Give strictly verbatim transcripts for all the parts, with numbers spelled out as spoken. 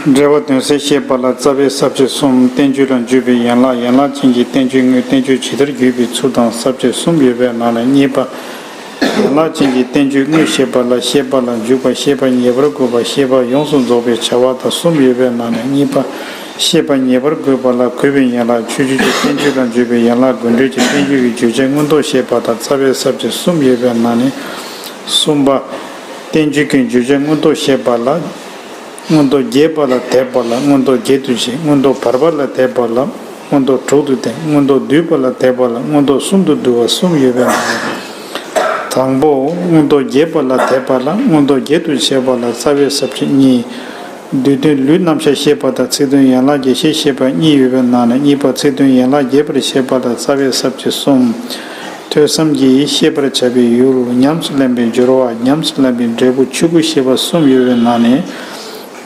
འབྲེལ་བ་དོན་གསལ་བཤད་པ་ལ་རྩ་བའི་ས་བཅད་གསུམ། བསྟན་བཅོས་ལ་འཇུག་པའི་ཡན་ལག་ཡན་ལག་ཅན་གྱི་བསྟན་བཅོས་དངོས། བསྟན་བཅོས་ཇི་ལྟར་བརྒྱུད་པའི་ཚུལ་དང་ས་བཅད་གསུམ་ཡོད་པའི་ནང་ནས་གཉིས་པ། ཡན་ལག་ཅན་གྱི་བསྟན་བཅོས་དངོས་བཤད་པ་ལ་བཤད་པ་ལ་འཇུག་པ། བཤད་པ་ངེས་པར་དགོས་པ། བཤད་པ་ཡོངས་སུ་རྫོགས་པའི་བྱ་བ་དང་གསུམ་ཡོད་པའི་ནང་ནས་གཉིས་པ། བཤད་པ་ངེས་པར་དགོས་པ་ལ་དགོས་པའི་ཡན་ལག་ཆོས་བརྒྱུད་ཀྱི་བསྟན་བཅོས་ལ་འཇུག་པའི་ཡན་ལག་དགོས་འབྲེལ་གྱི་བསྟན་བཅོས་ཀྱི་བརྗོད་བྱ་མངོན་རྟོགས་བཤད་པ་དང་རྩ་བའི་ས་བཅད་གསུམ་ཡོད་པའི་ནང་ནས་གསུམ་པ། བསྟན་བཅོས་ཀྱི་བརྗོད་བྱ་མངོན་རྟོགས་བཤད་པ་ལ། མངོན་རྟོགས་རྒྱས་པ་ལ་དད་པ་ལ་མངོན་རྟོགས་བརྒྱད་དུ་བཤད། མངོན་རྟོགས་བར་པ་ལ་དད་པ་ལ་མངོན་རྟོགས་དྲུག་ཏུ་བསྟན། མངོན་རྟོགས་བསྡུས་པ་ལ་དད་པ་ལ་མངོན་རྟོགས་གསུམ་དུ་བསྡུ་བ་གསུམ་ཡོད་པའི་ནང་ནས། དང་པོ། མངོན་རྟོགས་རྒྱས་པ་ལ་དད་པ་ལ་མངོན་རྟོགས་བརྒྱད་དུ་བཤད་པ་ལ་རྩ་བའི་ས་བཅད་གཉིས། བསྡུས་དོན་ལུས་རྣམ་གཞག་བཤད་པ་དང་ཚིག་དོན་ཡན་ལག་རྒྱས་བཤད་བཤད་པ་གཉིས་ཡོད་པའི་ནང་ནས་གཉིས་པ། ཚིག་དོན་ཡན་ལག་རྒྱས་པར་བཤད་པ་དང་རྩ་བའི་ས་བཅད་གསུམ། ཐོས་བསམ་གྱིས་ཤེས་པར་བྱ་བའི་ཡུལ། ཉམས་སུ་ལེན་པའི་སྦྱོར་བ། ཉམས་སུ་ལེན་པའི་འབྲས་བུ་ཆོས་སྐུ་བཤད་པ་གསུམ་ཡོད་པའི་ནང་ནས།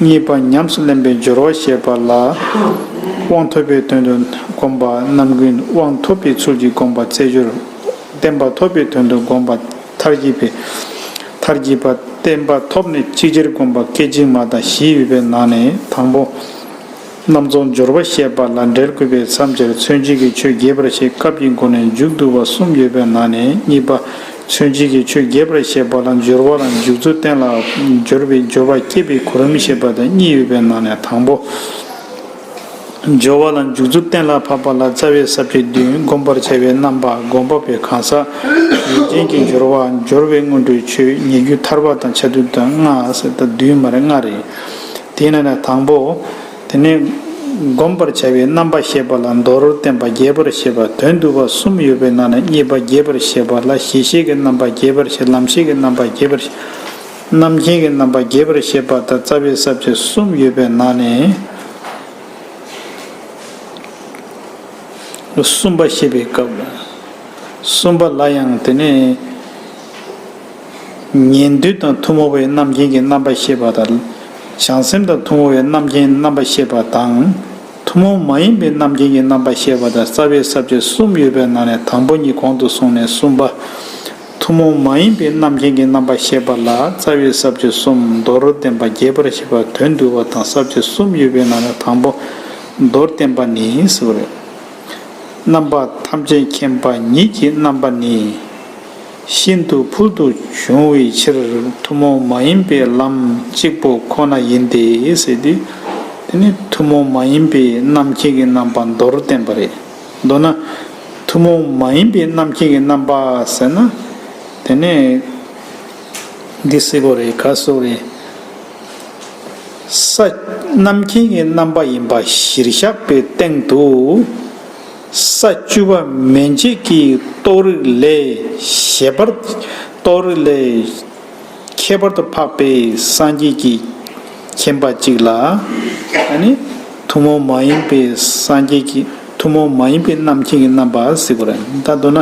གཉིས་པ། ཉམས་སུ་ལེན་པའི་སྦྱོར་བ་བཤད་པ་ལ། དབང་ཐོབ་པའི་དོན་དུ་བསྒོམ་པ། རྣམ་ཀུན་དབང་ཐོབ་པའི་ཚུལ་གྱིས་བསྒོམ་པ་རྩེ་སྦྱོར། བརྟན་པ་ཐོབ་པའི་དོན་དུ་བསྒོམ་པ། མཐར་གྱིས་པའི། མཐར་གྱིས་པ། བརྟན་པ་ཐོབ་ནས་ཅིག་ཅར་བསྒོམ་པ་སྐད་ཅིག་མ་དང་བཞི་ཡོད་པའི་ནང་ནས་དང་པོ། རྣམ་རྫོགས་སྦྱོར་བ་བཤད་པ་ལ་འབྲེལ་དགོས་པའི་མཚམས་སྦྱར་མཚོན་བྱེད་ཀྱི་ཆོས་རྒྱས་པར་བཤད། སྐབས་ཀྱི་སྒོ་ནས་མཇུག་བསྡུ་བ་གསུམ་ཡོད་པའི་ནང་ནས་གཉིས་པ། མཚོན་བྱེད་ཀྱི་ཆོས་རྒྱས་པར་བཤད་པ་ལ་སྦྱོར་བ་ལ་འཇུག་ཚུལ་གཏན་ལ་སྦྱོར་བའི་སྦྱོར་བ་བསྐྱེད་པའི་གོ་རིམ་བཤད་པ་དང་གཉིས་ཡོད་པའི་ནང་ནས་དང་པོ། སྦྱོར་བ་ལ་འཇུག་ཚུལ་གཏན་ལ་ཕབ་པ་ལ་རྩ་བའི་ས་བཅད་བདུན། བསྒོམ་པར་བྱ་བའི་རྣམ་པ། བསྒོམ་པ་པོའི་གང་ཟག་ཡུལ་ཅན་གྱི་སྦྱོར་བ། སྦྱོར་བའི་སྔོན་འགྲོའི་ཆོས། ཉེ་རྒྱུ་ཐར་པ་དང་ཆ་མཐུན་དང་ལྔ་ཟེར་ད་བདུན་མ་རེད་ལྔ་རེད། དེ་ནས་ན་དང་པོ། དེ་ནས་བསྒོམ་པར་བྱ་བའི་རྣམ་པ་བཤད་པ་ལ་མདོར་བསྟན་པ་རྒྱས་པར་བཤད་པ་དོན་བསྡུ་བ་གསུམ་ཡོད་པའི་ནང་ནས་གཉིས་པ་རྒྱས་པར་བཤད་པ་ལ་གཞི་ཤེས་ཀྱི་རྣམ་པ་རྒྱས་པར་བཤད། ལམ་ཤེས་ཀྱི་རྣམ་པ་རྒྱས་པར་བཤད། རྣམ་མཁྱེན་གྱི་རྣམ་པ་རྒྱས་པར་བཤད་པ་དང་རྩ་བའི་ས་བཅད་གསུམ་ཡོད་པའི་ནང་ནས། གསུམ་པ་བཤད་པའི་སྐབས་ལ། གསུམ་པ་ལ་ཡང་དེ་ནས་ཉན་ཐོས་དང་ཐུན་མོང་བའི་རྣམ་མཁྱེན་གྱི་རྣམ་པ་བཤད་པ་དང་། བྱང་སེམས་དང་ཐུན་མོང་བའི་རྣམ་མཁྱེན་རྣམ་པ་བཤད་པ་དང་། ཐུན་མོང་མ་ཡིན་པའི་རྣམ་མཁྱེན་གྱི་རྣམ་པ་བཤད་པ་དང་རྩ་བའི་ས་བཅད་གསུམ་ཡོད་པའི་ནང་ནས་དང་པོ་ཉིད་གོང་དུ་སོང་ནས་གསུམ་པ། ཐུན་མོང་མ་ཡིན་པའི་རྣམ་མཁྱེན་གྱི་རྣམ་པ་བཤད་པ་ལ་རྩ་བའི་ས་བཅད་གསུམ། མདོར་བསྟན་པ་རྒྱས་པར་བཤད་པ་དོན་བསྡུ་བ་དང་ས་བཅད་གསུམ་ཡོད་པའི་ནང་ནས་དང་པོ་མདོར་བསྟན་པ་ནི་ཟེར་བ་རེད། རྣམ་པ་ཐམས་ཅད་མཁྱེན་པ་ཉིད་ཀྱི་རྣམ་པ་ནི། ཤིན་ཏུ་ཕུལ་དུ་བྱུང་བའི་ཕྱིར་ཐུན་མོང་མ་ཡིན་པའི་ལམ་གཅིག་པུ་ཁོ་ན་ཡིན་ཏེ་ཟེར་དུས། དེ་ནི་ཐུན་མོང་མ་ཡིན་པའི་རྣམ་མཁྱེན་གྱི་རྣམ་པ་མདོར་བསྟན་པ་རེད། མདོར་ན། ཐུན་མོང་མ་ཡིན་པའི་རྣམ་མཁྱེན་གྱི་རྣམ་པ་ཟེར་ན། དེ་ནས་འདི་སྲིད་གོ་རེད་ག་སོགས་རེད། ས། རྣམ་མཁྱེན་གྱི་རྣམ་པ་ཡིན་པ་གཞིར་བཞག་པའི་སྟེང་དུ། ས་བཅུ་པ་མན་ཆད་ཀྱི་རྟོགས་རིགས་ལས་གཞན་པར། རྟོགས་རིགས་ལས་ཁྱད་པར་དུ་འཕགས་པའི་སངས་རྒྱས་ཀྱི་མཁྱེན་པ་གཅིག་ལ། ཨ་ནི་ཐུན་མོང་མ་ཡིན་པའི་སངས་རྒྱས་ཀྱི་ཐུན་མོང་མ་ཡིན་པའི་རྣམ་མཁྱེན་གྱི་རྣམ་པ་ཟེར་དགོས་རེད། ད་མདོར་ན།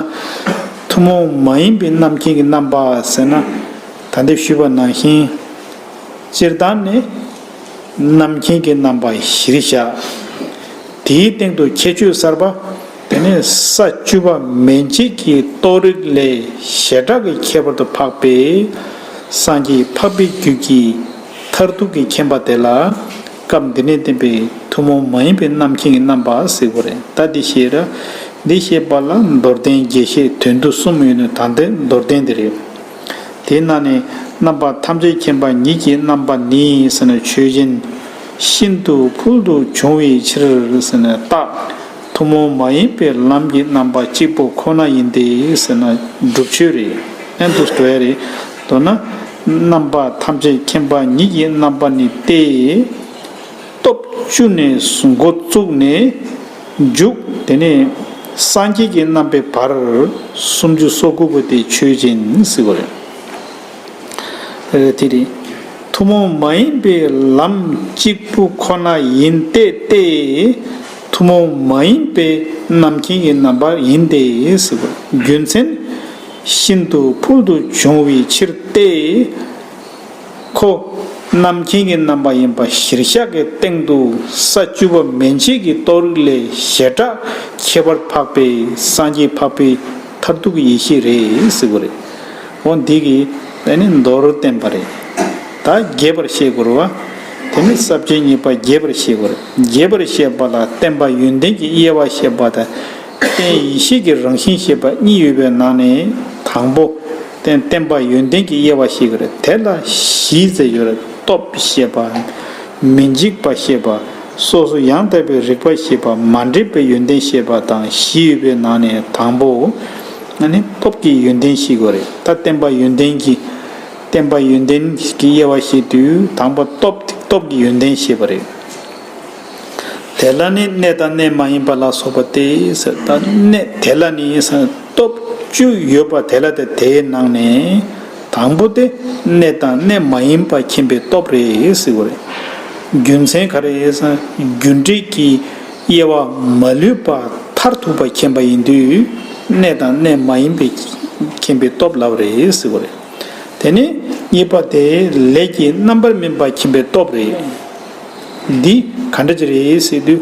ཐུན་མོང་མ་ཡིན་པའི་རྣམ་མཁྱེན་གྱི་རྣམ་པ་ཟེར་ན། ད་ལྟ་ཞུས་པ་ནང་བཞིན། སྤྱིར་བཏང་ནི། རྣམ་མཁྱེན་གྱི་རྣམ་པ་གཞིར་བཞག་དེའི་སྟེང་དུ་ཁྱད་ཆོས་གསར་པ། དེ་ནི་ས་བཅུ་པ་མན་ཆད་ཀྱི་རྟོགས་རིགས་ལས་བྱེ་བྲག་གི་ཁྱད་པར་དུ་འཕགས་པའི་སངས་རྒྱས་འཕགས་པའི་རྒྱུད་ཀྱི་མཐར་ཐུག་གི་མཁྱེན་པ་དེ་ལ་སྐབས་འདི་ནས་བསྟན་པའི་ཐུན་མོང་མ་ཡིན་པའི་རྣམ་མཁྱེན་གྱི་རྣམ་པ་ཟེར་དགོས་རེད། ད་འདི་ཞེས་ར། འདི་ཞེས་པ་ལ་མདོར་བསྟན་རྒྱས་བཤད་དོན་བསྡུ་གསུམ་ཡོད་ནས་ད་ལྟའི་མདོར་བསྟན་འདི་རེད། དེ་ན་ནི་རྣམ་པ་ཐམས་ཅད་མཁྱེན་པ་ཉིད་ཀྱི་རྣམ་པ་ནི་ཟེར་ན་ཆོས་ཅན། ཤིན་ཏུ་ཕུལ་དུ་བྱུང་བའི་ཕྱིར་ཟེར་ན་རྟགས། ཐུན་མོང་མ་ཡིན་པའི་ལམ་གྱི་རྣམ་པ་གཅིག་པུ་ཁོ་ན་ཡིན་ཏེ་ཟེར་ན་སྒྲུབ་ཆོས་རེད། ཨེ་འདུག་འགྲོ་ཡ་རེད། མདོར་ན། རྣམ་པ་ཐམས་ཅད་མཁྱེན་པ་ཉིད་ཀྱི་རྣམ་པ་ནི་སྟེ། སྟོབས་བཅུ་ནས་འགོ་བཙུགས་ནས་མཇུག་དེ་ནས་སངས་རྒྱས་ཀྱི་རྣམ་པའི་བར་སུམ་ཅུ་སོ་དགུ་པོ་དེ་ཆོས་ཅན་ཟེར་བ་རེད། དེ་རེད། ཐུན་མོང་མ་ཡིན་པའི་ལམ་གཅིག་པུ་ཁོ་ན་ཡིན་ཏེ་སྟེ། ཐུན་མོང་མ་ཡིན་པའི་རྣམ་མཁྱེན་གྱི་རྣམ་པ་ཡིན་ཏེ་ཟེར་བ་རྒྱུ་མཚན། ཤིན་ཏུ་ཕུལ་དུ་བྱུང་བའི་ཕྱིར་ཏེ། ཁོ། རྣམ་མཁྱེན་གྱི་རྣམ་པ་ཡིན་པ་གཞིར་བཞག་གི་སྟེང་དུ་ས་བཅུ་པ་མན་ཆད་ཀྱི་རྟོགས་རིགས་ལས་བྱེ་བྲག་ཁྱད་པར་འཕགས་པའི་སངས་རྒྱས་འཕགས་པའི་མཐར་ཐུག་གི་ཡེ་ཤེས་རེད་ཟེར་བ་རེད། འོ་འདི་གིས་ཨ་ནི་མདོར་བསྟན་པ་རེད། ད་རྒྱས་པར་བཤད་དགོས་རེད་བ། དེ་ནི་ས་བཅད་གཉིས་པ་རྒྱས་པར་བཤད་དགོས་རེད། རྒྱས་པར་བཤད་པ་ལ་བརྟེན་པ་ཡོན་ཏན་གྱི་དབྱེ་བ་བཤད་པ་དང་། རྟེན་ཡེ་ཤེས་ཀྱི་རང་བཞིན་བཤད་པ་གཉིས་ཡོད་པའི་ནང་ནས། དང་པོ་རྟེན་བརྟེན་པ་ཡོན་ཏན་གྱི་དབྱེ་བ་བཤད་ཀྱི་རེད། དེ་ལ་བཞི་ཟེར་ཡོད་རེད། སྟོབས་བཤད་པ། མི་འཇིགས་པ་བཤད་པ། སོ་སོ་ཡང་དག་པའི་རིག་པ་བཤད་པ། མ་འདྲེས་པའི་ཡོན་ཏན་བཤད་པ་དང་བཞི་ཡོད་པའི་ནང་ནས། དང་པོ་ཨ་ནི་སྟོབས་ཀྱི་ཡོན་ཏན་བཤད་དགོས་རེད། ད་བརྟེན་པ་ཡོན་ཏན་གྱི་བརྟེན་པ་ཡོན་ཏན་གྱི་དབྱེ་བ་བཤད་དུས། དང་པོ་སྟོབས་སྟོབས་ཀྱི་ཡོན་ཏན་བཤད་པ་རེད། དེ་ལ་ནི་གནས་དང་གནས་མ་ཡིན་པ་ལ་སོགས་པ་སྟེ་ཟེར། ད་གནས་དེ་ལ་ནི་སྟོབས་བཅུ་ཡོད་པ་དེ་ལ་སྟེ། དེའི་ནང་ནས་དང་པོ་དེ་གནས་དང་གནས་མ་ཡིན་པ་མཁྱེན་པའི་སྟོབས་རེད་ཟེར་བ་རེད། རྒྱུ་མཚན་ག་རེ་ཟེར་ན། རྒྱུ་འབྲས་ཀྱི་དབྱེ་བ་མ་ལུས་པ་མཐར་ཐུག་པ་མཁྱེན་པ་ཡིན་དུས། གནས་དང་གནས་མ་ཡིན་པའི་མཁྱེན་པའི་སྟོབས་ལབ་རེད་ཟེར་བ་རེད། དེ་ནས་གཉིས་པ་དེ་ལས་ཀྱི་རྣམ་པར་སྨིན་པ་མཁྱེན་པའི་སྟོབས་རེད། འདི་ག་འདྲ་ཅིག་རེད་ཟེར་དུས།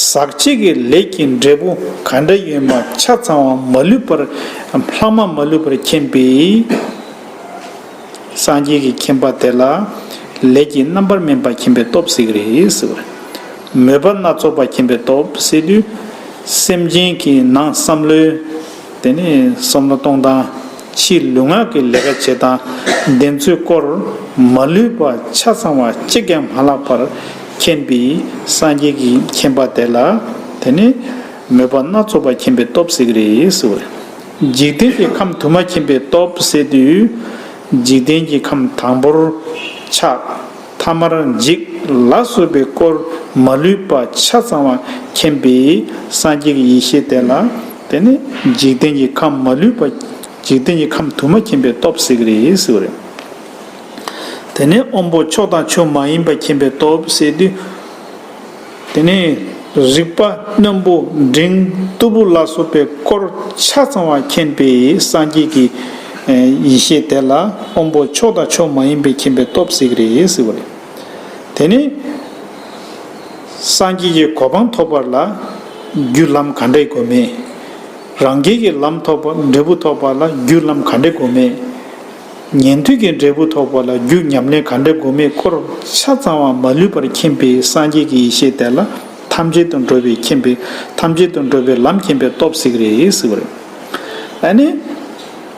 ཟག་བཅས་ཀྱི་ལས་ཀྱི་འབྲས་བུ་ག་འདྲ་ཡོད་མ་ཆ་ཚང་བ་མ་ལུས་པར། ལྷག་མ་མ་ལུས་པར་མཁྱེན་པའི་སངས་རྒྱས་ཀྱི་མཁྱེན་པ་དེ་ལ་ལས་ཀྱི་རྣམ་པར་སྨིན་པ་མཁྱེན་པའི་སྟོབས་ཟེར་གྱི་རེད་ཟེར་བ་རེད། མོས་པ་སྣ་ཚོགས་པ་མཁྱེན་པའི་སྟོབས་ཟེར་དུས། སེམས་ཅན་གྱི་ནང་བསམ་བློའི། དེ་ནས་བསམ་བློ་གཏོང་སྟངས། ཕྱིའི་ལུས་ངག་གི་ལས་ཀ་བྱེད་སྟངས། དེ་ཚོའི་སྐོར་མ་ལུས་པ་ཆ་ཚང་བ་གཅིག་ཀྱང་མ་བརླག་པར་མཁྱེན་པའི་སངས་རྒྱས་ཀྱི་མཁྱེན་པ་དེ་ལ། དེ་ནི་མོས་པ་སྣ་ཚོགས་པ་མཁྱེན་པའི་སྟོབས་ཟེར་གྱི་རེད་ཟེར་བ་རེད། འཇིག་རྟེན་གྱི་ཁམས་དུ་མ་མཁྱེན་པའི་སྟོབས་ཟེར་དུས། འཇིག་རྟེན་གྱི་ཁམས་དང་པོར་ཆགས། ཐ་མར་འཇིག་ལ་སོགས་པའི་སྐོར་མ་ལུས་པ་ཆ་ཚང་བ་མཁྱེན་པའི་སངས་རྒྱས་ཀྱི་ཡེ་ཤེས་དེ་ལ། དེ་ནི་འཇིག་རྟེན་གྱི་ཁམས་མ་ལུས་པ། འཇིག་རྟེན་གྱི་ཁམས་དུ་མ་མཁྱེན་པའི་སྟོབས་ཟེར་གྱི་རེད་ཟེར་བ་རེད། དེ་ནས་དབང་པོ་མཆོག་དང་མཆོག་མ་ཡིན་པ་མཁྱེན་པའི་སྟོབས་ཟེར་དུས། དེ་ནས་རིག་པ་རྣོན་པོ་འབྲིང་རྟུལ་པོ་ལ་སོགས་པའི་སྐོར་ཆ་ཚང་བ་མཁྱེན་པའི་སངས་རྒྱས་ཀྱི་ཡེ་ཤེས་དེ་ལ་དབང་པོ་མཆོག་དང་མཆོག་མ་ཡིན་པའི་མཁྱེན་པའི་སྟོབས་ཟེར་གྱི་རེད་ཟེར་བ་རེད། དེ་ནས་སངས་རྒྱས་ཀྱི་གོ་འཕང་ཐོབ་པ་ལ་རྒྱུ་ལམ་ག་འདྲ་དགོས་མིན། རང་རྒྱལ་གྱི་ལམ་ཐོབ་པ། འབྲས་བུ་ཐོབ་པ་ལ་རྒྱུ་ལམ་ག་འདྲ་དགོས་མིན། ཉན་ཐོས་ཀྱི་འབྲས་བུ་ཐོབ་པ་ལ་རྒྱུ་ཉམས་ལེན་ག་འདྲ་དགོས་མིན་སྐོར་ཆ་ཚང་བ་མ་ལུས་པར་མཁྱེན་པའི་སངས་རྒྱས་ཀྱི་ཡེ་ཤེས་དེ་ལ་ཐམས་ཅད་དུ་འགྲོ་བའི་མཁྱེན་པའི། ཐམས་ཅད་དུ་འགྲོ་བའི་ལམ་མཁྱེན་པའི་སྟོབས་ཟེར་གྱི་རེད་ཟེར་བ་རེད། ཨ་ནི།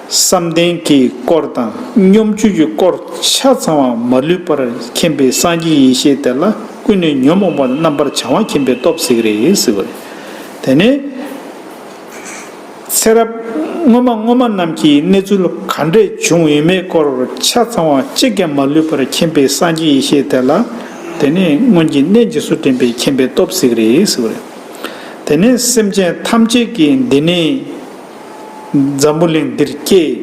བསམ་གཏན་གྱི་སྐོར་དང་སྙོམས་འཇུག་གི་སྐོར་ཆ་ཚང་བ་མ་ལུས་པར་མཁྱེན་པའི་སངས་རྒྱས་ཡེ་ཤེས་དེ་ལ་ཀུན་ནས་ཉོན་མོངས་པ་རྣམ་པར་བྱང་བ་མཁྱེན་པའི་སྟོབས་ཟེར་གྱི་རེད་ཟེར་བ་རེད། དེ་ནས། ཚེ་རབས་སྔོན་མ་སྔོན་མ་རྣམས་ཀྱི་གནས་ཚུལ་ག་འདྲས་བྱུང་ཡོད་མེད་སྐོར་ཆ་ཚང་བ་གཅིག་ཀྱང་མ་ལུས་པར་མཁྱེན་པའི་སངས་རྒྱས་ཡེ་ཤེས་དེ་ལ། དེ་ནས་སྔོན་གྱི་གནས་རྗེས་སུ་དྲན་པའི་མཁྱེན་པའི་སྟོབས་ཟེར་གྱི་རེད་ཟེར་བ་རེད། དེ་ནས་སེམས་ཅན་ཐམས་ཅད་ཀྱི་འདི་ནས། འཛམ་བུ་གླིང་འདིར་སྐྱེས།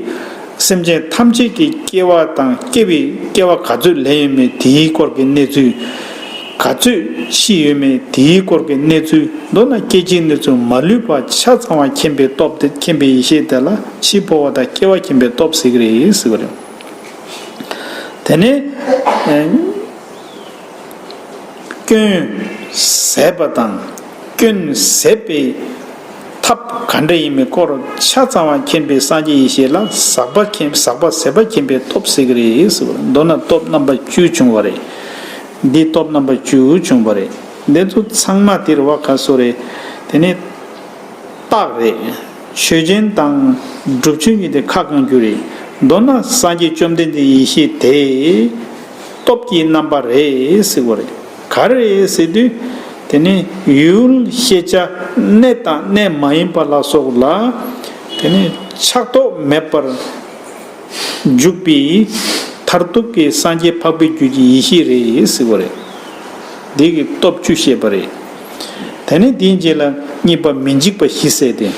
སེམས་ཅན་ཐམས་ཅད་ཀྱི་སྐྱེ་བ་དང་སྐྱེ་བའི་སྐྱེ་བ་ག་ཚོད་ལེན་ཡོད་མེད་དེའི་སྐོར་གྱི་གནས་ཚུལ། ག་ཚོད་ཤི་ཡོད་མེད་དེའི་སྐོར་གྱི་གནས་ཚུལ། མདོར་ན་སྐྱེ་འཆིའི་གནས་ཚུལ་མ་ལུས་པ་ཆ་ཚང་བ་མཁྱེན་པའི་སྟོབས་དེ། མཁྱེན་པའི་ཡེ་ཤེས་དེ་ལ་འཆི་འཕོ་བ་དང་སྐྱེ་བ་མཁྱེན་པའི་སྟོབས་ཟེར་གྱི་རེད་ཟེར་བ་རེད། དེ་ནས། སྐྱོན་ཟད་པ་དང་། སྐྱོན་ཟད་པའི་ཐབས་ག་འདྲ་ཡིན་མིན་སྐོར་ཆ་ཚང་བ་མཁྱེན་པའི་སངས་རྒྱས་ཡེ་ཤེས་ལ་ཟག་པ་མཁྱེན། ཟག་པ་ཟད་པ་མཁྱེན་པའི་སྟོབས་ཟེར་གྱི་རེད་ཟེར་བ་རེད། མདོར་ན་སྟོབས་རྣམ་པ་བཅུ་བྱུང་བ་རེད། འདི་སྟོབས་རྣམ་པ་བཅུ་བྱུང་བ་རེད། འདི་ཚོ་ཚང་མ་དེར་བ་ག་སོ་རེད། དེ་ནས་རྟགས་རེད། ཆོས་ཅན་དང་སྒྲུབ་ཆོས་གཉིས་དེ་ཁ་བསྐང་རྒྱུ་རེད། མདོར་ན་སངས་རྒྱས་བཅོམ་ལྡན་འདས་ཡེ་ཤེས་དེ། སྟོབས་ཀྱི་རྣམ་པ་རེད་ཟེར་བ་རེད། ག་རེ་རེད་ཟེར་དུས། དེ་ནི་ཡུལ་ཤེས་བྱ་གནས་དང་གནས་མ་ཡིན་པ་ལ་སོགས་ལ། དེ་ནི་ཆགས་རྟོག་མེད་པར་འཇུག་པའི་མཐར་ཐུག་གི་སངས་རྒྱས་འཕགས་པའི་རྒྱུད་ཀྱི་ཡེ་ཤེས་རེད་ཟེར་བ་རེད། འདི་གི་སྟོབས་བཅུ་བཤད་པ་རེད། དེ་ནི་དེའི་རྗེས་ལ་གཉིས་པ་མི་འཇིགས་པ་བཞི་ཟེར་ཏེ།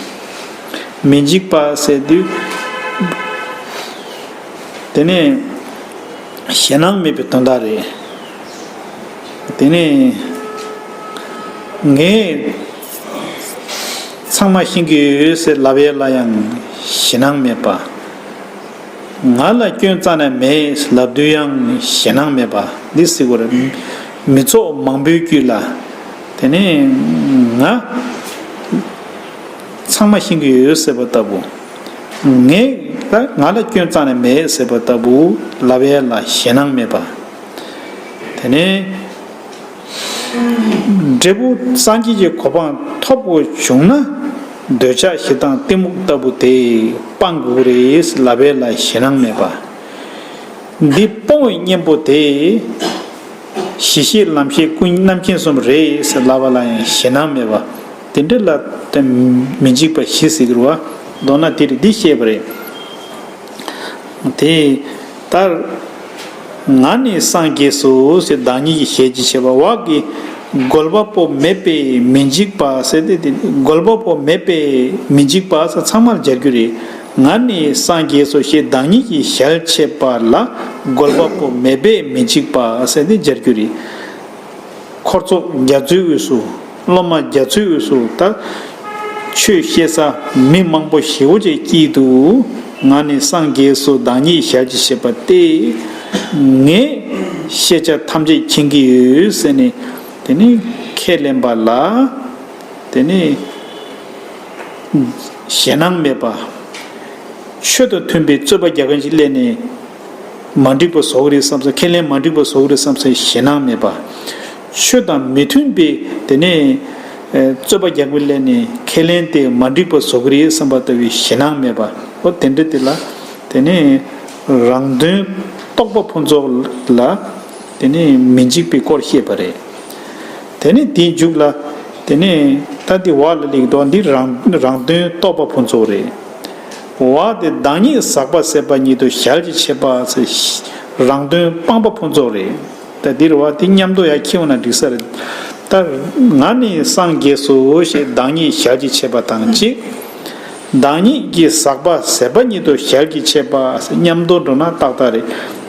མི་འཇིགས་པ་ཟེར་དུས། དེ་ནི་ཞེད་སྣང་མེད་པའི་དོན་དག་རེད། དེ་ནི་ངས་ཚང་མ་ཤེས་ཀྱི་ཡོད་ཟེར་ལབ་ཡས་ལ་ཡང་ཞེད་སྣང་མེད་པ། ང་ལ་སྐྱོན་རྩ་ནས་མེད་ལབ་དུས་ཡང་ཞེད་སྣང་མེད་པ་འདི་ཟེར་དགོས་རེད། མི་ཚོགས་མང་པོའི་དཀྱིལ་ལ། དེ་ནས་ང་ཚང་མ་ཤེས་ཀྱི་ཡོད་ཟེར་བ་ལྟ་བུ། ངས་ད་ང་ལ་སྐྱོན་རྩ་ནས་མེད་ཟེར་བ་ལྟ་བུ་ལབ་ཡས་ལ་ཞེད་སྣང་མེད་པ། དེ་ནས་ འབྲས་བུ་སངས་རྒྱས་ཀྱི་གོ་འཕང་ཐོབ་དགོས་བྱུང་ན། འདོད་ཆགས་ཞེ་སྡང་གཏི་མུག་ལྟ་བུ་དེ་སྤང་དགོས་རེད་ལབ་པ་ལ་ཞེད་སྣང་མེད་པ། འདི་སྤོང་བའི་གཉེན་པོ་དེ། གཞི་ཤེས་ལམ་ཤེས་ཀུན་རྣམ་མཁྱེན་གསུམ་རེད་ལབ་པ་ལ་ཡང་ཞེད་སྣང་མེད་པ། དེ་འདྲ་ལ་མི་འཇིགས་པ་བཞི་ཟེར་གི་རེད་བ། མདོར་ན་དེ་རེད། འདི་བཤད་པ་རེད། དེ་ལྟར། ང་ནི་སངས་རྒྱས་སོ་ཞེས་བདག་ཉིད་ཀྱི་ཞལ་གྱིས་བྱེད་པ་བ་གི། རྒོལ་བ་པོ་མེད་པས་མི་འཇིགས་པ་ཟེར་ཏེ། དེ་རྒོལ་བ་པོ་མེད་པས་མི་འཇིགས་པ་ཟེར་ཚང་མར་སྦྱར་རྒྱུ་རེད། ང་ནི་སངས་རྒྱས་སོ་ཞེས་བདག་ཉིད་ཀྱི་ཞལ་བྱེད་པ་ལ་རྒོལ་བ་པོ་མེད་པས་མི་འཇིགས་པ་ཟེར་ཏེ་སྦྱར་རྒྱུ་རེད། འཁོར་ཚོགས་རྒྱ་མཚོའི་དབུས་སུ། སློབ་མ་རྒྱ་མཚོའི་དབུས་སུ་ད། ཆོས་བཤད་ས་མི་མང་པོ་ཞེ་པོ་ཅིག་དཀྱིལ་དུ། ང་ནི་སངས་རྒྱས་སོ་བདག་ཉིད་ཞལ་གྱིས་བྱེད་པ་སྟེ། ངས་ཤེས་བྱ་ཐམས་ཅད་མཁྱེན་གྱི་ཡོད་ཟེར་ནས། དེ་ནི་ཁས་ལེན་པ་ལ། དེ་ནི་ཞེད་སྣང་མེད་པ། ཆོས་དང་མཐུན་པའི་རྩོད་པ་རྒྱག་མཁན་ཞིག་སླེབས་ནས། མ་འགྲིག་པ་བཟོ་གི་རེད་བསམ་ས། ཁས་ལེན་མ་འགྲིག་པ་བཟོ་གི་རེད་བསམ་སའི་ཞེད་སྣང་མེད་པ། ཆོས་དང་མི་མཐུན་པའི་དེ་ནས་རྩོད་པ་རྒྱག་པའི་སླད་ནས་ཁས་ལེན་དེ་མ་འགྲིག་པ་བཟོ་གི་རེད་བསམ་པ་ལྟ་བུའི་ཞེད་སྣང་མེད་པ། འོ་དེ་འདྲ་དེ་ལ་དེ་ནས་རང་དོན་རྟོགས་པ་ཕུན་ཚོགས་ལ་དེ་ནས་མི་འཇིགས་པའི་སྐོར་བཤད་པ་རེད། དེ་ནས་དེའི་མཇུག་ལ་དེ་ནས་ད་འདི་བ་ལ་སླེབས་འདུག་འདི་རང་རང་དོན་རྟོགས་པ་ཕུན་ཚོགས་རེད། བ་དེ་བདག་ཉིད་ཟག་པ་ཟད་པ་ཉིད་དུ་ཞལ་གྱིས་བྱེད་པ་ཟེར། རང་དོན་སྤངས་པ་ཕུན་ཚོགས་རེད། ད་འདིར་བ་དེ་མཉམ་དུ་ཡར་འཁྱེར་འོང་ན་འགྲིག་ས་རེད། ད་ང་ནི་སངས་རྒྱས་སོ་ཞེས་བདག་ཉིད་ཞལ་གྱིས་བྱེད་པ་དང་གཅིག་བདག་ཉིད་ཀྱི་ཟག་པ་ཟད་པ་ཉིད་དུ་ཞལ་གྱིས་བྱེད་པ་ཟེར། མཉམ་དུ་འགྲོ་ན་ཏག་ཏག་རེད།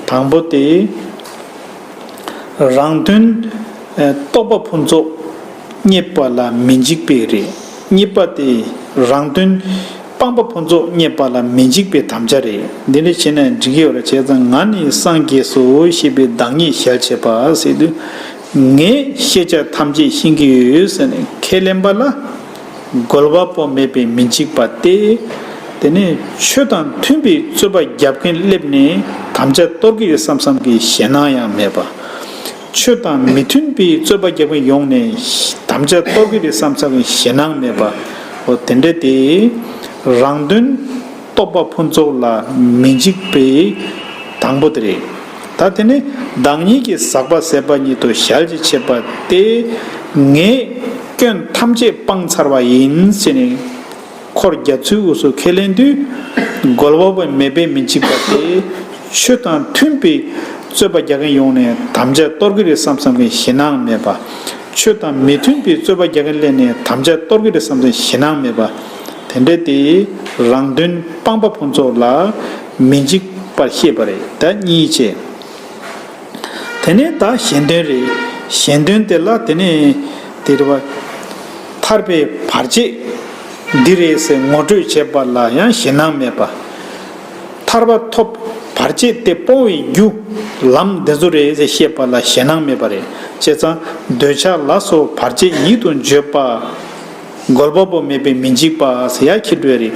དང་པོ་དེ། རང་དོན་རྟོགས་པ་ཕུན་ཚོགས་རྙེད་པ་ལ་མི་འཇིགས་པའི་རེད། གཉིས་པ་དེ་རང་དོན་སྤངས་པ་ཕུན་ཚོགས་རྙེད་པ་ལ་མི་འཇིགས་པའི་དམ་བཅའ་རེད། འདི་འདྲ་བྱས་ན་འགྲིག་གི་ཡོད་རེད། བྱས་ཙང་ང་ནི་སངས་རྒྱས་སོ་ཞེས་པའི་བདག་ཉིད་ཞལ་བྱེད་པ་ཟེར་དུས། ངས་ཤེས་བྱ་ཐམས་ཅད་ཤེས་ཀྱི་ཡོད་ཟེར་ནས་ཁས་ལེན་པ་ལ། རྒོལ་བ་པོ་མེད་པས་མི་འཇིགས་པ་སྟེ། དེ་ནས་ཆོས་དང་མཐུན་པའི་རྩོད་པ་རྒྱབ་མཁན་སླེབས་ནས་དམ་བཅའ་གཏོར་གྱི་ཡོད་བསམ་བསམ་གྱི་ཞེད་སྣང་ཡང་མེད་པ། ཆོས་དང་མི་མཐུན་པའི་རྩོད་པ་རྒྱབ་མཁན་ཡོང་ནས་དམ་བཅའ་གཏོར་གྱི་ཡོད་བསམ་བསམ་གྱི་ཞེད་སྣང་མེད་པ། འོ་དེ་འདྲ་དེ། རང་དོན་རྟོགས་པ་ཕུན་ཚོགས་ལ་མི་འཇིགས་པའི་དང་པོ་དེ་རེད། ད་དེ་ནི་བདག་ཉིད་ཀྱི་ཟག་པ་ཟད་པ་ཉིད་དུ་ཞལ་གྱིས་བྱེད་པ་སྟེ། ངས་སྐྱོན་ཐམས་ཅད་སྤངས་ཚར་བ་ཡིན་ཟེར་ནས། འཁོར་རྒྱ་མཚོའི་དབུས་སུ་ཁས་ལེན་དུས། རྒོལ་བ་པོ་མེད་པས་མི་འཇིགས་པ་སྟེ། ཆོས་དང་མཐུན་པའི་རྩོད་པ་རྒྱག་མཁན་ཡོང་ནས་དམ་བཅའ་གཏོར་གྱི་རེད་བསམ་བསམ་གྱི་ཞེད་སྣང་མེད་པ། ཆོས་དང་མི་མཐུན་པའི་རྩོད་པ་རྒྱག་མཁན་སླེབས་ནས་དམ་བཅའ་གཏོར་གྱི་རེད་བསམ་བསམ་ཞེད་སྣང་མེད་པ། དེ་འདྲ་དེ་རང་དོན་སྤངས་པ་ཕུན་ཚོགས་ལ་མི་འཇིགས་པར་བཤད་པ་རེད། ད་གཉིས་བྱས། དེ་ནས་ད་གཞན་དོན་རེད། གཞན་དོན་དེ་ལ་དེ་ནས་དེ་རེད་བ། ཐར་པའི་བར་ཆད་འདི་རེད་ཟེར་ངོ་སྤྲོད་བྱེད་པ་ལ་ཡང་ཞེད་སྣང་མེད་པ། ཐར་པ་ཐོབ། བར་ཆད་དེ་སྤོང་བའི་རྒྱུ་ལམ་འདི་ཚོ་རེད་ཟེར་བཤད་པ་ལ་ཞེད་སྣང་མེད་པ་རེད། བྱས་ཙང་འདོད་ཆགས་ལ་སོགས་བར་ཆད་ཉིད་དུ་བརྗོད་པ། རྒོལ་བ་པོ་མེད་པས་མི་འཇིགས་པ་ཟེར་ཡ་ཁྱེར་འགྲོ་ཡ་རེད།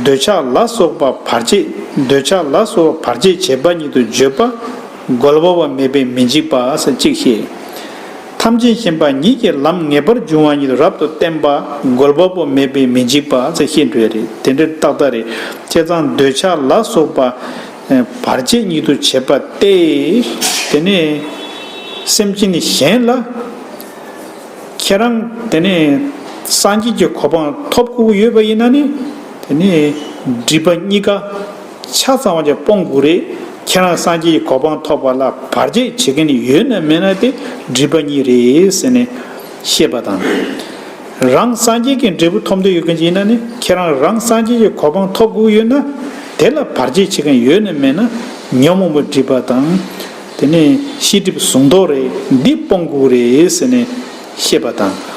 འདོད་ཆགས་ལ་སོགས་པ་བར་ཆད། འདོད་ཆགས་ལ་སོགས་པ་བར་ཆད་བྱེད་པ་ཉིད་དུ་བརྗོད་པ། རྒོལ་བ་པོ་མེད་པས་མི་འཇིགས་པ་ཟེར་གཅིག་བཤད། ཐམས་ཅད་མཁྱེན་པ་ཉིད་ཀྱི་ལམ་ངེས་པར་འབྱུང་བ་ཉིད་དུ་རབ་ཏུ་བསྟན་པ། རྒོལ་བ་པོ་མེད་པས་མི་འཇིགས་པ་ཟེར་བཤད་འགྲོ་ཡ་རེད། དེ་འདྲ་ཏག་ཏག་རེད། བྱས་ཙང་འདོད་ཆགས་ལ་སོགས་པ་བར་ཆད་ཉིད་དུ་བྱེད་པ་སྟེ། དེ་ནས་སེམས་ཅན་གཞན་ལ། ཁྱེད་རང་དེ་ནས་སངས་རྒྱས་ཀྱི་གོ་འཕང་ཐོབ་དགོས་ཀྱི་ཡོད་པ་ཡིན་ན་ནི། དེ་ནས་སྒྲིབ་པ་གཉིས་ཀ་ཆ་ཚང་བ་ཅིག་སྤོང་དགོས་རེད། ཁྱེད་རང་སངས་རྒྱས་ཀྱི་གོ་འཕང་ཐོབ་པ་ལ་བར་ཆད་བྱེད་མཁན་ཡོད་ན་མེད་ན་དེ་སྒྲིབ་པ་གཉིས་རེད་ཟེར་ནས་བཤད་པ་དང་། རང་སངས་རྒྱས་ཀྱི་འབྲས་བུ་ཐོབ་འདོད་ཡོད་མཁན་ཅིག་ཡིན་ན་ནི། ཁྱེད་རང་རང་སངས་རྒྱས་ཀྱི་གོ་འཕང་ཐོབ་དགོས་ཀྱི་ཡོད་ན། དེ་ལ་བར་ཆད་བྱེད་མཁན་ཡོད་ན་མེད་ན་ཉོན་མོངས་པའི་སྒྲིབ་པ་དང་། དེ་ནས་ཤེས་སྒྲིབ་གཟུང་རྟོག་རེད། འདི་སྤོང་དགོས་རེད་ཟེར་ནས་བཤད་པ་དང་།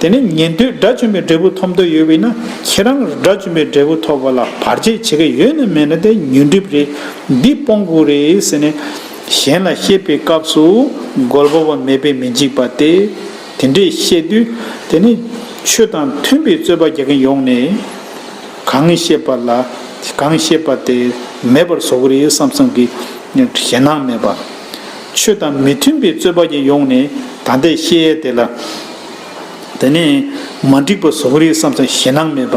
དེ་ནས་ཉན་ཐོས་དགྲ་བཅོམ་པའི་འབྲས་བུ་ཐོབ་འདོད་ཡོད་པ་ཡིན་ན། ཁྱེད་རང་དགྲ་བཅོམ་པའི་འབྲས་བུ་ཐོབ་པ་ལ་བར་ཆད་བྱེད་མཁན་ཡོད་ན་མེད་ན་དེ་ཉོན་སྒྲིབ་རེད། འདི་སྤོང་དགོས་རེད་ཟེར་ནས་གཞན་ལ་བཤད་པའི་སྐབས་སུ་རྒོལ་བ་པོ་མེད་པས་མི་འཇིགས་པ་སྟེ། དེ་འདྲས་བཤད་དུས་དེ་ནི་ཆོས་དང་མཐུན་པའི་རྩོད་པ་རྒྱག་མཁན་ཡོང་ནས། གང་བཤད་པ་ལ་གང་བཤད་པ་དེ་མེད་པར་བཟོ་གི་རེད་བསམ་བསམ་གྱི་ཞེད་སྣང་མེད་པ། ཆོས་དང་མི་མཐུན་པའི་རྩོད་པ་ཅིག་ཡོང་ནས་ ད་ལྟའི་བཤད་ཡས་དེ་ལ། དེ་ནས་མ་འགྲིག་པ་བཟོ་གི་རེད་བསམ་ཙང་ཞེད་སྣང་མེད་པ་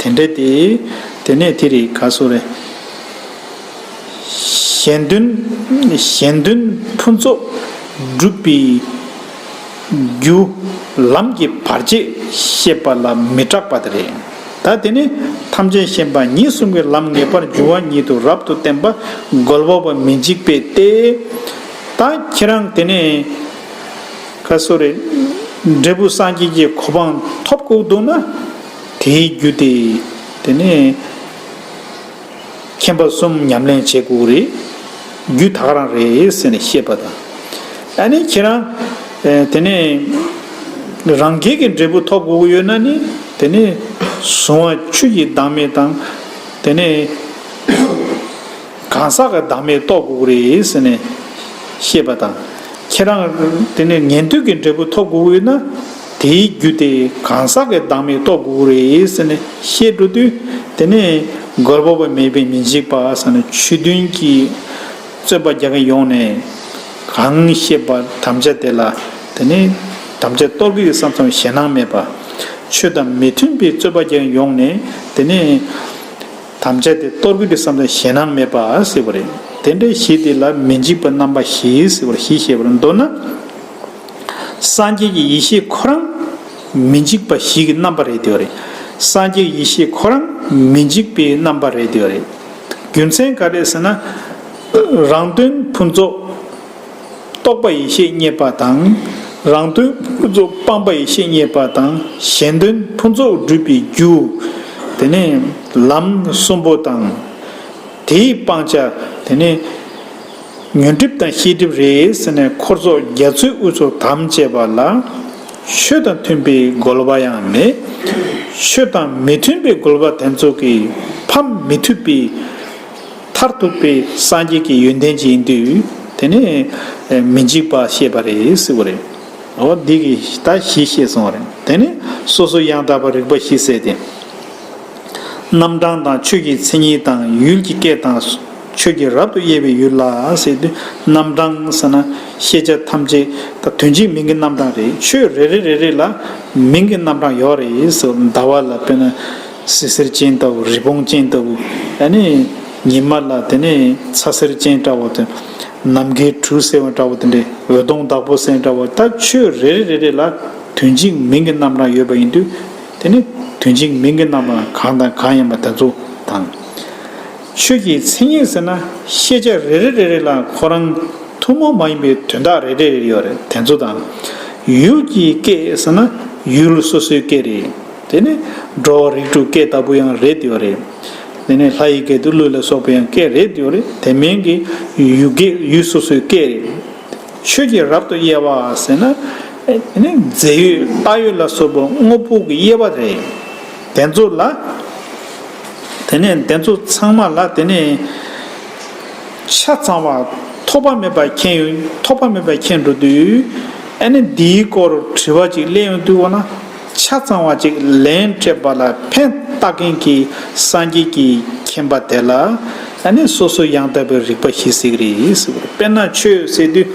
དེ་འདྲ་དེ། དེ་ནས་དེ་རེད་ག་སོ་རེད། གཞན་དོན་གཞན་དོན་ཕུན་ཚོགས་སྒྲུབ་པའི་རྒྱུ། ལམ་གྱི་བར་ཆད་བཤད་པ་ལ་མི་སྐྲག་པ་དེ་རེད། ད་དེ་ནི་ཐམས་ཅད་མཁྱེན་པ་ཉིད་གསུམ་གྱི་ལམ་ངེས་པར་འབྱུང་བ་ཉིད་དུ་རབ་ཏུ་བསྟན་པ་རྒོལ་བ་པ་མི་འཇིགས་པས་ཏེ། ད་ཁྱེད་རང་དེ་ནས་ག་སོ་རེད། འབྲས་བུ་སངས་རྒྱས་ཀྱི་གོ་འཕང་ཐོབ་དགོས་འདུག་ན། དེའི་རྒྱུ་དེ་དེ་ནས་མཁྱེན་པ་གསུམ་ཉམས་ལེན་བྱེད་དགོས་རེད། རྒྱུ་ད་ག་རང་རེད་ཟེར་ནས་བཤད་པ་དང་། ཨ་ནི་ཁྱེད་རང་དེ་ནས་རང་རྒྱལ་གྱི་འབྲས་བུ་ཐོབ་དགོས་ཀྱི་ཡོད་ན་ནི། དེ་ནས་གཟུང་བ་ཆོས་ཀྱི་བདག་མེད་དང་། དེ་ནས་གང་ཟག་གི་བདག་མེད་རྟོགས་དགོས་ཀྱི་རེད་ཟེར་ནས་བཤད་པ་དང་། ཁྱེད་རང་དེ་ནས་ཉན་ཐོས་ཀྱི་འབྲས་བུ་ཐོབ་དགོས་ཀྱི་ཡོད་ན། དེའི་རྒྱུ་དེ་གང་ཟག་གི་བདག་མེད་རྟོགས་དགོས་ཀྱི་རེད་ཟེར་ནས་བཤད་འགྲོ་དུས། དེ་ནས་རྒོལ་བ་པ་མེད་པས་མི་འཇིགས་པ་ཟེར་ནས་ཆོས་མཐུན་གྱི་རྩོད་པ་རྒྱག་གིན་ཡོང་ནས། གང་བཤད་པ་དམ་བཅའ་དེ་ལ། དེ་ནས་དམ་བཅའ་གཏོར་གྱི་བསམ་བསམ་ཞེད་སྣང་མེད་པ། ཆོས་དང་མི་མཐུན་པའི་རྩོད་པ་རྒྱག་གིན་ཡོང་ནས། དེ་ནས་དམ་བཅའ་དེ་གཏོར་གྱི་བསམ་བསམ་ཞེད་སྣང་མེད་པ་ཟེར་བ་རེད། དེ་འདྲའི་གཞི་དེ་ལ་མི་འཇིགས་པ་རྣམ་པ་བཞི་ཟེར་བ་རེད། བཞི་ཞེས་པར་མདོར་ན། སངས་རྒྱས་ཀྱི་ཡེ་ཤེས་ཁོ་རང་མི་འཇིགས་པ་ཞིག་གི་རྣམ་པ་རེད་དེ་བ་རེད། སངས་རྒྱས་ཡེ་ཤེས་ཁོ་རང་མི་འཇིགས་པའི་རྣམ་པ་རེད་དེ་བ་རེད། རྒྱུ་མཚན་ག་རེ་ཟེར་ན། རང་དོན་ཕུན་ཚོགས་རྟོགས་པ་ཡེ་ཤེས་རྙེད་པ་དང་། རང་དོན་ཕུན་ཚོགས་སྤངས་པ་ཡེ་ཤེས་རྙེད་པ་དང་། གཞན་དོན་ཕུན་ཚོགས་སྒྲུབ་པའི་རྒྱུ། དེ་ནས་ལམ་གསུམ་པོ་དང་། དེའི་སྤང་བྱ། དེ་ནས་ཉོན་སྒྲིབ་དང་ཤེས་སྒྲིབ་རེད་ཟེར་ནས་འཁོར་ཚོགས་རྒྱ་མཚོའི་དབུས་སུ་དམ་བཅས་པ་ལ། ཆོས་དང་མཐུན་པའི་རྒོལ་བ་ཡང་མེད། ཆོས་དང་མི་མཐུན་པའི་རྒོལ་བ་དེ་ཚོ་གིས་ཕམ་མི་ཐུབ་པའི་མཐར་ཐུག་པའི་སངས་རྒྱས་ཀྱི་ཡོན་ཏན་ཅིག་ཡིན་དུས། དེ་ནི་མི་འཇིགས་པ་ཤེས་པ་རེད་ཟེར་བ་རེད། འོ་འདི་གི་ད་བཞི་ཤེས་སོང་བ་རེད། དེ་ནི་སོ་སོ་ཡང་དག་པའི་རིག་པ་བཞི་ཟེར་ཏེ། རྣམ་གྲངས་དང་ཆོས་ཀྱི་མཚན་ཉིད་དང་ཡུལ་གྱི་སྐད་དང་། ཆོས་ཀྱི་རབ་ཏུ་དབྱེ་བའི་ཡུལ་ལ་ཟེར་དུས། རྣམ་གྲངས་ཟེར་ན་ཤེས་བྱ་ཐམས་ཅད་ད་དོན་གཅིག་མིང་གི་རྣམ་གྲངས་རེད། ཆོས་རེ་རེ་རེ་རེ་ལ་མིང་གི་རྣམ་གྲངས་ཡོད་རེད་ཟེར། ཟླ་བ་ལ་དཔེར་ན་བསིལ་ཟེར་ཅན་ལྟ་བུ། རི་བོང་ཅན་ལྟ་བུ། ཨ་ནི་ཉི་མ་ལ་དེ་ནས་ཚ་ཟེར་ཅན་འདྲ་བོ་དེ། ནམ་མཁའི་གྲུ་ཟེར་བ་འདྲ་བོ་དེ་འདྲས། འོད་སྟོང་བདག་པོ་ཟེར་འདྲ་བོ། ད་ཆོས་རེ་རེ་རེ་རེ་ལ་དོན་གཅིག་མིང་གི་རྣམ་གྲངས་ཡོད་པ་ཡིན་དུས། དེ་ནི་དོན་གཅིག་མིང་གི་རྣམ་གྲངས་གང་དང་གང་ཡིན་པ་དེ་ཚོ་དང་། ཆོས་ཀྱི་མཚན་ཉིད་ཟེར་ན་ཤེས་བྱ་རེ་རེ་རེ་རེ་ལ་ཁོ་རང་ཐུན་མོང་མ་ཡིན་པའི་དོན་དག་རེ་རེ་རེ་ཡོད་རེད། དེ་ཚོ་དང་། ཡུལ་གྱི་སྐད་ཟེར་ན་ཡུལ་སོ་སོའི་སྐད་རེད། དེ་ནི་འགྲོ་བ་རིགས་དྲུག་སྐད་ལྟ་བུ་ཡང་རེད་ཡོད་རེད། དེ་ནི་ལྷ་ཡི་སྐད་དུ་ཀླུ་ལ་སོགས་པ་ཡང་སྐད་རེད་ཡོད་རེད། དེ་མིན་གྱི་ཡུལ་སྐད་ཡུལ་སོ་སོའི་སྐད་རེད། ཆོས་ཀྱི་རབ་ཏུ་དབྱེ་བ་ཟེར་ན། དེ་ནི་རྫས་ཡོད་རྟགས་ཡོད་ལ་སོགས་པ་དངོས་པོ་གི་དབྱེ་བ་རེད། དེ་ཚོ་ལ། དེ་ནས་དེ་ཚོ་ཚང་མ་ལ་དེ་ནས་ཆ་ཚང་བ་ཐོགས་པ་མེད་པར་མཁྱེན་ཡོད། ཐོགས་པ་མེད་པར་མཁྱེན་འགྲོ་དུས། ཨ་ནི་འདིའི་སྐོར་དྲི་བ་ཅིག་སླེབས་ཡོང་དུས་འོ་ན། ཆ་ཚང་བ་ཅིག་ལན་སྤྲད་པ་ལ་ཕན་བཏགས་མཁན་གྱི་སངས་རྒྱས་ཀྱི་མཁྱེན་པ་དེ་ལ། ཨ་ནི་སོ་སོ་ཡང་དག་པའི་རིག་པ་ཞིག་ཟེར་གི་རེད་ཟེར་བ་རེད། དཔེར་ན་ཆོས་ཟེར་དུས།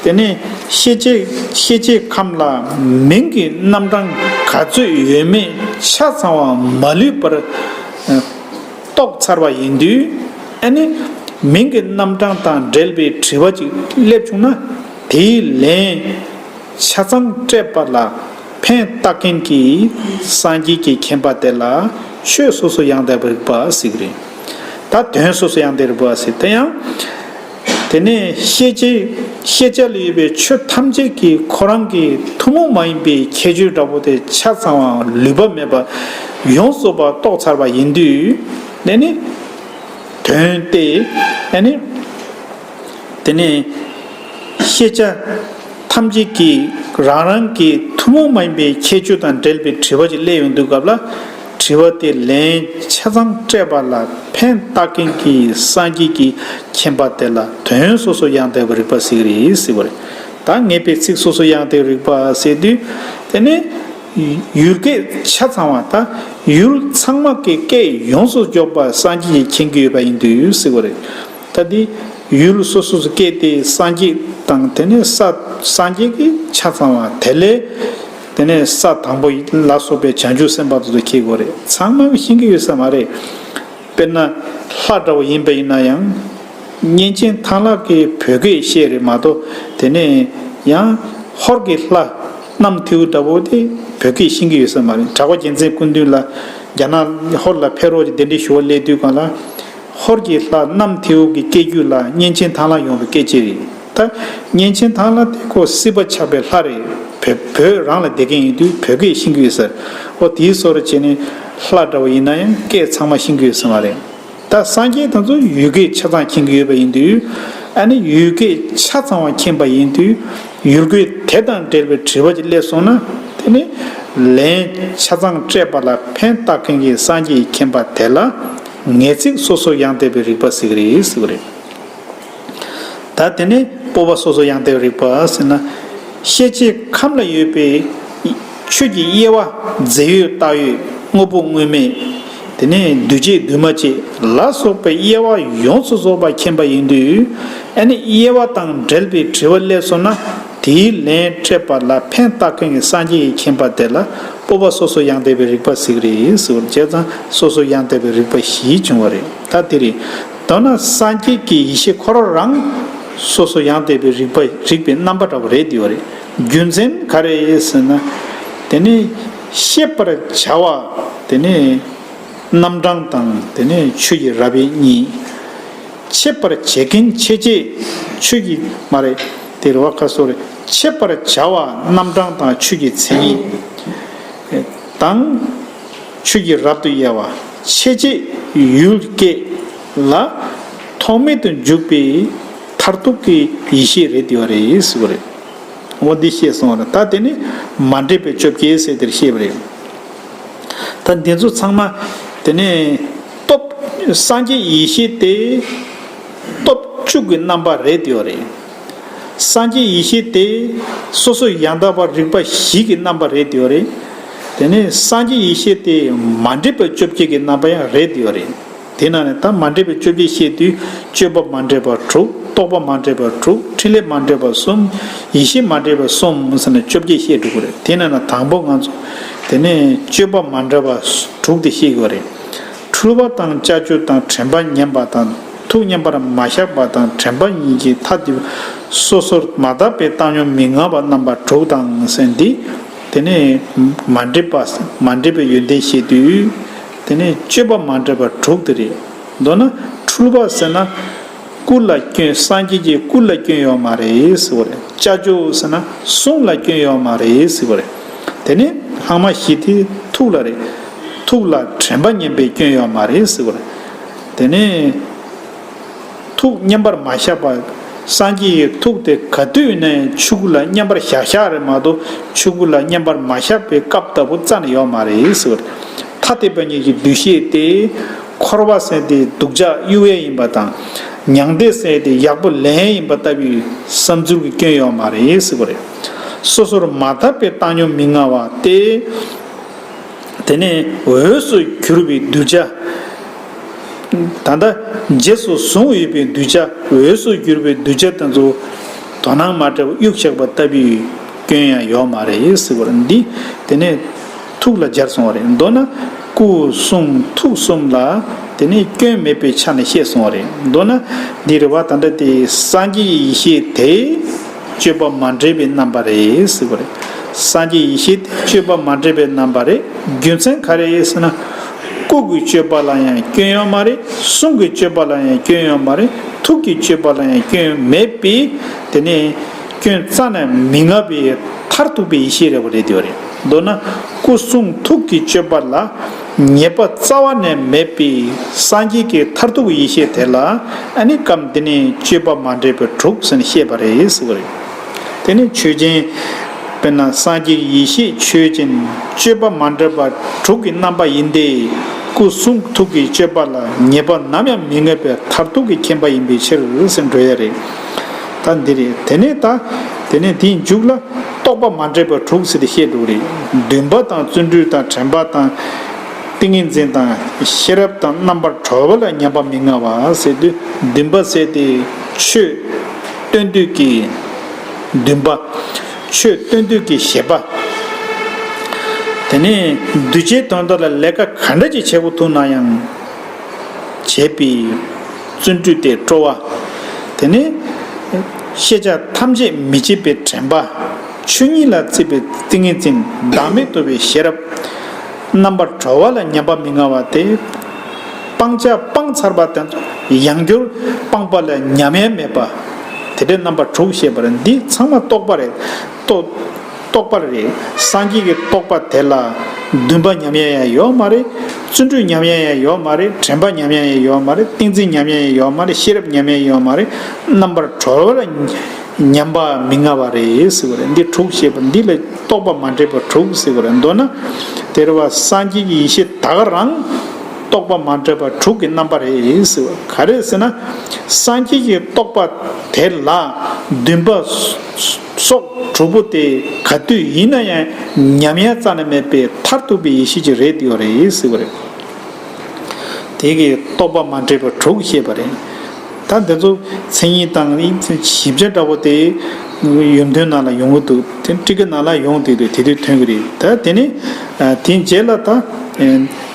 དེ་ནས་ཤེས་བྱའི་ཤེས་བྱའི་ཁམས་ལ་མིང་གི་རྣམ་གྲངས་ག་ཚོད་ཡོད་མེད་ཆ་ཚང་བ་མ་ལུས་པར་རྟོགས་ཚར་བ་ཡིན་དུས། ཨ་ནི་མིང་གི་རྣམ་གྲངས་དང་འབྲེལ་བའི་དྲི་བ་ཅིག་སླེབས་བྱུང་ན། དེའི་ལན་ཆ་ཚང་སྤྲད་པ་ལ་ཕན་བཏགས་མཁན་གྱི་སངས་རྒྱས་ཀྱི་མཁྱེན་པ་དེ་ལ་ཆོས་སོ་སོ་ཡང་དག་པའི་རིག་པ་ཟེར་གི་རེད། ད་དོན་སོ་སོ་ཡང་དག་པའི་རིག་པ་ཟེར་དེ་ཡང་། དེ་ནས་ཤེས་བྱའི་ཤེས་བྱ་ལ་ཡོད་པའི་ཆོས་ཐམས་ཅད་ཀྱི་ཁོ་རང་གི་ཐུན་མོང་མ་ཡིན་པའི་ཁྱད་ཆོས་འདྲ་པོ་དེ་ཆ་ཚང་བ་ལུས་པ་མེད་པ་ཡོངས་སུ་པ་རྟོགས་ཚར་བ་ཡིན་དུས། དེ་ནི་དོན་ཏེ། དེ་ནི་དེ་ནས་ཤེས་བྱ་ཐམས་ཅད་ཀྱི་རང་རང་གི་ཐུན་མོང་མ་ཡིན་པའི་ཁྱད་ཆོས་དང་འབྲེལ་བའི་དྲི་བ་ཅིག་སླེབས་ཡོང་དུས་སྐབས་ལ། དྲི་བ་དེ་ལན་ཆ་ཚང་སྤྲད་པ་ལ་ཕན་བཏགས་མཁན་གྱི་སངས་རྒྱས་ཀྱི་མཁྱེན་པ་དེ་ལ་དོན་སོ་སོ་ཡང་དག་པའི་རིག་པ་ཟེར་གི་རེད་ཟེར་བ་རེད། ད་ངེས་པའི་ཚིག་སོ་སོ་ཡང་དག་པའི་རིག་པ་ཟེར་དུས། དེ་ནི་ཡུལ་སྐད་ཆ་ཚང་བ། ད་ཡུལ་ཚང་མ་གི་སྐད་ཡོངས་སུ་རྫོགས་པ་སངས་རྒྱས་ཀྱིས་མཁྱེན་གྱི་ཡོད་པ་ཡིན་དུས་ཟེར་བ་རེད། ད་འདི་ ཡུལ་སོ་སོ་སུ་སྐྱེས་ཏེ་སངས་རྒྱས་དང་དེ་ནས་ས་སངས་རྒྱས་ཀྱི་ཆ་ཚང་བ་དེ་ལས་དེ་ནས་ས་དང་པོ་ལ་སོགས་པའི་བྱང་ཆུབ་སེམས་དཔའ་དེ་ཚོ་འཁྱེར་དགོས་རེད། ཚང་མ་ཤེས་ཀྱི་ཡོད་ས་མ་རེད། དཔེར་ན་ལྷ་འདྲ་བོ་ཡིན་པ་ཡིན་ན་ཡང་གཉན་ཆེན་ཐང་ལྷ་གི་བོད་སྐད་བཤད་རེད་མ་གཏོགས། དེ་ནས་ཡང་ཧོར་གྱི་ལྷ་གནམ་ཐེའུ་འདྲ་བོ་དེ་བོད་སྐད་ཤེས་ཀྱི་ཡོད་ས་མ་རེད། གྲགས་པ་རྒྱལ་མཚན་སྐུ་མདུན་ལ་རྒྱ་ནག་ཧོར་ལ་ཕེབས་རོགས་ཀྱི་གདན་འདྲེན་ཞུ་བ་སླེབས་དུས་སྒང་ལ། ཧོར་གྱི་ལྷ་གནམ་ཐེའུ་གི་སྐད་རྒྱུད་ལ་གཉན་ཆེན་ཐང་ལྷ་ཡོང་བའི་སྐད་ཅིག་རེད། ད་གཉན་ཆེན་ཐང་ལྷ་དེ་ཁོ་སྲིད་པ་ཆགས་པའི་ལྷ་རེད། བོད་བོད་རང་ལ་བསྡད་མཁན་ཡིན་དུས་བོད་སྐད་ཤེས་ཀྱི་ཡོད་ས་རེད། འོ་དེའི་བཟོ་འདྲ་བྱས་ནས་ལྷ་འདྲ་བོ་ཡིན་ན་ཡང་སྐད་ཚང་མ་ཤེས་ཀྱི་ཡོད་ས་མ་རེད། ད་སངས་རྒྱས་དེ་ཚོ་ཡུལ་སྐད་ཆ་ཚང་མཁྱེན་གྱི་ཡོད་པ་ཡིན་དུས། ཨ་ནི་ཡུལ་སྐད་ཆ་ཚང་བ་མཁྱེན་པ་ཡིན་དུས། ཡུལ་སྐད་དེ་དང་འབྲེལ་བའི་དྲི་བ་ཅིག་སླེབས་སོང་ན། དེ་ནི་ལན་ཆ་ཚང་སྤྲད་པ་ལ་ཕན་བཏགས་མཁན་གྱི་སངས་རྒྱས་ཀྱིས་མཁྱེན་པ་དེ་ལ་ངེས་ཚིག་སོ་སོར་ཡང་དག་པའི་རིགས་པ་ཟེར་གྱི་རེད་ཟེར་བ་རེད། ད་དེ་ནས་སྤོབས་པ་སོ་སོར་ཡང་དག་པའི་རིགས་པ་ཟེར་ན། ཤེས་བྱའི་ཁམས་ལ་ཡོད་པའི་ཆོས་ཀྱི་དབྱེ་བ། རྫས་ཡོད་རྟགས་ཡོད། དངོས་པོ་དངོས་མེད། དེ་ནས་འདུས་བྱས་འདུས་མ་བྱས་ལ་སོགས་པའི་དབྱེ་བ་ཡོངས་སུ་རྫོགས་པ་མཁྱེན་པ་ཡིན་དུས། ཨ་ནི་དབྱེ་བ་དང་འབྲེལ་བའི་དྲི་བ་སླེབས་སོང་ན། དེའི་ལན་སྤྲད་པ་ལ་ཕན་བཏགས་མཁན་གྱི་སངས་རྒྱས་ཀྱིས་མཁྱེན་པ་དེ་ལ་སྤོབས་པ་སོ་སོར་ཡང་དག་པའི་རིགས་པ་ཟེར་གྱི་རེད་ཟེར་བ་རེད། བྱས་ཙང་སོ་སོར་ཡང་དག་པའི་རིགས་པ་བཞི་བྱུང་བ་རེད། ད་དེ་རེད། མདོར་ན་སངས་རྒྱས་ཀྱི་ཡེ་ཤེས་ཁོ་རང་རང་སོ་སོར་ཡང་དག་པའི་རིགས་པ་རིགས་པའི་རྣམ་པ་འདྲ་བོ་རེད་དེ་བ་རེད། རྒྱུ་མཚན་ག་རེ་ཟེར་ན། དེ་ནི་ཤེས་པར་བྱ་བ་དེ་ནི་རྣམ་གྲངས་དང་དེ་ནི་ཆོས་ཀྱི་རབ་དབྱེ་གཉིས། འཆད་པར་བྱེད་མཁན་འཆད་བྱེད་ཆོས་ཀྱི་མ་རེད། དེ་རེད་བ། ཁ་སོ་རེད། འཆད་པར་བྱ་བ་རྣམ་གྲངས་དང་ཆོས་ཀྱི་མཚན་ཉིད་དང་། ཆོས་ཀྱི་རབ་ཏུ་དབྱེ་བ། འཆད་བྱེད་ཡུལ་སྐད་ལ་ཐོགས་མེད་དུ་འཇུག་པའི་མཐར་ཐུག་གི་ཡེ་ཤེས་རེད་དེ་བ་རེད་ཟེར་བ་རེད། འོ་འདི་བཤད་སོང་བ་རེད། ད་དེ་ནི་མ་འདྲེས་པའི་བཅོ་བརྒྱད་ཟེར་དེར་བཤད་པ་རེད། ད་འདི་ཚོ་ཚང་མ་དེ་ནི་སྟོབས། སངས་རྒྱས་ཡེ་ཤེས་དེ་སྟོབས་བཅུ་གི་རྣམ་པ་རེད་དེ་བ་རེད། སངས་རྒྱས་ཡེ་ཤེས་དེ་སོ་སོ་ཡང་དག་པ་རིགས་པ་བཞི་གི་རྣམ་པ་རེད་དེ་བ་རེད། དེ་ནས་སངས་རྒྱས་ཡེ་ཤེས་དེ་མ་འདྲེས་པའི་བཅོ་བརྒྱད་ཀྱི་རྣམ་པ་ཡང་རེད་དེ་བ་རེད། དེ་ནང་ནས་ད་མ་འདྲེས་པའི་བཅོ་བརྒྱད་བཤད་དུས་སྤྱོད་པ་མ་འདྲེས་པ་དྲུག། རྟོག་པ་མ་འདྲེས་པ་དྲུག། ཕྲིན་ལས་མ་འདྲེས་པ་གསུམ། ཡེ་ཤེས་མ་འདྲེས་པ་གསུམ་ཟེར་ནས་བཅོ་བརྒྱད་བཤད་འགྲོ་གི་རེད། དེ་ནང་ནས་དང་པོ་ང་ཚོ་དེ་ནས་སྤྱོད་པ་མ་འདྲེས་པ་དྲུག་དེ་བཤད་དགོས་རེད། འཁྲུལ་པ་དང་ཅ་ཅོ་དང་དྲན་པ་ཉམས་པ་དང་། ཐུགས་མཉམ་པར་མ་བཞག་པ་དང་དྲན་པ་ཉིད་ཀྱི་མཐའ་དེ་སོ་སོར་མ་དག་པའི་བཏང་སྙོམས་མི་མངའ་བ་རྣམ་པ་དྲུག་དང་ཟེར་འདི། དེ་ནས་མ་འདྲེས་པ། མ་འདྲེས་པའི་ཡོན་ཏན་བཤད་དུས། དེ་ནས་སྤྱོད་པ་མ་འདྲེས་པ་དྲུག་དེ་རེད། མདོར་ན་འཁྲུལ་པ་ཟེར་ན། སྐུ་ལ་སྐྱོན། སངས་རྒྱས་ཀྱི་སྐུ་ལ་སྐྱོན་ཡོད་མ་རེད་ཟེར་བ་རེད། ཅ་ཅོ་ཟེར་ན་གསུང་ལ་སྐྱོན་ཡོད་མ་རེད་ཟེར་བ་རེད། དེ་ནས་ལྷག་མ་བཞི་དེ་ཐུགས་ལ་རེད། ཐུགས་ལ་དྲན་པ་ཉམས་པའི་སྐྱོན་ཡོད་མ་རེད་ཟེར་བ་རེད། དེ་ནས་ཐུགས་མཉམ་པར་མ་བཞག་པ། སངས་རྒྱས་ཀྱི་ཐུགས་དེ་ག་དུས་ནས་ཆོས་སྐུ་ལ་མཉམ་པར་བཞག་བཞག་རེད་མ་གཏོགས་ཆོས་སྐུ་ལ་མཉམ་པར་མ་བཞག་པའི་སྐབས་ལྟ་བུ་རྩ་ནས་ཡོད་མ་རེད་ཟེར་བ་རེད། ཐ་དད་པ་ཉིད་ཀྱི་འདུ་ཤེས་དེ། འཁོར་བ་ཟེར་དེ་སྡུག་ཅག་གཡུག་ཡས་ཡིན་པ་དང་། མྱང་འདས་ཟེར་དེ་ཡག་པོ་ལེན་ཡས་ཡིན་པ་ལྟ་བུའི་བསམ་ཚུལ་གྱི་སྐྱོན་ཡོད་མ་རེད་ཟེར་བ་རེད། སོ་སོར་མ་དག་པའི་བཏང་སྙོམས་མི་མངའ་བ་སྟེ། དེ་ནས་འོས་སུ་གྱུར་པའི་གདུལ་བྱ། ད་ལྟ་རྗེས་སུ་བཟུང་འོས་པའི་གདུལ་བྱ། འོས་སུ་གྱུར་པའི་གདུལ་བྱ་དེ་ཚོ་དོ་སྣང་མ་སྤྲད་པར་གཡུག་བཞག་པ་ལྟ་བུའི་སྐྱོན་ཡང་ཡོད་མ་རེད་ཟེར་བ་རེད། འདི་དེ་ནས་ཐུགས་ལ་སྦྱར་སོང་བ་རེད། མདོར་ན་སྐུ་གསུང་ཐུགས་གསུམ་ལ་དེ་ནས་སྐྱོན་མེད་པའི་ཆ་ནས་བཤད་སོང་བ་རེད། མདོར་ན་འདི་རེད་བ། ད་ལྟ་དེ་སངས་རྒྱས་ཡེ་ཤེས་དེ་སྤྱོད་པ་མ་འདྲེས་པའི་རྣམ་པ་རེད་ཟེར་བ་རེད། སངས་རྒྱས་ཡེ་ཤེས་དེ་སྤྱོད་པ་མ་འདྲེས་པའི་རྣམ་པ་རེད། རྒྱུ་མཚན་ག་རེ་ཟེར་ན། སྐུ་གི་སྤྱོད་པ་ལ་ཡང་སྐྱོན་ཡོད་མ་རེད། གསུང་གི་སྤྱོད་པ་ལ་ཡང་སྐྱོན་ཡོད་མ་རེད། ཐུགས་ཀྱི་སྤྱོད་པ་ལ་ཡང་སྐྱོན་མེད་པས། དེ་ནས་སྐྱོན་རྩ་ནས་མི་མངའ་བའི་མཐར་ཐུག་པའི་ཡེ་ཤེས་རེད་བ་རེད་དེ་བ་རེད། མདོར་ན་སྐུ་གསུང་ཐུགས་ཀྱི་སྤྱོད་པ་ལ་ཉེས་པ་རྩ་བ་ནས་མེད་པའི་སངས་རྒྱས་ཀྱི་མཐར་ཐུག་ཡེ་ཤེས་དེ་ལ། ཨ་ནི་སྐབས་འདི་ནས་སྤྱོད་པ་མ་འདྲེས་པ་དྲུག་ཟེར་ནས་བཤད་པ་རེད་ཟེར་བ་རེད། དེ་ནི་ཆོས་ཅན། དཔེར་ན་སངས་རྒྱས་ཡེ་ཤེས་ཆོས་ཅན། སྤྱོད་པ་མ་འདྲེས་པ་དྲུག་གི་རྣམ་པ་ཡིན་ཏེ། སྐུ་གསུང་ཐུགས་ཀྱི་སྤྱོད་པ་ལ་ཉེས་པ་ནམ་ཡང་མི་མངའ་བའི་མཐར་ཐུག་གི་མཁྱེན་པ་ཡིན་པའི་ཕྱིར་ཟེར་འགྲོ་ཡ་རེད། ད་འདི་རེད། དེ་ནས་ད་དེ་ནས་དེའི་མཇུག་ལ་རྟོག་པ་མ་འདྲེས་པ་དྲུག་ཟེར་ཏེ་བཤད་འགྲོ་གི་རེད། འདུན་པ་དང་བརྩོན་འགྲུས་དང་དྲན་པ་དང་། ཏིང་ངེ་འཛིན་དང་ཤེས་རབ་དང་རྣམ་པར་གྲོལ་བ་ལ་ཉམས་པ་མི་མངའ་བ་ཟེར་དུས། འདུན་པ་ཟེར་ཏེ་ ཆོས་སྟོན་འདོད་ཀྱི་འདུན་པ། ཆོས་སྟོན་འདོད་ཀྱི་བཞེད་པ། དེ་ནས་གདུལ་བྱའི་དོན་དག་ལ་ལས་ཀ་ག་འདྲ་ཅིག་བྱེད་དགོས་ཐུག་ན་ཡང་། བྱེད་པའི་བརྩོན་འགྲུས་དེ་སྤྲོ་བ། དེ་ནས་ཤེས་བྱ་ཐམས་ཅད་མི་བརྗེད་པའི་དྲན་པ། ཆོས་ཉིད་ལ་བརྩི་བའི་ཏིང་ངེ་འཛིན། བདག་མེད་རྟོགས་པའི་ཤེས་རབ། རྣམ་པར་གྲོལ་བ་ལ་ཉམས་པ་མི་མངའ་བ་སྟེ། སྤང་བྱ་སྤངས་ཚར་བ་དེ་ཚོ་ཡང་བསྐྱར་སྤངས་པ་ལ་ཉམས་ཡང་མེད་པ། དེ་འདྲའི་རྣམ་པ་དྲུག་བཤད་པ་རེད། འདི་ཚང་མ་རྟོག་པ་རེད། རྟོག་རྟོག་པ་རེད། སངས་རྒྱས་ཀྱི་རྟོག་པ་དེ་ལ་འདུན་པ་ཉམས་ཡང་ཡང་ཡོད་མ་རེད། བརྩོན་འགྲུས་ཉམས་ཡང་ཡང་ཡོད་མ་རེད། དྲན་པ་ཉམས་ཡང་ཡང་ཡོད་མ་རེད། ཏིང་འཛིན་ཉམས་ཡང་ཡང་ཡོད་མ་རེད། ཤེས་རབ་ཉམས་ཡང་ཡང་ཡོད་མ་རེད། རྣམ་པར་གྲོལ་བ་ལ་ཉམས་པ་མི་མངའ་བ་རེད་ཟེར་བ་རེད། འདི་དྲུག་བཤད་པ་འདི་ལ་རྟོག་པ་མ་འདྲེས་པ་དྲུག་ཟེར་བ་རེད། མདོར་ན་དེ་རེད་བ། སངས་རྒྱས་ཀྱི་ཡེ་ཤེས་ད་ག་རང་རྟོག་པ་མ་འདྲེས་པ་དྲུག་གི་རྣམ་པ་རེད་ཟེར་བ། ག་རེ་ཟེར་ན། སངས་རྒྱས་ཀྱི་རྟོག་པ་དེ་ལ་འདུན་པ་སོགས་དྲུག་པོ་དེ་ག་དུས་ཡིན་ན་ཡང་ཉམས་ཡང་རྩ་ནས་མེད་པའི་མཐར་ཐུག་པའི་ཡེ་ཤེས་ཅིག་རེད་ཡོད་རེད་ཟེར་བ་རེད། དེ་གི་རྟོག་པ་མ་འདྲེས་པ་དྲུག་བཤད་པ་རེད། ད་འདི་ཚོ་མཚན་ཉིད་དང་ཞིབ་ཆ་འདྲ་པོ་དེ་ཡོན་ཏན་ནང་ལ་ཡོང་གི་འདུག་དེ་ཊཱི་ཀ་ནང་ལ་ཡོང་བསྡད་འདུག་དེ་དུས་ཐོན་གི་རེད། ད་དེ་ནི་དེའི་རྗེས་ལ་ད་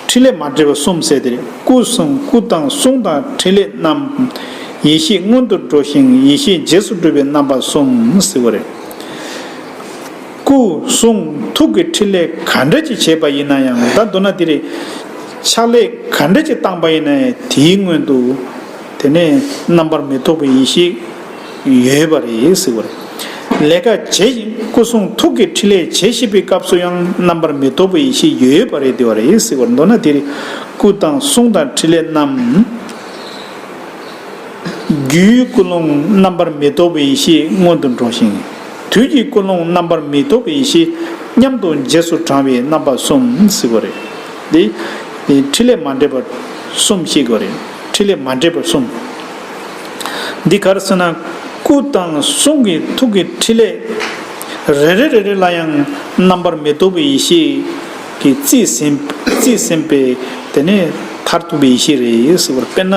ཕྲིན་ལས་མ་འདྲེས་པ་གསུམ་ཟེར་དེ་རེད། སྐུ་གསུང་སྐུ་དང་གསུང་དང་ཕྲིན་ལས་རྣམས། ཡེ་ཤེས་སྔོན་དུ་འགྲོ་ཞིང་ཡེ་ཤེས་རྗེས་སུ་སྒྲུབ་པའི་རྣམ་པ་གསུམ་ཟེར་བ་རེད། སྐུ་གསུང་ཐུགས་ཀྱི་ཕྲིན་ལས་ག་འདྲ་ཅིག་བྱས་པ་ཡིན་ན་ཡང་། ད་མདོར་ན་འདི་རེད། ཕྱག་ལས་ག་འདྲ་ཅིག་བཏང་པ་ཡིན་ན་ཡང་དེའི་སྔོན་དུ་དེ་ནས་རྣམ་པར་མི་རྟོག་པའི་ཡེ་ཤེས་ཡོད་པ་རེད་ཟེར་བ་རེད། ལས་ཀ་བྱེད་སྐུ་གསུང་ཐུགས་ཀྱི་ཕྲིན་ལས་བྱེད་བཞིན་པའི་སྐབས་སུ་ཡང་རྣམ་པར་མི་རྟོག་པའི་ཡེ་ཤེས་ཡོད་པ་རེད་དེ་བ་རེད་ཟེར་བ་རེད། མདོར་ན་དེ་རེད། སྐུ་དང་གསུང་དང་ཕྲིན་ལས་རྣམས། རྒྱུའི་ཀུན་སློང་རྣམ་པར་མི་རྟོག་པའི་ཡེ་ཤེས་སྔོན་དུ་འགྲོ་ཞིང་། དུས་ཀྱི་ཀུན་སློང་རྣམ་པར་མི་རྟོག་པའི་ཡེ་ཤེས་མཉམ་དུ་རྗེས་སུ་འབྲང་བའི་རྣམ་པ་གསུམ་ཟེར་བ་རེད། འདི་འདི་ཕྲིན་ལས་མ་འདྲེས་པ་གསུམ་ཞེས་དགོས་རེད། ཕྲིན་ལས་མ་འདྲེས་པ་གསུམ། འདི་ག་རེ་ཟེར་ན། སྐུ་དང་གསུང་གི་ཐུགས་ཀྱི་ཕྲིན་ལས་རེ་རེ་རེ་རེ་ལ་ཡང་རྣམ་པར་མི་རྟོག་པའི་ཡེ་ཤེས་ཀྱིས་རྩིས་ཟིན་རྩིས་ཟིན་པའི་དེ་ནས་མཐར་ཐུག་པའི་ཡེ་ཤེས་རེད་ཟེར་བར། དཔེར་ན།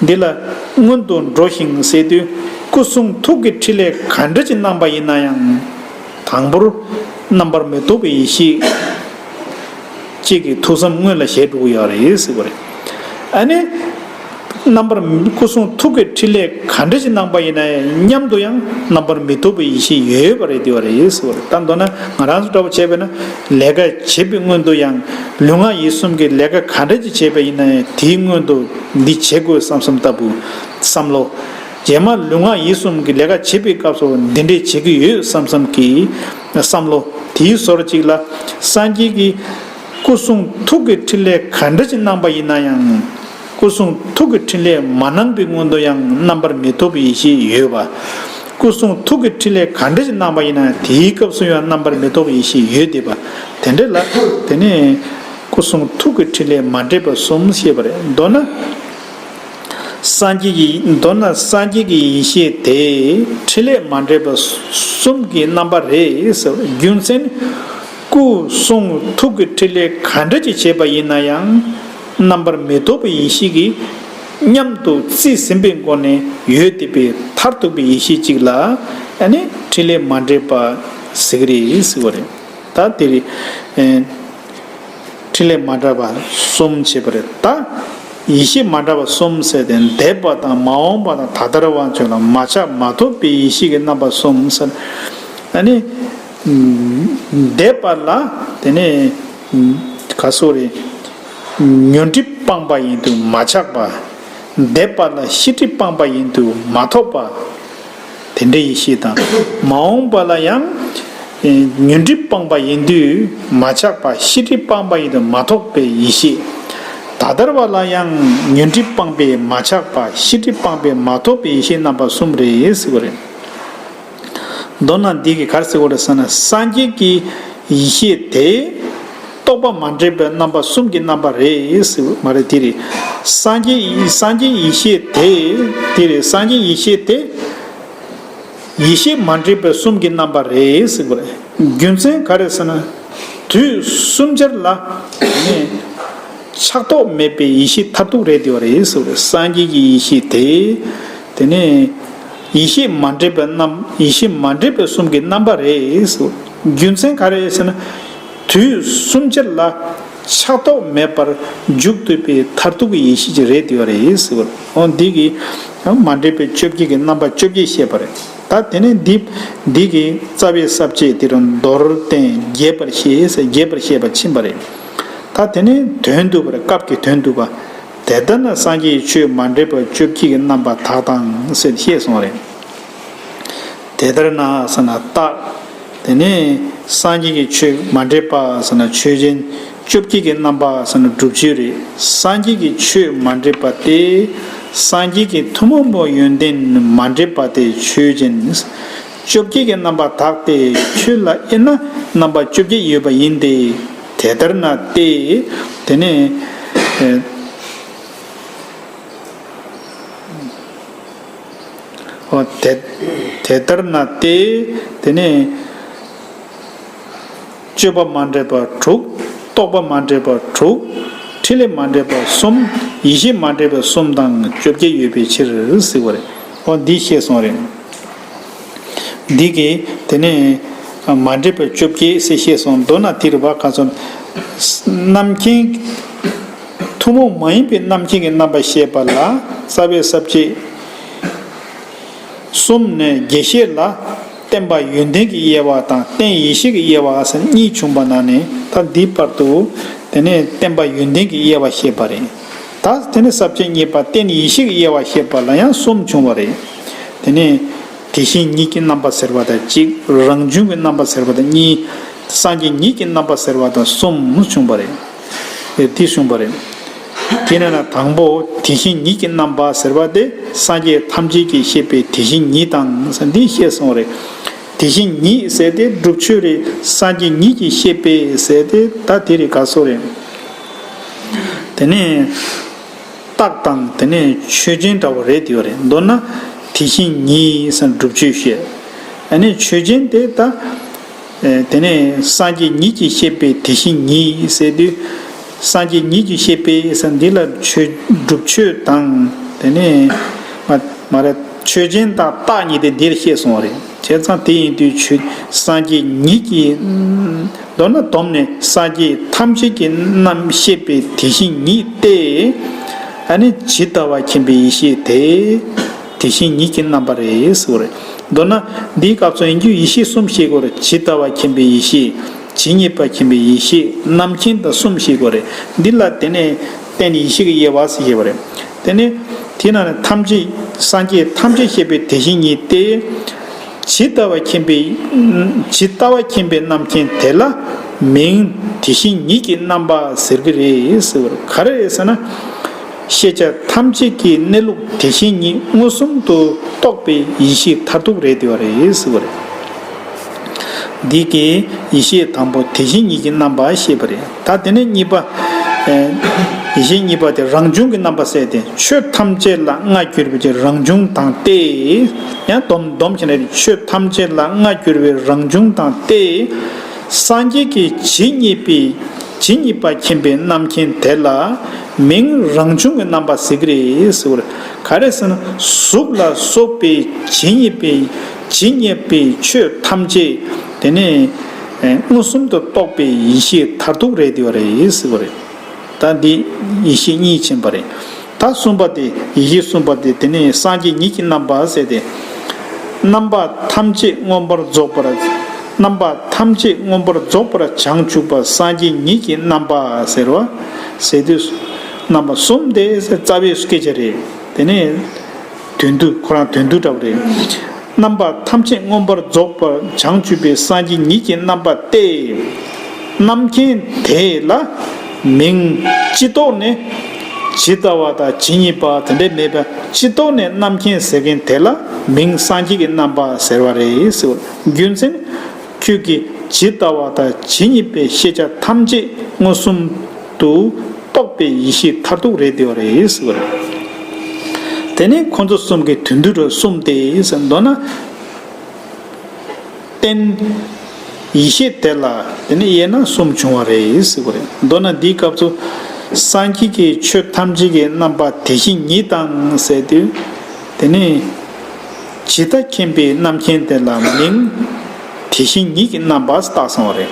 འདི་ལ་སྔོན་དུ་འགྲོ་ཞིང་ཟེར་དུས། སྐུ་གསུང་ཐུགས་ཀྱི་ཕྲིན་ལས་ག་འདྲ་ཅིག་གནང་པ་ཡིན་ན་ཡང་། དང་པོར་རྣམ་པར་མི་རྟོག་པའི་ཡེ་ཤེས་གཅིག་གི་ཐུགས་བསམ་སྔོན་ལ་བཞེས་འགྲོ་གི་ཡོད་རེད་ཟེར་བ་རེད། ཨ་ནི། རྣམ་པར་སྐུ་གསུང་ཐུགས་ཀྱི་ཕྲིན་ལས་ག་འདྲ་ཅིག་གནང་པ་ཡིན་ན་ཡང་མཉམ་དུ་ཡང་རྣམ་པར་མི་རྟོག་པའི་ཡེ་ཤེས་ཡོད་པ་རེད་དེ་བ་རེད་ཟེར་བ་རེད། ད་མདོར་ན་ང་རང་ཚོ་འདྲ་པོ་བྱས་པས་ན། ལས་ཀ་བྱེད་པའི་སྔོན་དུ་ཡང་ལུས་ངག་ཡིད་གསུམ་གྱི་ལས་ཀ་ག་འདྲ་ཅིག་བྱས་པ་ཡིན་ན་ཡང་དེའི་སྔོན་དུ་འདི་བྱེད་དགོས་བསམ་བསམ་ལྟ་བུ་བསམ་བློ། རྗེས་མ་ལུས་ངག་ཡིད་གསུམ་གྱི་ལས་ཀ་བྱེད་པའི་སྐབས་སུ་འདི་འདྲས་བྱེད་ཀྱི་ཡོད་བསམ་བསམ་གྱི་བསམ་བློ། དེའི་ཟུར་གཅིག་ལ་སངས་རྒྱས་ཀྱི་སྐུ་གསུང་ཐུགས་ཀྱི་ཕྲིན་ལས་ག་འདྲ་ཅིག་གནང་པ་ཡིན་ན་ཡང་། སྐུ་གསུང་ཐུགས་ཀྱི་ཕྲིན་ལས་མ་གནང་པའི་སྔོན་དུ་ཡང་རྣམ་པར་མི་རྟོག་པའི་ཡེ་ཤེས་ཡོད་པ། སྐུ་གསུང་ཐུགས་ཀྱི་ཕྲིན་ལས་ག་འདྲ་ཅིག་གནང་པ་ཡིན་ན་དེའི་སྐབས་སུ་ཡང་རྣམ་པར་མི་རྟོག་པའི་ཡེ་ཤེས་ཡོད་བསྡད་པ། དེ་འདྲ་ལ་དེ་ནས་སྐུ་གསུང་ཐུགས་ཀྱི་ཕྲིན་ལས་མ་འདྲེས་པ་གསུམ་ཞེས་པ་རེད། མདོར་ན། སངས་རྒྱས་ཀྱི་མདོར་ན་སངས་རྒྱས་ཀྱི་ཡེ་ཤེས་དེ་ཕྲིན་ལས་མ་འདྲེས་པ་གསུམ་གྱི་རྣམ་པ་རེད་ཟེར། རྒྱུ་མཚན། སྐུ་གསུང་ཐུགས་ཀྱི་ཕྲིན་ལས་ག་འདྲ་ཅིག་བྱས་པ་ཡིན་ན་ཡང་། རྣམ་པར་མི་རྟོག་པའི་ཡེ་ཤེས་ཀྱིས་མཉམ་དུ་རྩིས་ཟིན་པའི་སྒོ་ནས་ཡོད་བསྡད་པའི་མཐར་ཐུག་པའི་ཡེ་ཤེས་གཅིག་ལ་ཨ་ནི་ཕྲིན་ལས་མ་འདྲེས་པ་ཟེར་གྱི་རེད་ཟེར་བ་རེད། ད་དེ་རེད། ཨེ། ཕྲིན་ལས་མ་འདྲ་བ་གསུམ་བྱས་པ་རེད། ད་ཡེ་ཤེས་མ་འདྲ་བ་གསུམ་ཟེར་ཏེ། འདས་པ་དང་མ་འོངས་པ་དང་ད་ལྟར་བ་བྱས་ལ་མ་ཆགས་མ་ཐོབ་པའི་ཡེ་ཤེས་ཀྱི་རྣམ་པ་གསུམ་ཟེར། ཨ་ནི། འདས་པ་ལ་དེ་ནས་ག་སོགས་རེད། ཉོན་སྒྲིབ་སྤངས་པ་ཡིན་དུས་མ་ཆགས་པ། འདས་པ་ལ་ཤེས་སྒྲིབ་སྤངས་པ་ཡིན་དུས་མ་ཐོབ་པ། དེ་འདྲའི་ཡེ་ཤེས་དང་། མ་འོངས་པ་ལ་ཡང་ཉོན་སྒྲིབ་སྤངས་པ་ཡིན་དུས་མ་ཆགས་པ། ཤེས་སྒྲིབ་སྤངས་པ་ཡིན་དུས་མ་ཐོབ་པའི་ཡེ་ཤེས། ད་ལྟར་བ་ལ་ཡང་ཉོན་སྒྲིབ་སྤངས་པས་མ་ཆགས་པ། ཤེས་སྒྲིབ་སྤངས་པས་མ་ཐོབ་པའི་ཡེ་ཤེས་རྣམ་པ་གསུམ་རེད་ཟེར་བ་རེད། མདོར་ན་འདི་གིས་ག་རེ་ཟེར་དགོས་རེད་ཟེར་ན། སངས་རྒྱས་ཀྱི་ཡེ་ཤེས་དེ་རྟོག་པ་མ་འདྲེས་པའི་རྣམ་པ་གསུམ་གྱི་རྣམ་པ་རེད་ཟེར་བ་མ་རེད། དེ་རེད། སངས་རྒྱས་ཡེ་སངས་རྒྱས་ཡེ་ཤེས་དེ། དེ་རེད། སངས་རྒྱས་ཡེ་ཤེས་དེ་ཡེ་ཤེས་མ་འདྲེས་པའི་གསུམ་གྱི་རྣམ་པ་རེད་ཟེར་བ་རེད། རྒྱུ་མཚན་ག་རེ་ཟེར་ན། དུས་གསུམ་ཆར་ལ་ནི་ཆགས་ཐོགས་མེད་པའི་ཡེ་ཤེས་མཐར་ཐུག་རེད་དེ་བ་རེད་ཟེར་བ་རེད། སངས་རྒྱས་ཀྱི་ཡེ་ཤེས་དེ། དེ་ནས་ཡེ་ཤེས་མ་འདྲེས་པའི་རྣམ། ཡེ་ཤེས་མ་འདྲེས་པའི་གསུམ་གྱི་རྣམ་པ་རེད་ཟེར། རྒྱུ་མཚན་ག་རེ་ཟེར་ན། དུས་གསུམ་ཆར་ལ་ཆགས་རྟོག་མེད་པར་འཇུག་ཐུབ་པའི་མཐར་ཐུག་གི་ཡེ་ཤེས་ཅིག་རེད་དེ་བ་རེད་ཟེར་བ། འོ་འདི་གིས་མ་འདྲེས་པའི་བཅོ་བརྒྱད་ཀྱི་རྣམ་པ་བཅོ་བརྒྱད་བཤད་པ་རེད། ད་དེ་ནས་འདི་འདི་གི་རྩ་བའི་ས་བཅད་དེ་རུ་མདོར་བསྟན་རྒྱས་པར་བཤད་ཟེར། རྒྱས་པར་བཤད་པ་ཕྱིན་པ་རེད། ད་དེ་ནས་དོན་བསྡུ་བར་སྐབས་ཀྱི་དོན་བསྡུ་བ། དེ་ལྟར་ན་སངས་རྒྱས་ཆོས་མ་འདྲེས་པ་བཅོ་བརྒྱད་ཀྱི་རྣམ་པ་དག་དང་ཟེར་བཤད་སོང་བ་རེད། དེ་ལྟར་ན་ཟེར་ན་རྟགས། དེ་ནས་སངས་རྒྱས་ཀྱི་ཆོས་མ་འདྲེས་པ་ཟེར་ན་ཆོས་ཅན། བཅོ་བརྒྱད་ཀྱི་རྣམ་པ་ཟེར་ན་སྒྲུབ་བྱེད་རེད། སངས་རྒྱས་ཀྱི་ཆོས་མ་འདྲེས་པ་སྟེ། སངས་རྒྱས་ཀྱི་ཐུན་མོང་མའི་ཡོན་ཏན་མ་འདྲེས་པ་སྟེ་ཆོས་ཅན། བཅོ་བརྒྱད་ཀྱི་རྣམ་པ་དག་སྟེ་ཆོས་ལ་དབྱེ་ན་རྣམ་པ་བཅོ་བརྒྱད་ཡོད་པ་ཡིན་ཏེ། དེ་ལྟར་ན་སྟེ། དེ་ནས་ཨེ། འོ་དེ་དེ་ལྟར་ན་སྟེ། དེ་ནས་སྤྱོད་པ་མ་འདྲེས་པ་དྲུག། རྟོག་པ་མ་འདྲེས་པ་དྲུག། ཕྲིན་ལས་མ་འདྲེས་པ་གསུམ། ཡེ་ཤེས་མ་འདྲེས་པ་གསུམ་དང་བཅོ་བརྒྱད་ཡོད་པའི་ཕྱིར་ཟེར་བ་རེད། འོ་འདི་བཤད་སོང་རེད། འདི་གིས་དེ་ནས་མ་འདྲེས་པ་བཅོ་བརྒྱད་ཟེར་བཤད་སོང་། མདོར་ན་དེ་རུ་བ་ག་ཚོད། རྣམ་མཁྱེན། ཐུན་མོང་མ་ཡིན་པའི་རྣམ་མཁྱེན་གྱི་རྣམ་པ་བཤད་པ་ལ་རྩ་བའི་ས་བཅད་གསུམ་ནས་རྒྱས་བཤད་ལ་བརྟེན་པ་ཡོན་ཏན་གྱི་དབྱེ་བ་དང་རྟེན་ཡེ་ཤེས་ཀྱི་དབྱེ་བ་ཟེར་གཉིས་བྱུང་བ་ན་ནི། ད་འདི་བར་དུ་དེ་ནས་བརྟེན་པ་ཡོན་ཏན་གྱི་དབྱེ་བ་བཤད་པ་རེད། ད་དེ་ནས་ས་བཅད་གཉིས་པ་རྟེན་ཡེ་ཤེས་ཀྱི་དབྱེ་བ་བཤད་པ་ལ་ཡང་གསུམ་བྱུང་བ་རེད། དེ་ནས་དེ་བཞིན་ཉིད་ཀྱི་རྣམ་པ་ཟེར་བ་དང་གཅིག། རང་བྱུང་གི་རྣམ་པ་ཟེར་བ་དང་གཉིས། སངས་རྒྱས་ཉིད་ཀྱི་རྣམ་པ་ཟེར་བ་དང་གསུམ་བྱུང་བ་རེད། དེ་གསུངས་པ་རེད། དེ་ནས་ན་དང་པོ་དེ་བཞིན་ཉིད་ཀྱི་རྣམ་པ་ཟེར་བ་དེ་སངས་རྒྱས་ཐམས་ཅད་ཀྱིས་བཤད་པའི་དེ་བཞིན་ཉིད་དང་ཟེར་འདི་བཤད་སོང་རེད། དེ་བཞིན་ཉིད་ཟེར་དེ་སྒྲུབ་ཆོས་རེད། སངས་རྒྱས་ཉིད་ཀྱིས་བཤད་པའི་ཟེར་དེ་ད་དེ་རེད་ག་སོ་རེད། དེ་ནས་རྟགས་དང་དེ་ནས་ཆོས་ཅན་འདྲ་བོ་རེད་དེ་བ་རེད། མདོར་ན་དེ་བཞིན་ཉིད་ཟེར་སྒྲུབ་ཆོས་བཤད། ཨ་ནི་ཆོས་ཅན་དེ་ད། དེ་ནས་སངས་རྒྱས་ཉིད་ཀྱིས་བཤད་པའི་དེ་བཞིན་ཉིད་ཟེར་དུས། སངས་རྒྱས་ཉིད་ཀྱིས་བཤད་པའི་ཟེར་འདི་ལ་ཆོས་སྒྲུབ་ཆོས་དང་དེ་ནས་མ་མ་རེད། ཆོས་ཅན་དང་རྟགས་གཉིས་དེ་འདིར་བཤད་སོང་བ་རེད། བྱས་ཙང་དེ་ཡིན་དུས་ཆོས་སངས་རྒྱས་ཉིད་ཀྱིས། མདོར་ན་སྡོམ་ནས་སངས་རྒྱས་ཐམས་ཅད་ཀྱི་རྣམ་བཤད་པའི་དེ་བཞིན་ཉིད་དེ། ཨ་ནི་ཇི་ལྟ་བ་མཁྱེན་པའི་ཡེ་ཤེས་དེ། དེ་བཞིན་ཉིད་ཀྱི་རྣམ་པ་རེད་ཟེར་བ་རེད། མདོར་ན་འདིའི་སྐབས་སུ་ཡིན་རྒྱུ་ཡེ་ཤེས་གསུམ་ཤེས་དགོས་རེད། ཇི་ལྟ་བ་མཁྱེན་པའི་ཡེ་ཤེས། ཇི་སྙེད་པ་མཁྱེན་པའི་ཡེ་ཤེས། རྣམ་མཁྱེན་དང་གསུམ་ཤེས་དགོས་རེད། འདི་ལ་དེ་ནས་རྟེན་ཡེ་ཤེས་ཀྱི་དབྱེ་བ་ཟེར་ཞེས་པ་རེད། དེ་ནས་དེ་ན་ནི་ཐམས་ཅད་སངས་རྒྱས་ཐམས་ཅད་བཤད་པའི་དེ་བཞིན་ཉིད་དེ། ཇི་ལྟ་བ་མཁྱེན་པའི་ཇི་ལྟ་བ་མཁྱེན་པའི་རྣམ་མཁྱེན་དེ་ལ་མིང་དེ་བཞིན་ཉིད་ཀྱི་རྣམ་པ་ཟེར་གྱི་རེད་ཟེར་བ་རེད། ག་རེ་རེད་ཟེར་ན། ཤེས་བྱ་ཐམས་ཅད་ཀྱི་གནས་ལུགས་དེ་བཞིན་ཉིད་མངོན་སུམ་དུ་རྟོགས་པའི་ཡེ་ཤེས་མཐར་ཐུག་རེད་དེ་བ་རེད་ཟེར་བ་རེད། འདི་གའི་ཡེ་ཤེས་དང་པོ་དེ་བཞིན་ཉིད་ཀྱི་རྣམ་པ་ཞེས་པ་རེད། ད་དེ་ནས་གཉིས་པ། ཨེ། ཡེ་ཤེས་གཉིས་པ་དེ་རང་བྱུང་གི་རྣམ་པ་ཟེར་ཏེ་ཆོས་ཐམས་ཅད་ལ་མངའ་གྱུར་པའི་རང་བྱུང་དང་སྟེ། ཡང་སྡོམ་སྡོམ་བྱས་ན་ཆོས་ཐམས་ཅད་ལ་མངའ་གྱུར་པའི་རང་བྱུང་དང་སྟེ། སངས་རྒྱས་ཀྱིས་ཇི་སྙེད་པའི་ཇི་སྙེད་པ་མཁྱེན་པའི་རྣམ་མཁྱེན་དེ་ལ་མིང་རང་བྱུང་གི་རྣམ་པ་ཟེར་གྱི་རེད་ཟེར་བ་རེད། ག་རེ་ཟེར་ན་གཟུགས་ལ་སོགས་པའི་ཇི་སྙེད་པའི་ཇི་སྙེད་པའི་ཆོས་ཐམས་ཅད་དེ་ནས་མངོན་སུམ་དུ་རྟོགས་པའི་ཡེ་ཤེས་མཐར་ཐུག་རེད་དེ་བ་རེད་ཟེར་བ་རེད། ད་འདི་ཡེ་ཤེས་གཉིས་ཕྱིན་པ་རེད། ད་གསུམ་པ་དེ་ཡེ་ཤེས་གསུམ་པ་དེ་དེ་ནས་སངས་རྒྱས་ཉིད་ཀྱི་རྣམ་པ་ཟེར་ཏེ། རྣམ་པ་ཐམས་ཅད་མངོན་པར་རྫོགས་པར། རྣམ་པ་ཐམས་ཅད་མངོན་པར་རྫོགས་པར་བྱང་ཆུབ་པ་སངས་རྒྱས་ཉིད་ཀྱི་རྣམ་པ་ཟེར་བ། ཟེར་དུས། རྣམ་པ་གསུམ་དེ་རྩ་བའི་སྐད་ཆ་རེད། དེ་ནས། དོན་བསྡུ་ཁོ་རང་དོན་བསྡུ་འདྲ་བོ་རེད། རྣམ་པ་ཐམས་ཅད་མངོན་པར་རྫོགས་པར་བྱང་ཆུབ་པའི་སངས་རྒྱས་ཉིད་ཀྱི་རྣམ་པ་སྟེ། རྣམ་མཁྱེན་དེ་ལ་མིང་སྤྱི་ལྡོག་ནས་ཇི་ལྟ་བ་དང་ཇི་སྙེད་པ་དེ་འདྲ་མེད་པར་སྤྱི་ལྡོག་ནས་རྣམ་མཁྱེན་ཟེར་མཁན་དེ་ལ་མིང་སངས་རྒྱས་ཀྱི་རྣམ་པ་ཟེར་བ་རེད་ཟེར་བ། རྒྱུ་མཚན། ཁྱོད་ཀྱིས་ཇི་ལྟ་བ་དང་ཇི་སྙེད་པའི་ཤེས་བྱ་ཐམས་ཅད་མངོན་སུམ་དུ་རྟོགས་པའི་ཡེ་ཤེས་མཐར་ཐུག་རེད་དེ་བ་རེད་ཟེར་བ་རེད། དེ་ནས་ཁོ་ཚོ་གསུམ་གྱི་དོན་བསྡུ་གྲོལ་གསུམ་སྟེ་ཟེར། མདོར་ན། རྟེན། ཡེ་ཤེས་དེ་ལ་དེ་ནས་དབྱེ་ན་གསུམ་བྱུང་བ་རེད་ཟེར་བ་རེད། མདོར་ན་འདིའི་སྐབས་སུ། སངས་རྒྱས་ཀྱི་ཆོས་ཐམས་ཅད་ཀྱི་རྣམ་པ་དེ་བཞིན་ཉིད་དང་ཟེར་དུས། དེ་ནས་ཇི་ལྟར་མཁྱེན་པའི་རྣམ་མཁྱེན་དེ་ལ་མིང་། དེ་བཞིན་ཉིད་ཀྱི་རྣམ་པ་བཏགས་སོང་བ་རེད།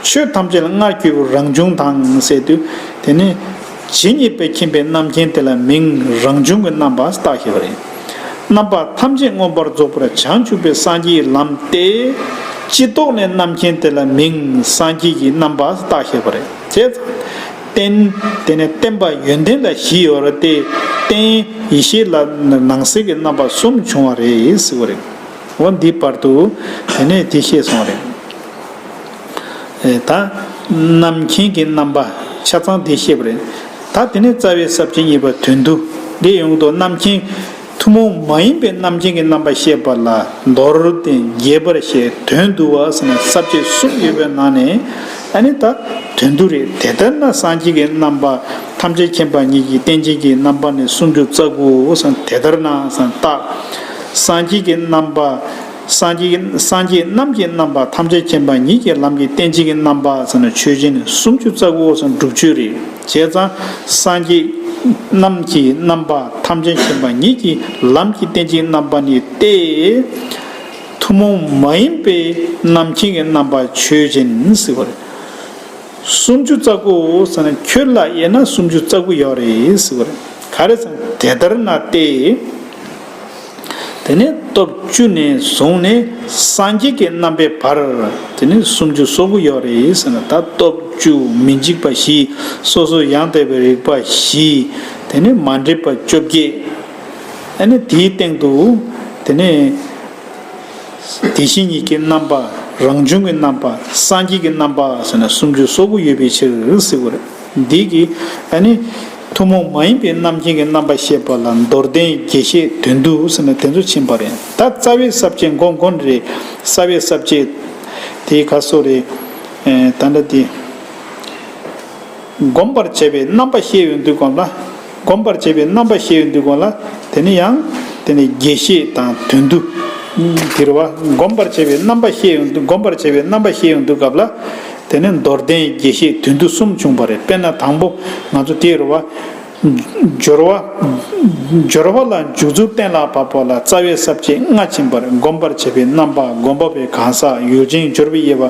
ཆོས་ཐམས་ཅད་ལ་སྔར་གྱུར་པའི་རང་བྱུང་དང་ཟེར་དུས། དེ་ནས་ཇི་སྙེད་པའི་མཁྱེན་པའི་རྣམ་མཁྱེན་དེ་ལ་མིང་། རང་བྱུང་གི་རྣམ་པ་བཏགས་ཤེས་པ་རེད། རྣམ་པ་ཐམས་ཅད་མངོན་པར་རྫོགས་པར་བྱང་ཆུབ་པའི་སངས་རྒྱས་ཀྱི་ལམ་སྟེ། སྤྱི་ལྡོག་ནས་རྣམ་མཁྱེན་དེ་ལ་མིང་། སངས་རྒྱས་ཀྱི་རྣམ་པ་བཏགས་ཤེས་པ་རེད། བྱས་ཙང་། རྟེན། དེ་ནས་བརྟེན་པ་ཡོན་ཏན་ལ་བཞི་ཡོད་རེད་དེ། རྟེན་ཡེ་ཤེས་ལ་ནང་གསེས་ཀྱི་རྣམ་པ་གསུམ་བྱུང་བ་རེད་ཟེར་བ་རེད། འོ་འདིའི་བར་དུ་དེ་ནས་དེ་བཤད་སོང་བ་རེད། ཨེ་ད་རྣམ་མཁྱེན་གྱི་རྣམ་པ་ཆ་ཚང་དེ་བཤད་པ་རེད། ད་དེ་ནས་རྩ་བའི་ས་བཅད་གཉིས་པ་དོན་བསྡུ་འདི་ཡོང་དུ་རྣམ་མཁྱེན། ཐུན་མོང་མ་ཡིན་པའི་རྣམ་མཁྱེན་གྱི་རྣམ་པ་བཤད་པ་ལ་མདོར་བསྟན་རྒྱས་པར་བཤད་དོན་བསྡུ་བ་ཟེར་ནས་ས་བཅད་གསུམ་ཡོད་པའི་ནང་ནས། ཨ་ནི་ད་དོན་བསྡུ་རེད། དེ་ལྟར་ན་སངས་རྒྱས་ཀྱི་རྣམ་པ་ཐམས་ཅད་མཁྱེན་པ་ཉིད་ཀྱི་རྟེན་ཅན་གྱི་རྣམ་པ་ནི་སུམ་ཅུ་རྩ་དགུའོ་ཟེར། དེ་ལྟར་ན་ཟེར་ན་རྟགས། སངས་རྒྱས་ཀྱི་རྣམ་པ། སངས་རྒྱས་སངས་རྒྱས་རྣམས་ཀྱི་རྣམ་པ་ཐམས་ཅད་མཁྱེན་པ་ཉིད་ཀྱི་ལམ་གྱི་རྟེན་ཅན་གྱི་རྣམ་པ་ཟེར་ན་ཆོས་ཅན། སུམ་ཅུ་རྩ་དགུའོ་ཟེར་ན་སྒྲུབ་ཆོས་རེད། བྱས་ཙང་སངས་རྒྱས་རྣམས་ཀྱི་རྣམ་པ་ཐམས་ཅད་མཁྱེན་པ་ཉིད་ཀྱི་ལམ་གྱི་རྟེན་ཅན་རྣམ་པ་ནི་སྟེ། ཐུན་མོང་མ་ཡིན་པའི་རྣམ་མཁྱེན་གྱི་རྣམ་པ་ཆོས་ཅན་ཟེར་བ་རེད། སུམ་ཅུ་རྩ་དགུའོ་ཟེར་ན་ཁྱོད་ལ་དབྱེ་ན་སུམ་ཅུ་རྩ་དགུ་ཡོད་རེད་ཟེར་བ་རེད། ག་རེ་ཟེར་ན་དེ་ལྟར་ན་སྟེ། དེ་ནས་སྟོབས་བཅུ་ནས་བཟུང་ནས་སངས་རྒྱས་ཀྱི་རྣམ་པའི་བར། དེ་ནས་སུམ་ཅུ་སོ་དགུ་ཡོད་རེད་ཟེར་ན། ད་སྟོབས་བཅུ། མི་འཇིགས་པ་བཞི། སོ་སོ་ཡང་དག་པའི་རིག་པ་བཞི། དེ་ནས་མ་འདྲེས་པ་བཅོ་བརྒྱད། ཨ་ནི་དེའི་སྟེང་དུ་དེ་ནས་དེ་བཞིན་ཉིད་ཀྱི་རྣམ་པ། རང་བྱུང་གི་རྣམ་པ། སངས་རྒྱས་ཀྱི་རྣམ་པ་ཟེར་ན་སུམ་ཅུ་སོ་དགུ་ཡོད་པའི་ཕྱིར་ཟེར་བ་རེད། འདི་གིས་ཨ་ནི་ཐུན་མོང་མ་ཡིན་པའི་རྣམ་མཁྱེན་གྱི་རྣམ་པ་བཤད་པ་ལ་མདོར་བསྟན་རྒྱས་བཤད་དོན་བསྡུ་ཟེར་ནས་དེ་ཚོ་ཕྱིན་པ་རེད། ད་རྩ་བའི་ས་བཅད་མགོ་མགོ་རེད། རྩ་བའི་ས་བཅད་དེ་ག་སོ་རེད། ཨེ་ད་འདྲ་དེ། བསྒོམ་པར་བྱ་བའི་རྣམ་པ་བཤད་ཡོང་དུས་སྒོམ་ལ། བསྒོམ་པར་བྱ་བའི་རྣམ་པ་བཤད་ཡོང་དུས་སྒོམ་ལ། དེ་ནི་ཡང་། དེ་ནི་རྒྱས་བཤད་དང་དོན་བསྡུ། དེ་རེད་བ། བསྒོམ་པར་བྱ་བའི་རྣམ་པ་བཤད་ཡོང་དུས་བསྒོམ་པར་བྱ་བའི་རྣམ་པ་བཤད་ཡོང་དུས་སྐབས་ལ། དེ་ནི་མདོར་བསྟན་རྒྱས་བཤད་དོན་བསྡུ་གསུམ་བྱུང་བ་རེད། དཔེར་ན་དང་པོ་ང་ཚོ་དེ་རེད་བ། སྦྱོར་བ། སྦྱོར་བ་ལ་འཇུག་ཚུལ་གཏན་ལ་ཕབ་པ་ལ་རྩ་བའི་ས་བཅད་ལྔ་ཕྱིན་པ་རེད། བསྒོམ་པར་བྱ་བའི་རྣམ་པ། བསྒོམ་པ་པོའི་གང་ཟག་ཡུལ་ཅན་སྦྱོར་བའི་དབྱེ་བ།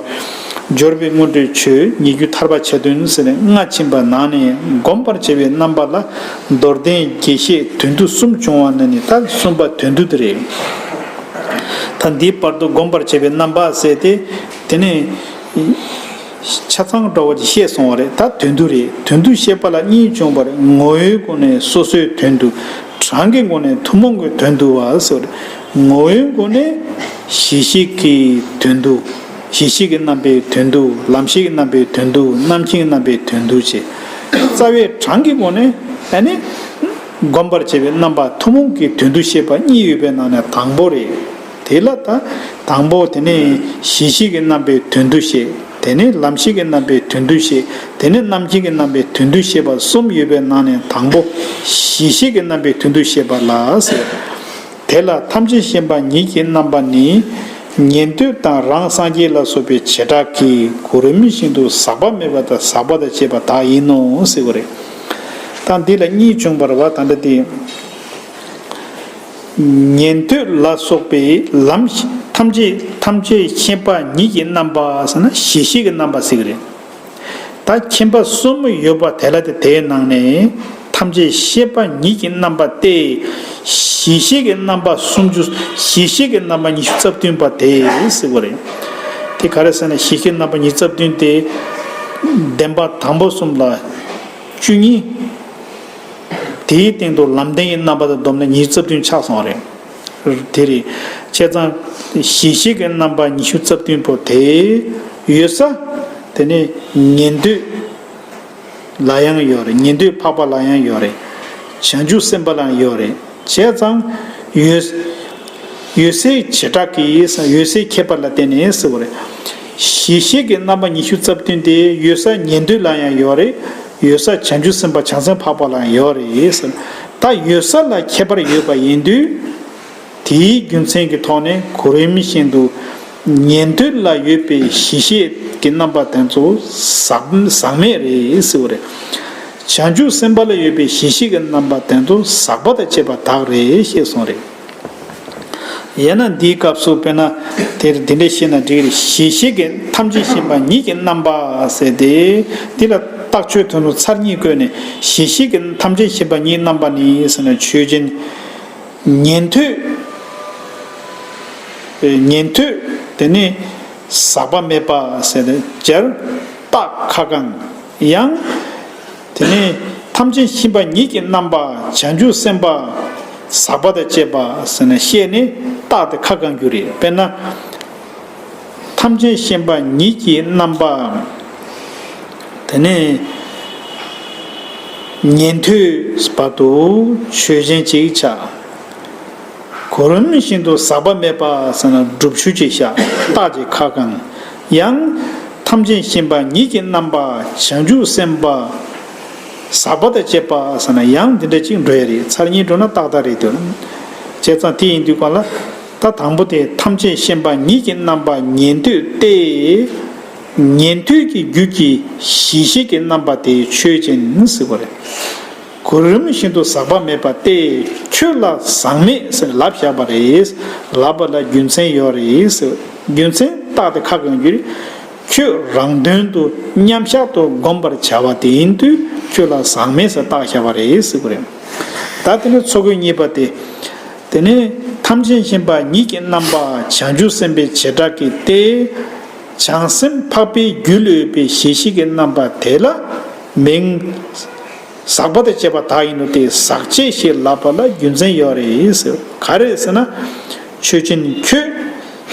སྦྱོར་བའི་དངོས་འབྲས་ཆོས། ཉེ་རྒྱུ་ཐར་པ་ཆ་མཐུན་ཟེར་ནས་ལྔ་ཕྱིན་པ་ནང་ནས་བསྒོམ་པར་བྱ་བའི་རྣམ་པ་ལ་མདོར་བསྟན་རྒྱས་བཤད་དོན་བསྡུ་གསུམ་བྱུང་བ་ནི་ནི་ད་གསུམ་པ་དོན་བསྡུ་དེ་རེད། ད་འདིའི་བར་དུ་བསྒོམ་པར་བྱ་བའི་རྣམ་པ་ཟེར་ཏེ། དེ་ནས་ཆ་ཚང་འདྲ་བོ་ཅིག་བཤད་སོང་བ་རེད། ད་དོན་བསྡུ་རེད། དོན་བསྡུ་བཤད་པ་ལ་གཉིས་བྱུང་བ་རེད། ངོ་བོའི་སྒོ་ནས་སོ་སོའི་དོན་བསྡུ། གྲངས་ཀྱི་སྒོ་ནས་ཐུན་མོང་གི་དོན་བསྡུ་བ་ཟེར། ངོ་བོའི་སྒོ་ནས་གཞི་ཤེས་ཀྱི་དོན་བསྡུ། གཞི་ཤེས་ཀྱི་རྣམ་པའི་དོན་བསྡུ། ལམ་ཤེས་ཀྱི་རྣམ་པའི་དོན་བསྡུ། རྣམ་མཁྱེན་གྱི་རྣམ་པའི་དོན་བསྡུ་བྱས། རྩ་བའི་གྲངས་ཀྱི་སྒོ་ནས་ཨ་ནི་བསྒོམ་པར་བྱ་བའི་རྣམ་པ་ཐུན་མོང་གི་དོན་བསྡུ་བཤད་པ་གཉིས་ཡོད་པའི་ནང་ནས་དང་པོ་རེད། དེ་ལ་ད་དང་པོ་དེ་ནས་གཞི་ཤེས་ཀྱི་རྣམ་པའི་དོན་བསྡུ་བཤད། དེ་ནས་ལམ་ཤེས་ཀྱི་རྣམ་པའི་དོན་བསྡུ་བཤད། དེ་ནས་རྣམ་མཁྱེན་གྱི་རྣམ་པའི་དོན་བསྡུ་བཤད་པ་གསུམ་ཡོད་པའི་ནང་ནས་དང་པོ་གཞི་ཤེས་ཀྱི་རྣམ་པའི་དོན་བསྡུ་བཤད་པ་ལ་ཟེར། དེ་ལ་ཐམས་ཅད་མཁྱེན་པ་ཉིད་ཀྱི་རྣམ་པ་ནི། ཉན་ཐོས་དང་རང་སངས་རྒྱས་ལ་སོགས་པའི་བྱེ་བྲག་གིས་གོ་རིམ་བཞིན་དུ་ཟག་པ་མེད་པ་དང་ཟག་པ་དང་བཅས་པ་དག་ཡིན་ནོ་ཟེར་བ་རེད། ད་འདི་ལ་གཉིས་བྱུང་བ་རེད་བ། ད་འདྲ་སྟེ། ཉན་ཐོས་ལ་སོགས་པའི་ལམ་ཐམས་ཅད་ཐམས་ཅད་མཁྱེན་པ་ཉིད་ཀྱི་རྣམ་པ་ཟེར་ན་གཞི་ཤེས་ཀྱི་རྣམ་པ་ཟེར་གྱི་རེད། ད་མཁྱེན་པ་གསུམ་ཡོད་པ་དེ་ལ་དེ་དེའི་ནང་ནས་ཐམས་ཅད་ཤེས་པ་ཉིད་ཀྱི་རྣམ་པ་སྟེ། གཞི་ཤེས་ཀྱི་རྣམ་པ་སུམ་ཅུ། གཞི་ཤེས་ཀྱི་རྣམ་པ་ཉི་ཤུ་རྩ་བདུན་པ་དེ་ཟེར་བ་རེད། དེ་ག་རེ་ཟེར་ན་གཞི་ཤེས་རྣམ་པ་ཉི་ཤུ་རྩ་བདུན་དེ། བདེན་པ་དང་པོ་གསུམ་ལ་བཅུ་གཉིས། དེའི་སྟེང་དུ་ལམ་བདེན་གྱི་རྣམ་པ་དང་བསྡོམས་ན་ཉི་ཤུ་རྩ་བདུན་ཆགས་སོང་བ་རེད། དེ་རེད། བྱས་ཙང་གཞི་ཤེས་ཀྱི་རྣམ་པ་ཉི་ཤུ་རྩ་བདུན་པོ་དེ་ཡོད་ས། དེ་ནས་ཉན་ཐོས་ལ་ཡང་ཡོད་རེད། ཉན་ཐོས་འཕགས་པ་ལ་ཡང་ཡོད་རེད། བྱང་ཆུབ་སེམས་དཔའ་ལ་ཡང་ཡོད་རེད། བྱས་ཙང་ཡོད་ཡོད་སའི་བྱེ་བྲག་གིས་ཡོད་སའི་ཁྱད་པར་ལ་བརྟེན་ནས་ཟེར་བ་རེད། གཞི་ཤེས་ཀྱི་རྣམ་པ་ཉི་ཤུ་རྩ་བདུན་དེ་ཡོད་ས་ཉན་ཐོས་ལ་ཡང་ཡོད་རེད། ཡོད་ས་བྱང་ཆུབ་སེམས་དཔའ་བྱང་སེམས་འཕགས་པ་ལ་ཡང་ཡོད་རེད་ཟེར། ད་ཡོད་ས་ལ་ཁྱད་པར་ཡོད་པ་ཡིན་དུས། དེའི་རྒྱུ་མཚན་གྱི་ཐོག་ནས་གོ་རིམ་བཞིན་དུ་ཉན་ཐོས་ལ་ཡོད་པའི་གཞི་ཤེས་ཀྱི་རྣམ་པ་དེ་ཚོ་ཟག་ཟག་མེད་རེད་ཟེར་བ་རེད། བྱང་ཆུབ་སེམས་དཔའ་ལ་ཡོད་པའི་གཞི་ཤེས་ཀྱི་རྣམ་པ་དེ་ཚོ་ཟག་པ་དང་བཅས་པ་དག་རེད་ཞེས་གསུངས་རེད། ཡང་ན་འདིའི་སྐབས་སུ་དཔེར་ན་དེར་འདི་འདྲ་བཤད་ན་འགྲིག་རེད། གཞི་ཤེས་ཀྱི་ཐམས་ཅད་མཁྱེན་པ་ཉིད་ཀྱི་རྣམ་པ་ཟེར་ཏེ། འདི་ལ་རྟགས་ཆོས་དོན་ལུགས་ཚར་གཉིས་བཀོད་ནས། གཞི་ཤེས་ཀྱི་ཐམས་ཅད་མཁྱེན་པ་ཉིད་རྣམ་པ་ནི་ཟེར་ན་ཆོས་ཅན། ཉན་ཐོས། ཉན་ཐོས། དེ་ནི་ཟག་པ་མེད་པ་ཟེར་ཏེ་སྦྱར། རྟགས་ཁ་བསྐང་། ཡང་། དེ་ནས་ཐམས་ཅད་མཁྱེན་པ་ཉིད་ཀྱི་རྣམ་པ་བྱང་ཆུབ་སེམས་དཔའ། ཟག་པ་དང་བཅས་པ་ཟེར་ནས་བཤད་ནས་རྟགས་དེ་ཁ་བསྐང་རྒྱུ་རེད། དཔེར་ན། ཐམས་ཅད་མཁྱེན་པ་ཉིད་ཀྱི་རྣམ་པ། དེ་ནས་ཉན་ཐོས་བར་དུ་ཆོས་ཅན་ཅིག་བྱ། གོ་རིམ་བཞིན་དུ་ཟག་པ་མེད་པ་ཟེར་ན་སྒྲུབ་ཆོས་ཅིག་བཞག་རྟགས་ཀྱི་ཁ་བསྐང་། ཡང་། ཐམས་ཅད་མཁྱེན་པ་ཉིད་ཀྱི་རྣམ་པ་བྱང་ཆུབ་སེམས་དཔའ། ཟག་པ་དང་བཅས་པ་ཟེར་ན་ཡང་འདི་འདྲ་ཅིག་འགྲོ་ཡ་རེད། ཚར་གཉིས་འགྲོ་ན་ཏག་ཏག་རེད་འདུག་བྱས་ཙང་དེ་ཡིན་དུས་གང་ལ། ད་དང་པོ་དེ་ཐམས་ཅད་མཁྱེན་པ་ཉིད་ཀྱི་རྣམ་པ་ཉན་ཐོས་ཏེ། ཉན་ཐོས་ཀྱི་རྒྱུད་ཀྱི་གཞི་ཤེས་ཀྱི་རྣམ་པ་དེ་ཆོས་ཅན་ཟེར་བ་རེད། གོ་རིམ་བཞིན་དུ་ཟག་པ་མེད་པ་སྟེ། ཁྱོད་ལ་ཟག་མེད་ཟེར་ལབ་བཞག་པ་རེད། ལབ་པ་ལ་རྒྱུ་མཚན་ཡོད་རེད་ཟེར། རྒྱུ་མཚན་རྟགས་དེ་ཁ་བསྐང་རྒྱུ་རེད། ཁྱོད་རང་དོན་དུ་མཉམ་གཞག་ཏུ་བསྒོམ་པར་བྱ་བ་དེ་ཡིན་དུས་ཁྱོད་ལ་ཟག་མེད་ཟེར་བཏགས་བཞག་པ་རེད་ཟེར་གྱི་རེད། ད་དེ་ནས་ཚོགས་ཀྱི་གཉིས་པ་དེ། དེ་ནས་ཐམས་ཅད་མཁྱེན་པ་ཉིད་ཀྱི་རྣམ་པ་བྱང་ཆུབ་སེམས་དཔའི་བྱེ་བྲག་གི་སྟེ། བྱང་སེམས་འཕགས་པའི་རྒྱུད་ལ་ཡོད་པའི་གཞི་ཤེས་ཀྱི་རྣམ་པ་དེ་ལ་མིང་། ཟག་པ་དང་བཅས་པ་དག་ཡིན་ནོ་སྟེ་ཟག་བཅས་ཞེས་ལབ་པ་ལ་རྒྱུ་མཚན་ཡོད་རེད་ཟེར། ག་རེ་ཟེར་ན། ཆོས་ཅན་ཁྱོད།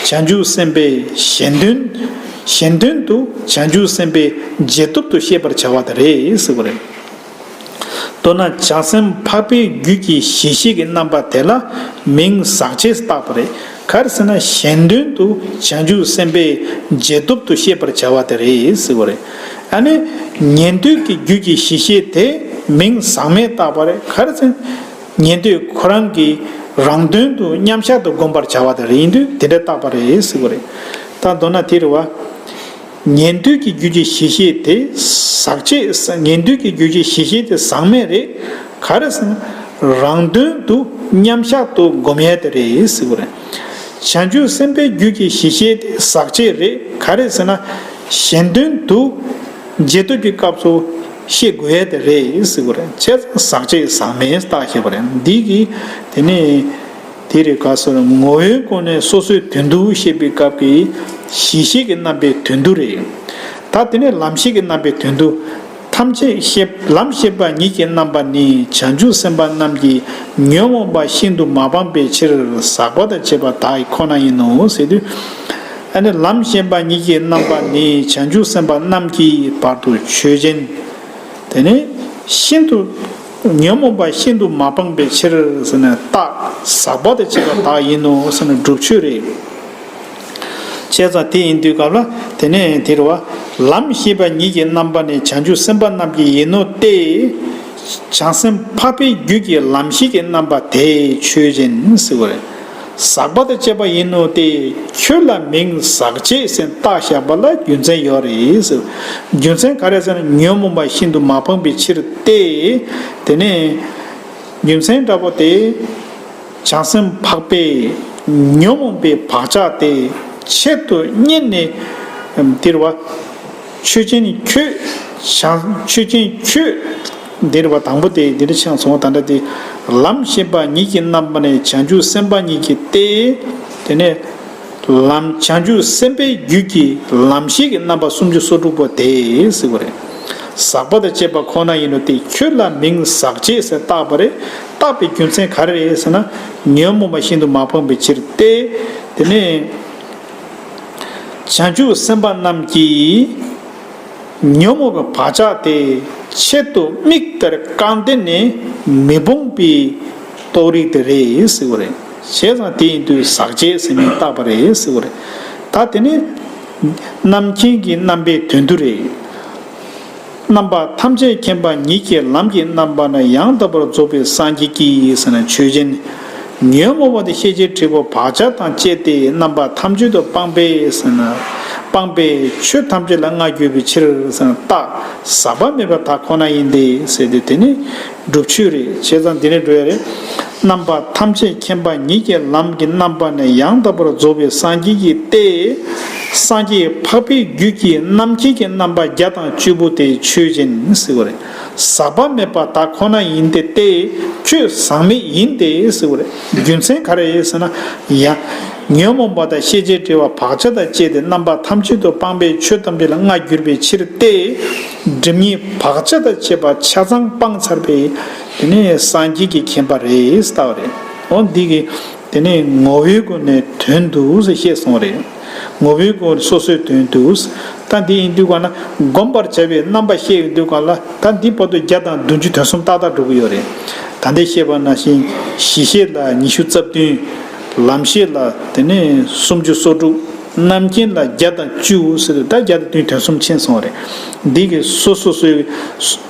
བྱང་ཆུབ་སེམས་དཔའི་གཞན་དོན། གཞན་དོན་དུ་བྱང་ཆུབ་སེམས་དཔའི་རྗེས་ཐོབ་ཏུ་ཤེས་པར་བྱ་བ་དེ་རེད་ཟེར་བ་རེད། མདོར་ན་བྱང་སེམས་འཕགས་པའི་རྒྱུད་ཀྱི་གཞི་ཤེས་ཀྱི་རྣམ་པ་དེ་ལ་མིང་ཟག་བཅས་བཏགས་པ་རེད། ག་རེ་ཟེར་ན་གཞན་དོན་དུ་བྱང་ཆུབ་སེམས་དཔའི་རྗེས་ཐོབ་ཏུ་ཤེས་པར་བྱ་བ་དེ་རེད་ཟེར་བ་རེད། ཨ་ནི། ཉན་ཐོས་ཀྱི་རྒྱུད་ཀྱི་གཞི་ཤེས་དེ་མིང་ཟག་མེད་བཏགས་པ་རེད། ག་རེ་ཟེར་ན། ཉན་ཐོས་ཁོ་རང་གིས་རང་དོན་དུ་མཉམ་གཞག་ཏུ་བསྒོམ་པར་བྱ་བ་དེ་རེད། ཡིན་དུས་དེ་འདྲ་བཏགས་པ་རེད་ཟེར་བ་རེད། ད་མདོར་ན་དེ་རེད་བ། ཉན་ཐོས་ཀྱི་རྒྱུད་ཀྱི་གཞི་ཤེས་དེ་ཟག་བཅས། ཉན་ཐོས་ཀྱི་རྒྱུད་ཀྱི་གཞི་ཤེས་དེ་ཟག་མེད་རེད། ག་རེ་ཟེར་ན། རང་དོན་དུ་མཉམ་གཞག་ཏུ་བསྒོམ་ཡས་དེ་རེད་ཟེར་བ་རེད། བྱང་ཆུབ་སེམས་དཔའི་རྒྱུད་ཀྱི་གཞི་ཤེས་དེ་ཟག་བཅས་རེད། ག་རེ་ཟེར་ན། གཞན་དོན་དུ་རྗེས་ཐོབ་ཀྱི་སྐབས་སུ་ཤེས་དགོས་ཡས་དེ་རེད་ཟེར་བ་རེད། བྱས་ཙང་ཟག་བཅས་ཟག་མེད་བཏགས་བཞག་པ་རེད། འདི་གི་དེ་ནས། དེ་རེད། ག་ཟེར་ངོ་བོའི་སྒོ་ནས་སོ་སོའི་དོན་དུ་བཤད་པའི་སྐབས་ཀྱི་གཞི་ཤེས་ཀྱི་རྣམ་པའི་དོན་དུ་རེད། ད་དེ་ནས་ལམ་ཤེས་ཀྱི་རྣམ་པའི་དོན་དུ། ཐམས་ཅད་ཤེས། ལམ་ཤེས་པ་ཉིད་ཀྱི་རྣམ་པ་ནི་བྱང་ཆུབ་སེམས་དཔའ་རྣམས་ཀྱིས་ཉོན་མོངས་པ་ཤིན་ཏུ་མ་སྤངས་པའི་ཕྱིར་ཟག་པ་དང་བཅས་པ་དག་ཁོ་ན་ཡིན་ནོ་ཟེར་དུས། ཨ་ནི་ལམ་ཤེས་པ་ཉིད་ཀྱི་རྣམ་པ་ནི་བྱང་ཆུབ་སེམས་དཔའ་རྣམས་ཀྱི་བར་དུ་ཆོས་ཅན། དེ་ནས་ཤིན་ཏུ། ཉོན་མོངས་པ་ཤིན་ཏུ་མ་སྤངས་པའི་ཕྱིར་ཟེར་ནས་རྟགས། ཟག་པ་དང་བཅས་པ་དག་ཡིན་ནོ་ཟེར་ནས་སྒྲུབ་ཆོས་རེད། བྱས་ཙང་དེ་ཡིན་དུས་སྐབས་ལ་དེ་ནས་དེ་རེད་བ། ལམ་ཤེས་པ་ཉིད་ཀྱི་རྣམ་པ་ནི་བྱང་ཆུབ་སེམས་དཔའ་རྣམས་ཀྱི་ཡིན་ནོ་སྟེ། བྱང་སེམས་འཕགས་པའི་རྒྱུད་ཀྱི་ལམ་ཤེས་ཀྱི་རྣམ་པ་དེ་ཆོས་ཅན་ཟེར་བ་རེད། ཟག་པ་དང་བཅས་པ་ཡིན་ནོ་སྟེ། ཁྱོད་ལ་མིང་ཟག་བཅས་ཟེར་བཏགས་བཞག་པ་ལ་རྒྱུ་མཚན་ཡོད་རེད་ཟེར། རྒྱུ་མཚན་ག་རེ་ཟེར་ན་ཉོན་མོངས་པ་ཤིན་ཏུ་མ་སྤངས་པའི་ཕྱིར་ཏེ། དེ་ནས་རྒྱུ་མཚན་འདྲ་པོ་དེ། བྱང་སེམས་འཕགས་པས་ཉོན་མོངས་པའི་བག་ཆགས་དེ་ཆེད་དུ་གཉེར་ནས་དེ་རེད་བ། ཆོས་ཅན་ཁྱོད། བྱང་། ཆོས་ཅན་ཁྱོད། འདིར་བ་དང་པོ་དེ་འདི་འདྲ་ཆགས་སོང་། ད་ལྟ་དེ་ལམ་ཤེས་པ་ཉིད་ཀྱི་རྣམ་པ་ནི་བྱང་ཆུབ་སེམས་དཔའ་ཉིད་ཀྱི་སྟེ། དེ་ནས་ལམ་བྱང་ཆུབ་སེམས་དཔའི་རྒྱུད་ཀྱི་ལམ་ཤེས་ཀྱི་རྣམ་པ་སུམ་ཅུ་སོ་དྲུག་པོ་དེ་ཟེར་བ་རེད། ཟག་པ་དང་བཅས་པ་ཁོ་ན་ཡིན་ནོ་སྟེ། ཁྱོད་ལ་མིང་ཟག་བཅས་ཟེར་བཏགས་པ་རེད། བཏགས་པའི་རྒྱུ་མཚན་ག་རེ་རེད་ཟེར་ན། ཉོན་མོངས་པ་ཤིན་ཏུ་མ་སྤངས་པའི་ཕྱིར་ཏེ། དེ་ནས། བྱང་ཆུབ་སེམས་དཔའ་རྣམས་ཀྱིས་ཉོན་མོངས་པའི་བག་ཆགས་དེ་ཆེད་དུ་དམིགས་ལྟར་བསྐང་ལྡན་ནས་མི་སྤོང་པའི་རྟོགས་རིགས་དེ་རེད་ཟེར་བ་རེད། བྱས་ཙང་དེ་ཡིན་དུས་ཟག་བཅས་ཟེར་མིང་བཏགས་པ་རེད་ཟེར་བ་རེད། ད་དེ་ནི་རྣམ་མཁྱེན་གྱི་རྣམ་པའི་དོན་དུ་རེད། རྣམ་པ་ཐམས་ཅད་མཁྱེན་པ་ཉིད་ཀྱི་ལམ་གྱི་རྣམ་པ་ནི་ཡང་དག་པར་རྫོགས་པའི་སངས་རྒྱས་ཀྱིས་ཟེར་ན་ཆོས་ཅན། ཉོན་མོངས་པ་དང་ཤེས་བྱའི་འབྲས་བུ་བག་ཆགས་དང་བཅས་ཏེ་རྣམ་པ་ཐམས་ཅད་དུ་སྤངས་པས་ཟེར་ན། སྤངས་པས་ཆོས་ཐམས་ཅད་ལ་མངའ་གྱུར་པའི་ཕྱིར་ཟེར་ན་རྟགས་ཟག་པ་མེད་པ་དག་ཁོ་ན་ཡིན་ཏེ་ཟེར་ཏེ། དེ་ནི་ སྒྲུབ་ཆོས་རེད། བྱས་ཙང་འདི་ནས་འགྲོ་ཡ་རེད། རྣམ་པ་ཐམས་ཅད་མཁྱེན་པ་ཉིད་ཀྱི་ལམ་གྱི་རྣམ་པ་ནི་ཡང་དག་པར་རྫོགས་པའི་སངས་རྒྱས་ཀྱི་སྟེ། སངས་རྒྱས་འཕགས་པའི་རྒྱུད་ཀྱི་རྣམ་མཁྱེན་གྱི་རྣམ་པ་བརྒྱ་དང་བཅུ་པོ་དེ་ཆོས་ཅན་ཟེར་བ་རེད། ཟག་པ་མེད་པ་དག་ཁོ་ན་ཡིན་ཏེ་སྟེ། ཁྱོད་ཟག་མེད་ཡིན་ཏེ་ཟེར་བ་རེད། རྒྱུ་མཚན་ག་རེ་ཡིན་ཟེར་ན། ཡང་ཉོན་མོངས་པ་དང་ཤེས་བྱའི་དྲི་བ་བག་ཆགས་དང་བཅས་ཏེ་རྣམ་པ་ཐམས་ཅད་དུ་སྤངས་པས་ཆོས་ཐམས་ཅད་ལ་མངའ་གྱུར་པའི་ཕྱིར་ཏེ། སྒྲིབ་གཉིས་བག་ཆགས་དང་བཅས་པ་ཆ་ཚང་སྤངས་ཚར་བའི་དེ་ནས་སངས་རྒྱས་ཀྱི་མཁྱེན་པ་རེད་ཟེར་བ་རེད། འོ་འདི་གི་དེ་ནས་ངོ་བོའི་སྒོ་ནས་དོན་དུ་ཟེར་བཤད་སོང་རེད། ངོ་བོའི་སྒོ་ནས་སོ་སོའི་དོན་དུ། ད་འདི་ཡིན་དུས་ག་ན་བསྒོམ་པར་བྱ་བའི་རྣམ་པ་བཤད་ཡོང་དུས་ག་ལ། ད་འདི་བར་དུ་བརྒྱ་དང་བདུན་ཅུ་དོན་གསུམ་ཏག་ཏག་འགྲོ་གི་ཡོད་རེད། ད་ལྟའི་བཤད་པ་ནང་བཞིན་གཞི་ཤེས་ལ་ཉི་ཤུ་རྩ་བདུན། ལམ་ཤེས་ལ་དེ་ནས་སུམ་ཅུ་སོ་དྲུག་རྣམ་མཁྱེན་ལ་བརྒྱ་དང་བཅུ་ཟེར་དུས་ད་བརྒྱ་དང་བདུན་དོན་གསུམ་ཕྱིན་སོང་རེད། འདི་གི་སོ་སོ་སོའི་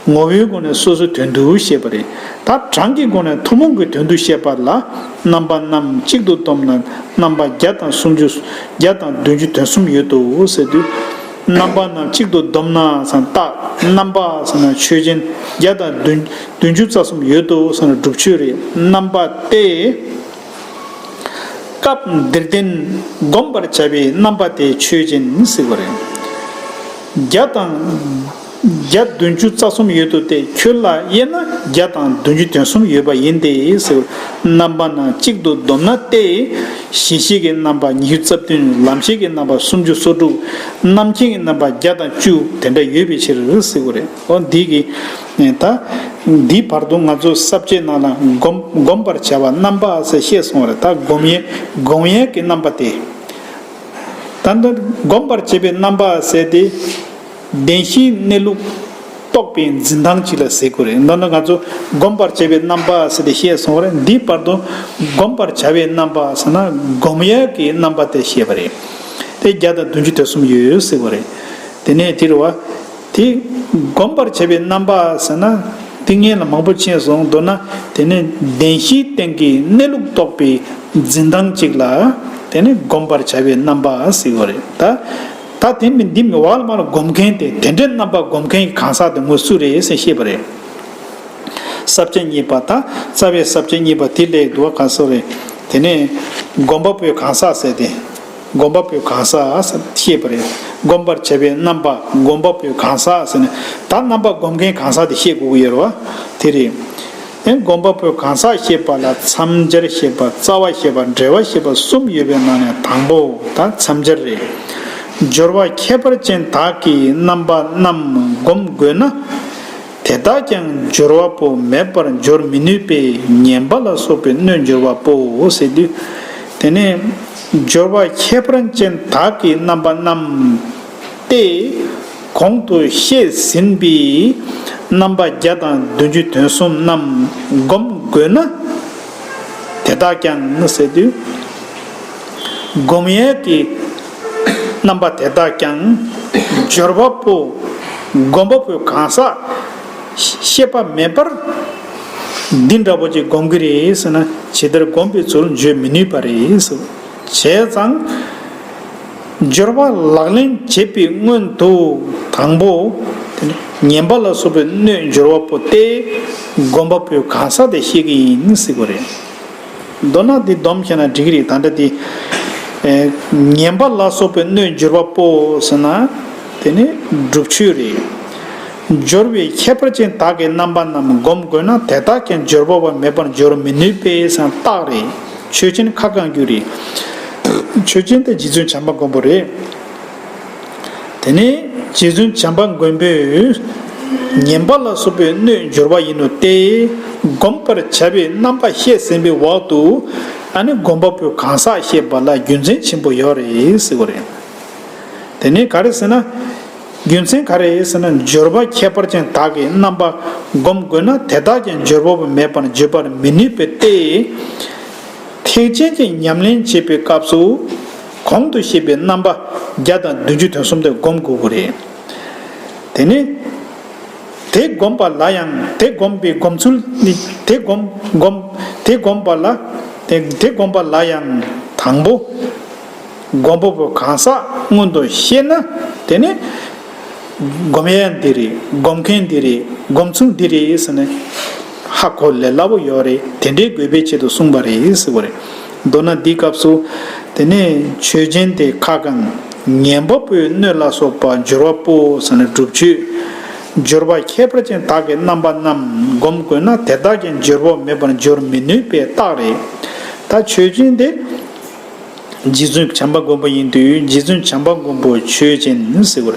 ངོ་བོའི་སྒོ་ནས་སོ་སོའི་དོན་དུ་བཤད་པ་རེད། ད་གྲངས་ཀྱི་སྒོ་ནས་ཐུན་མོང་གི་དོན་དུ་བཤད་པ་ལ། རྣམ་པ་རྣམས་གཅིག་ཏུ་བསྡོམས་ན་རྣམ་པ་བརྒྱ་དང་སུམ་ཅུ། བརྒྱ་དང་བདུན་ཅུ་དོན་གསུམ་ཡོད་དོ་ཟེར་དུས། རྣམ་པ་རྣམས་གཅིག་ཏུ་བསྡོམས་ན་ཟེར་ན་རྟགས། རྣམ་པ་ཟེར་ན་ཆོས་ཅན། བརྒྱ་དང་བདུན་བདུན་ཅུ་རྩ་གསུམ་ཡོད་དོ་ཟེར་ན་སྒྲུབ་ཆོས་རེད། རྣམ་པ་སྟེ། སྐབས་འདིར་བསྟན་བསྒོམ་པར་བྱ་བའི་རྣམ་པ་དེ་ཆོས་ཅན་ཟེར་བ་རེད། བརྒྱ་དང་བརྒྱ་བདུན་ཅུ་རྩ་གསུམ་ཡོད་དོ་སྟེ། ཁྱོད་ལ་དབྱེ་ན་བརྒྱ་དང་བདུན་ཅུ་དོན་གསུམ་ཡོད་པ་ཡིན་ཏེ་ཟེར། རྣམ་པ་རྣམས་གཅིག་ཏུ་བསྡོམས་ན་སྟེ། གཞི་ཤེས་ཀྱི་རྣམ་པ་ཉི་ཤུ་རྩ་བདུན། ལམ་ཤེས་ཀྱི་རྣམ་པ་སུམ་ཅུ་སོ་དྲུག་རྣམ་མཁྱེན་གྱི་རྣམ་པ་བརྒྱ་དང་བཅུ་དེ་འདྲ་ཡོད་པའི་ཕྱིར་ཟེར་བ་རེད། འོ་འདི་གི་ད་འདི་བར་དུ་ང་ཚོ་ས་བཅད་ནང་ལ་བསྒོམ་བསྒོམ་པར་བྱ་བ་རྣམ་པ་ཟེར་བཤད་སོང་བ་རེད། ད་སྒོམ་ཡས་སྒོམ་ཡས་ཀྱི་རྣམ་པ་དེ། ད་ལྟ་བསྒོམ་པར་བྱེད་པའི་རྣམ་པ་ཟེར་ཏེ། བདེན་བཞིའི་གནས་ལུགས་རྟོགས་པའི་འཛིན་སྟངས་གཅིག་ལ་ཟེར་དགོས་རེད། མདོར་ན་ང་ཚོ་བསྒོམ་པར་བྱ་བའི་རྣམ་པ་ཟེར་ཏེ་བཤད་སོང་བ་རེད། འདིའི་བར་དུ་བསྒོམ་པར་བྱ་བའི་རྣམ་པ་ཟེར་ན་སྒོམ་ཡས་ཀྱི་རྣམ་པ་དེ་བཤད་པ་རེད། དེ་བརྒྱ་དང་བདུན་ཅུ་དོན་གསུམ་ཡོད་ཟེར་བ་རེད། དེ་ནས་དེ་རུ་བ། དེ་བསྒོམ་པར་བྱ་བའི་རྣམ་པ་ཟེར་ན། དེ་སྔོན་ལ་མང་པོ་ཕྱིན་སོང་། མདོར་ན་དེ་ནས་བདེན་བཞིའི་སྟེང་གི་གནས་ལུགས་རྟོགས་པའི་འཛིན་སྟངས་གཅིག་ལ་དེ་ནས་བསྒོམ་པར་བྱ་བའི་རྣམ་པ་ཟེར་བ་རེད། ད་ད་དེ་མིན་འདི་མི་བ་ལ་མ་ལ་སྒོམ་མཁན་དེ་དེ་འདྲའི་རྣམ་པ་སྒོམ་མཁན་གྱི་གང་ཟག་དེ་ངོ་སུ་རེད་ཟེར་བཤད་པ་རེད། ས་བཅད་གཉིས་པ་དང་རྩ་བའི་ས་བཅད་གཉིས་པ་དེ་ལས་འདུག་བ། ག་སོ་རེད། དེ་ནས་སྒོམ་པ་པོའི་གང་ཟག་ཟེར་ཏེ། སྒོམ་པ་པོའི་གང་ཟག་ཟེར་བཤད་པ་རེད། སྒོམ་པར་བྱ་བའི་རྣམ་པ་སྒོམ་པ་པོའི་གང་ཟག་ཟེར་ནས་ད་རྣམ་པ་སྒོམ་མཁན་གང་ཟག་དེ་བཤད་དགོས་ཀྱི་ཡོད་རེད་བ། དེ་རེད། ཨེ་སྒོམ་པ་པོའི་གང་ཟག་བཤད་པ་ལ་མཚམས་སྦྱར་བཤད་པ། རྩ་བ་བཤད་པ། འབྲེལ་བ་བཤད་པ་གསུམ་ཡོད་པའི་ནང་ནས་དང་པོ་ད་མཚམས་སྦྱར་རེད། སྦྱོར་བ་ཁྱད་པར་ཅན་དག་གི་རྣམ་པ་རྣམས་སྒོམ་དགོས་ན། དེ་དག་ཀྱང་སྦྱོར་བ་པོ་མེད་པར་སྦྱོར་མི་ནུས་པས་ངན་པ་ལ་སོགས་པའི་སྣོད་སྦྱོར་བ་པོ་ཟེར་དུས། དེ་ནས་སྦྱོར་བ་ཁྱད་པར་ཅན་དག་གི་རྣམ་པ་རྣམས་ཏེ། གོང་དུ་བཤད་ཟིན་པའི་རྣམ་པ་བརྒྱ་དང་བདུན་ཅུ་དོན་གསུམ་རྣམས་སྒོམ་དགོས་ན། དེ་དག་ཀྱང་ཟེར་དུས། སྒོམ་ཡས་ཀྱི་རྣམ་པ་དེ་དག་ཀྱང་སྦྱོར་བ་པོ་སྒོམ་པ་པོའི་གང་ཟག་ཤེས་པ་མེད་པར་འདི་འདྲ་པོ་ཅིག་སྒོམ་གྱི་རེད་ཟེར་ན་ཇི་ལྟར་སྒོམ་པའི་ཚུལ་བརྗོད་མི་ནུས་པ་རེད་ཟེར། བྱས་ཙང་། སྦྱོར་བ་ལག་ལེན་བྱེད་པའི་སྔོན་དུ་དང་པོ། དེ་ནི་ངན་པ་ལ་སོགས་པའི་སྣོད་སྦྱོར་བ་པོ་སྟེ། སྒོམ་པ་པོའི་གང་ཟག་དེ་ཤེས་ཀྱི་ཡིན་ཟེར་དགོས་རེད། མདོར་ན་འདི་སྡོམ་བྱས་ན་འགྲིག་གི་རེད། ད་ལྟ་འདི། ཨེ། ངན་པ་ལ་སོགས་པའི་སྣོད་སྦྱོར་བ་པོ་ཟེར་ན། དེ་ནི་སྒྲུབ་ཆོས་རེད། སྦྱོར་བའི་ཁྱད་པར་ཅན་དག་གི་རྣམ་པ་རྣམས་སྒོམ་དགོས་ན་དེ་དག་ཀྱང་སྦྱོར་བ་པོ་མེད་པར་སྦྱོར་མི་ནུས་པས་ཟེར་ན་རྟགས་རེད། ཆོས་ཅན་ཁ་བསྐང་རྒྱུ་རེད། ཆོས་ཅན་དེ་རྗེ་བཙུན་བྱམས་པ་མགོན་པོ་རེད། དེ་ནས་རྗེ་བཙུན་བྱམས་པ་མགོན་པོས་ངན་པ་ལ་སོགས་པའི་སྣོད་སྦྱོར་བ་ཡིན་ནོ་སྟེ། སྒོམ་པར་བྱ་བའི་རྣམ་པ་བཤད་ཟིན་པའི་འོག་ཏུ། ཨ་ནི་སྒོམ་པ་པོའི་གང་ཟག་བཤད་པ་ལ་རྒྱུ་མཚན་ཆེན་པོ་ཡོད་རེད་ཟེར་བ་རེད། དེ་ནས་ག་རེ་ཟེར་ན། རྒྱུ་མཚན་ག་རེ་ཟེར་ན། སྦྱོར་བ་ཁྱད་པར་ཅན་དག་གི་རྣམ་པ་སྒོམ་དགོས་ན་དེ་དག་ཀྱང་སྦྱོར་བ་པོ་མེད་པར་བརྗོད་པར་མི་ནུས་པས་ཏེ། ཐེག་ཆེན་གྱི་ཉམས་ལེན་བྱེད་པའི་སྐབས་སུ། གོང་དུ་བཤད་པའི་རྣམ་པ་བརྒྱ་དང་བདུན་ཅུ་དོན་གསུམ་དེ་སྒོམ་དགོས་ཀྱི་རེད། དེ་ནས། དེ་སྒོམ་པ་ལ་ཡང་དེ་སྒོམ་པའི་སྒོམ་ཚུལ་ནི་དེ་སྒོམ་སྒོམ་དེ་སྒོམ་པ་ལ་དེ་དེ་སྒོམ་པ་ལ་ཡང་དང་པོ། སྒོམ་པ་པོ་གང་ཟག་སྔོན་དུ་ཤེས་ན་དེ་ནི་སྒོམ་ཡས་འདི་རེད། སྒོམ་མཁན་འདི་རེད། སྒོམ་ཚུལ་འདི་རེད་ཟེར་ནས། ཧ་གོ་ལས་སླ་པོ་ཡོད་རེད། དེ་འདྲའི་དགོས་པའི་ཆེད་དུ་གསུངས་པ་རེད་ཟེར་བ་རེད། མདོར་ན་འདིའི་སྐབས་སུ་དེ་ནས་ཆོས་ཅན་དེ་ཁ་གང་ངན་པ་པོའི་སྣོད་ལ་སོགས་པ་སྦྱོར་བ་པོ་ཟེར་ན་སྒྲུབ་ཆོས་སྦྱོར་བ་ཁྱད་པར་ཅན་དག་གི་རྣམ་པ་རྣམས་བསྒོམ་དགོས་ན་དེ་དག་ཀྱང་སྦྱོར་བ་མེད་པར་སྦྱོར་མི་ནུས་པའི་རྟགས་རེད། ད་ཆོས་ཅན་དེ། རྗེ་བཙུན་བྱམས་པ་མགོན་པོ་ཡིན་དུས་རྗེ་བཙུན་བྱམས་པ་མགོན་པོ་ཆོས་ཅན་ཟེར་བར།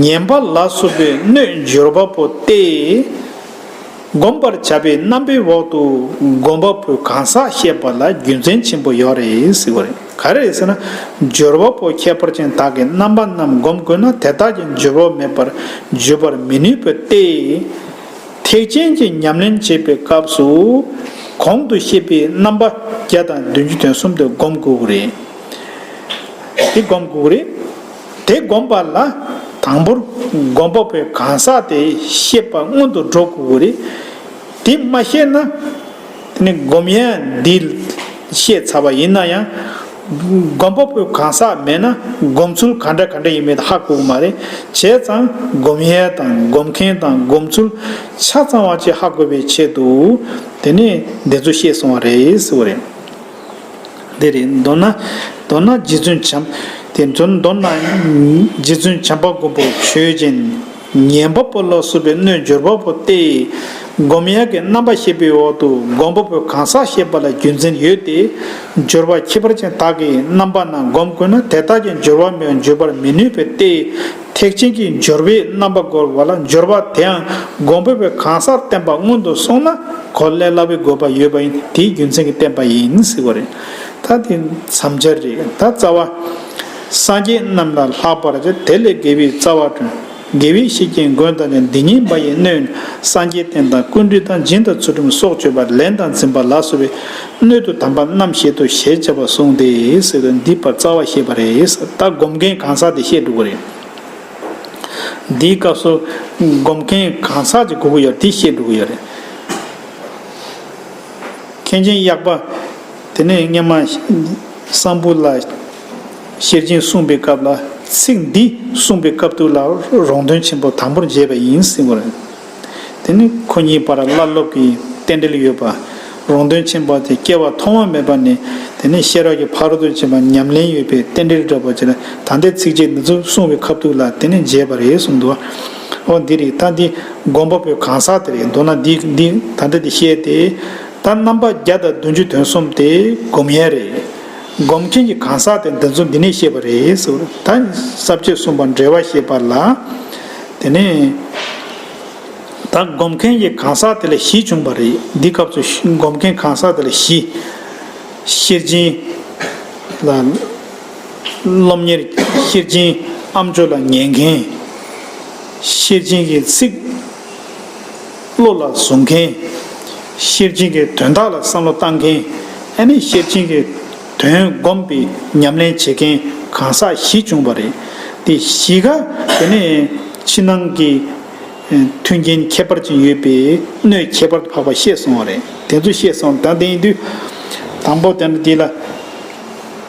ངན་པ་ལ་སོགས་པའི་སྣོད་སྦྱོར་བ་པོ་སྟེ། བསྒོམ་པར་བྱ་བའི་རྣམ་པའི་འོག་ཏུ་སྒོམ་པ་པོའི་གང་ཟག་བཤད་པ་ལ་རྒྱུ་མཚན་ཆེན་པོ་ཡོད་རེད་ཟེར་བ་རེད། ག་རེ་རེད་ཟེར་ན། སྦྱོར་བ་པོ་ཁྱད་པར་ཅན་དག་གི་རྣམ་པ་རྣམས་བསྒོམ་དགོས་ན་དེ་དག་ཀྱང་སྦྱོར་བ་མེད་པར་བརྗོད་པར་མི་ནུས་པ་སྟེ། ཐེག་ཆེན་གྱི་ཉམས་ལེན་བྱེད་པའི་སྐབས་སུ། གོང་དུ་བཤད་པའི་རྣམ་པ་བརྒྱ་དང་བདུན་ཅུ་དོན་གསུམ་དེ་བསྒོམ་དགོས་ཀྱི་རེད། དེ་བསྒོམ་དགོས་ཀྱི་རེད། དེ་བསྒོམ་པ་ལ་དང་པོར་སྒོམ་པ་པོའི་གང་ཟག་དེ་ཤེས་པ་སྔོན་དུ་འགྲོ་དགོས་ཀྱི་རེད། དེ་མ་ཤེས་ན། དེ་ནི་སྒོམ་ཡས་འདི་ཤེས་ཚར་བ་ཡིན་ན་ཡང་། སྒོམ་པ་པོའི་གང་ཟག་མེད་ན་སྒོམ་ཚུལ་ག་འདྲ་ག་འདྲ་ཡིན་མིན་ཧ་གོ་གི་མ་རེད། བྱས་ཙང་སྒོམ་ཡས་དང་སྒོམ་མཁན་དང་སྒོམ་ཚུལ་ཆ་ཚང་བ་ཅིག་ཧ་གོ་བའི་ཆེད་དུ་དེ་ནས་འདི་ཚོ་བཤད་སོང་བ་རེད་ཟེར་བ་རེད། འདི་རེད། མདོར་ན། མདོར་ན་རྗེ་བཙུན་བྱམས། དེ་ཚོ་མདོར་ན། རྗེ་བཙུན་བྱམས་པ་མགོན་པོ་ཆོས་ཅན། ངན་པ་པོ་ལ་སོགས་པའི་སྣོད་སྦྱོར་བ་པོ་སྟེ། སྒོམ་ཡས་ཀྱི་རྣམ་པ་བཤད་པའི་འོག་ཏུ་སྒོམ་པ་པོའི་གང་ཟག་བཤད་པ་ལ་རྒྱུ་མཚན་ཡོད་དེ། སྦྱོར་བ་ཁྱད་པར་ཅན་དག་གི་རྣམ་པ་རྣམས་བསྒོམ་དགོས་ན་དེ་དག་ཀྱང་སྦྱོར་བ་མེད་པར་བརྗོད་པར་མི་ནུས་པ་སྟེ། ཐེག་ཆེན་གྱི་སྦྱོར་བའི་རྣམ་པ་བསྒོམ་པ་ལ་སྦྱོར་བ་དེའང་སྒོམ་པ་པོའི་གང་ཟག་བསྟན་པ་སྔོན་དུ་སོང་ན་གོ་ལས་སླ་བའི་དགོས་པ་ཡོད་པ་ཡིན། དེའི་རྒྱུ་མཚན་གྱིས་བསྟན་པ་ཡིན་ཟེར་བ་རེད། ད་དེ་མཚམས་སྦྱར་རེད། ད་རྩ་བ། སངས་རྒྱས་རྣམས་ལ་ལྷག་པར་བྱ། དེ་ལས་དགེ་བའི་རྩ་བ་བསྐྲུན། དགེ་བའི་བཤེས་ཀྱིས་མགོན་དང་ལྡན། འདི་ཉིད་པ་ཡི་སྣོད། སངས་རྒྱས་བསྟན་དང་ཀུན་འདུས་དང་། སྦྱིན་དང་ཚུལ་ཁྲིམས་སྲོག་གཅོད་པ། ལེན་དང་འཛིན་པ་ལ་སོགས་པའི་སྣོད་དུ་དམ་པ་རྣམ་བཤད་དོ་ཞེས་བྱ་བ་གསུངས་ཏེ་ཟེར་བའི་འདི་པར་རྩ་བ་བཤད་པ་རེད། ད་སྒོམ་མཁན་གང་ཟག་དེ་བཤད་འགྲོ་གི་རེད། འདིའི་སྐབས་སུ་སྒོམ་མཁན་གང་ཟག་ཅིག་དགོས་ཀྱི་ཡོད་རེད། དེ་བཤད་འགྲོ་གི་ཡོད་རེད། མཁན་ཆེན་གཡག་པ། དེ་ནས་སྔོན་མ་སམ་བྷོ་ཊ་ལ་ཤེར་ཕྱིན་གསུངས་པའི་སྐབས་ལ་ཚིག་འདི་གསུངས་པའི་སྐབས་དུས་ལ་རོང་སྟོན་ཆེན་པོ་དང་པོར་མཇལ་བ་ཡིན་ཟེར་བ་རེད། དེ་ནི་ཁོ་གཉིས་བར་བླ་སློབ་ཀྱི་རྟེན་འབྲེལ་ཡོད་པ། རོང་སྟོན་ཆེན་པོ་དེ་སྐྱེ་བ་ཐོག་མ་མེད་པ་ནས་དེ་ནི་ཤེས་རབ་ཀྱི་ཕ་རོལ་ཏུ་ཕྱིན་པ་ཉམས་ལེན་ཡོད་པའི་རྟེན་འབྲེལ་འདྲ་པོ་ཅིག་ལ་ད་ལྟའི་ཚིགས་བཅད་འདི་ཚོ་གསུངས་པའི་སྐབས་དུས་ལ་དེ་ནི་མཇལ་བ་རེད་གསུངས་འདུག་འོ་འདི་རེད། ད་འདི་སྒོམ་པ་པོའི་གང་ཟག་དེ་རེད། མདོར་ན་འདི་འདི་ད་ལྟ་འདི་བཤད་དེ། ད་རྣམ་པ་བརྒྱ་དང་བདུན་ཅུ་དོན་གསུམ་དེ་སྒོམ་ཡས་རེད། སྒོམ་མཁན་གྱི་གང་ཟག་དེ་འདི་ཚོ་འདི་ནས་བཤད་པ་རེད་ཟེར། ད་ས་བཅད་གསུམ་པ་འབྲེལ་བ་བཤད་པ་ལ། དེ་ནས་ད་སྒོམ་མཁན་གྱི་གང་ཟག་དེ་ལ་བཞི་བྱུང་བ་རེད། འདི་སྐབས་སུ་སྒོམ་མཁན་གང་ཟག་དེ་ལ་བཞི། ཤེར་ཕྱིན་ལ་སློབ་གཉེར། ཤེར་ཕྱིན་ཨ་མཆོག་ལ་ཉན་མཁན། ཤེར་ཕྱིན་གྱི་ཚིག་བློ་ལ་བཟུང་མཁན། ཤེར་ཕྱིན་གྱི་དོན་དག་ལ་བསམ་བློ་བཏང་མཁན། ཨ་ནི་ཤེར་ཕྱིན་གྱི་དོན་བསྒོམས་པའི་ཉམས་ལེན་བྱེད་མཁན་གང་ཟག་བཞི་བྱུང་བ་རེད། དེ་བཞི་ཀ་དེ་ནས་ཕྱི་ནང་གི་མཐུན་རྐྱེན་ཁྱད་པར་ཅན་ཡོད་པའི་སྣོད་ཁྱད་པར་དུ་འཕགས་པ་བཤད་སོང་བ་རེད། དེ་ཚོ་བཤད་སོང་། ད་དེ་ཡིན་དུས་དང་པོ་དེ་འདི་ལ།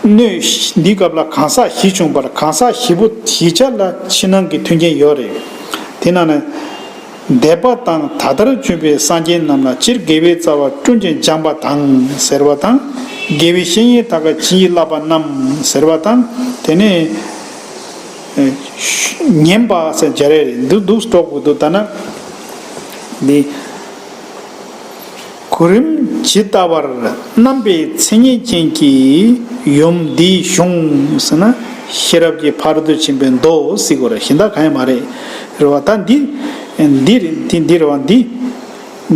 སྣོད་འདི་སྐབས་ལ་གང་ཟག་བཞི་བྱུང་བར་གང་ཟག་བཞི་པོ་བཞི་ཆ་ལ་ཕྱི་ནང་གི་མཐུན་རྐྱེན་ཡོད་རེད། དེ་ནང་ནས། འདས་པ་དང་ད་ལྟར་བྱོན་པའི་སངས་རྒྱས་རྣམས་ལ་སྤྱིར་དགེ་བའི་རྩ་བ་བསྐྲུན་ཅིང་སྦྱངས་པ་དང་ཟེར་བ་དང་། དགེ་བའི་བཤེས་གཉེན་དག་གིས་བྱིན་གྱིས་བརླབས་པ་རྣམས་ཟེར་བ་དང་། དེ་ནས་ཉན་པ་ཟེར་སྦྱར་ཡས་རེད། འདི་འདུག་སྤྲོ་པོ་འདུག་ད་ན་འདི། གོ་རིམ་ཇི་ལྟ་བར་རྣམ་པའི་མཚན་ཉིད་ཅན་གྱི་ཡུམ་འདིའི་གཞུང་ཟེར་ན་ཤེས་རབ་ཀྱི་ཕ་རོལ་ཏུ་ཕྱིན་པའི་མདོ་ཟེར་དགོས་རེད། གཞན་དག་གང་ཡང་མ་རེད། རེད་བ། ད་འདི་འདི་འདི་འདི་རེད་བ། འདི་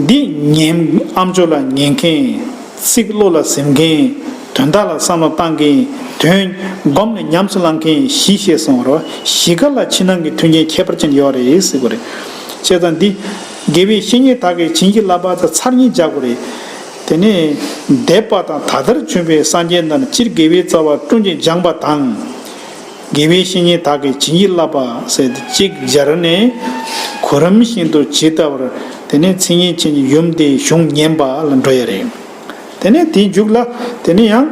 འདི་ཉན་ཨ་མཆོག་ལ་ཉན་མཁན། ཚིག་བློ་ལ་ཟིན་མཁན། དོན་དག་ལ་བསམ་བློ་བཏང་མཁན། དོན་བསྒོམས་ནས་ཉམས་སུ་བླང་མཁན་བཞི་བཤད་སོང་བ་རེད་བ། བཞི་ཀ་ལ་ཕྱི་ནང་གི་མཐུན་རྐྱེན་ཁྱད་པར་ཅན་ཡོད་རེད་ཟེར་དགོས་རེད། བྱས་ཙང་འདི། དགེ་བའི་བཤེས་གཉེན་དག་གིས་བྱིན་གྱིས་བརླབས་པ་དང་ཚར་གཉིས་སྦྱར་དགོས་རེད། དེ་ནས་འདས་པ་དང་ད་ལྟར་བྱོན་པའི་སངས་རྒྱས་རྣམས་སྤྱིར་དགེ་བའི་རྩ་བ་བསྐྲུན་ཅིང་སྦྱངས་པ་དང་། དགེ་བའི་བཤེས་གཉེན་དག་གིས་བྱིན་གྱིས་བརླབས་པ་ཟེར་ཏེ་གཅིག་སྦྱར་ནས་གོ་རིམ་བཞིན་དུ་ཇི་ལྟ་བར་དེ་ནས་མཚན་ཉིད་ཅན་གྱི་ཡུམ་དེའི་གཞུང་ཉན་པ་ལ་འགྲོ་ཡ་རེད། དེ་ནས་དེའི་མཇུག་ལ་དེ་ནས་ཡང་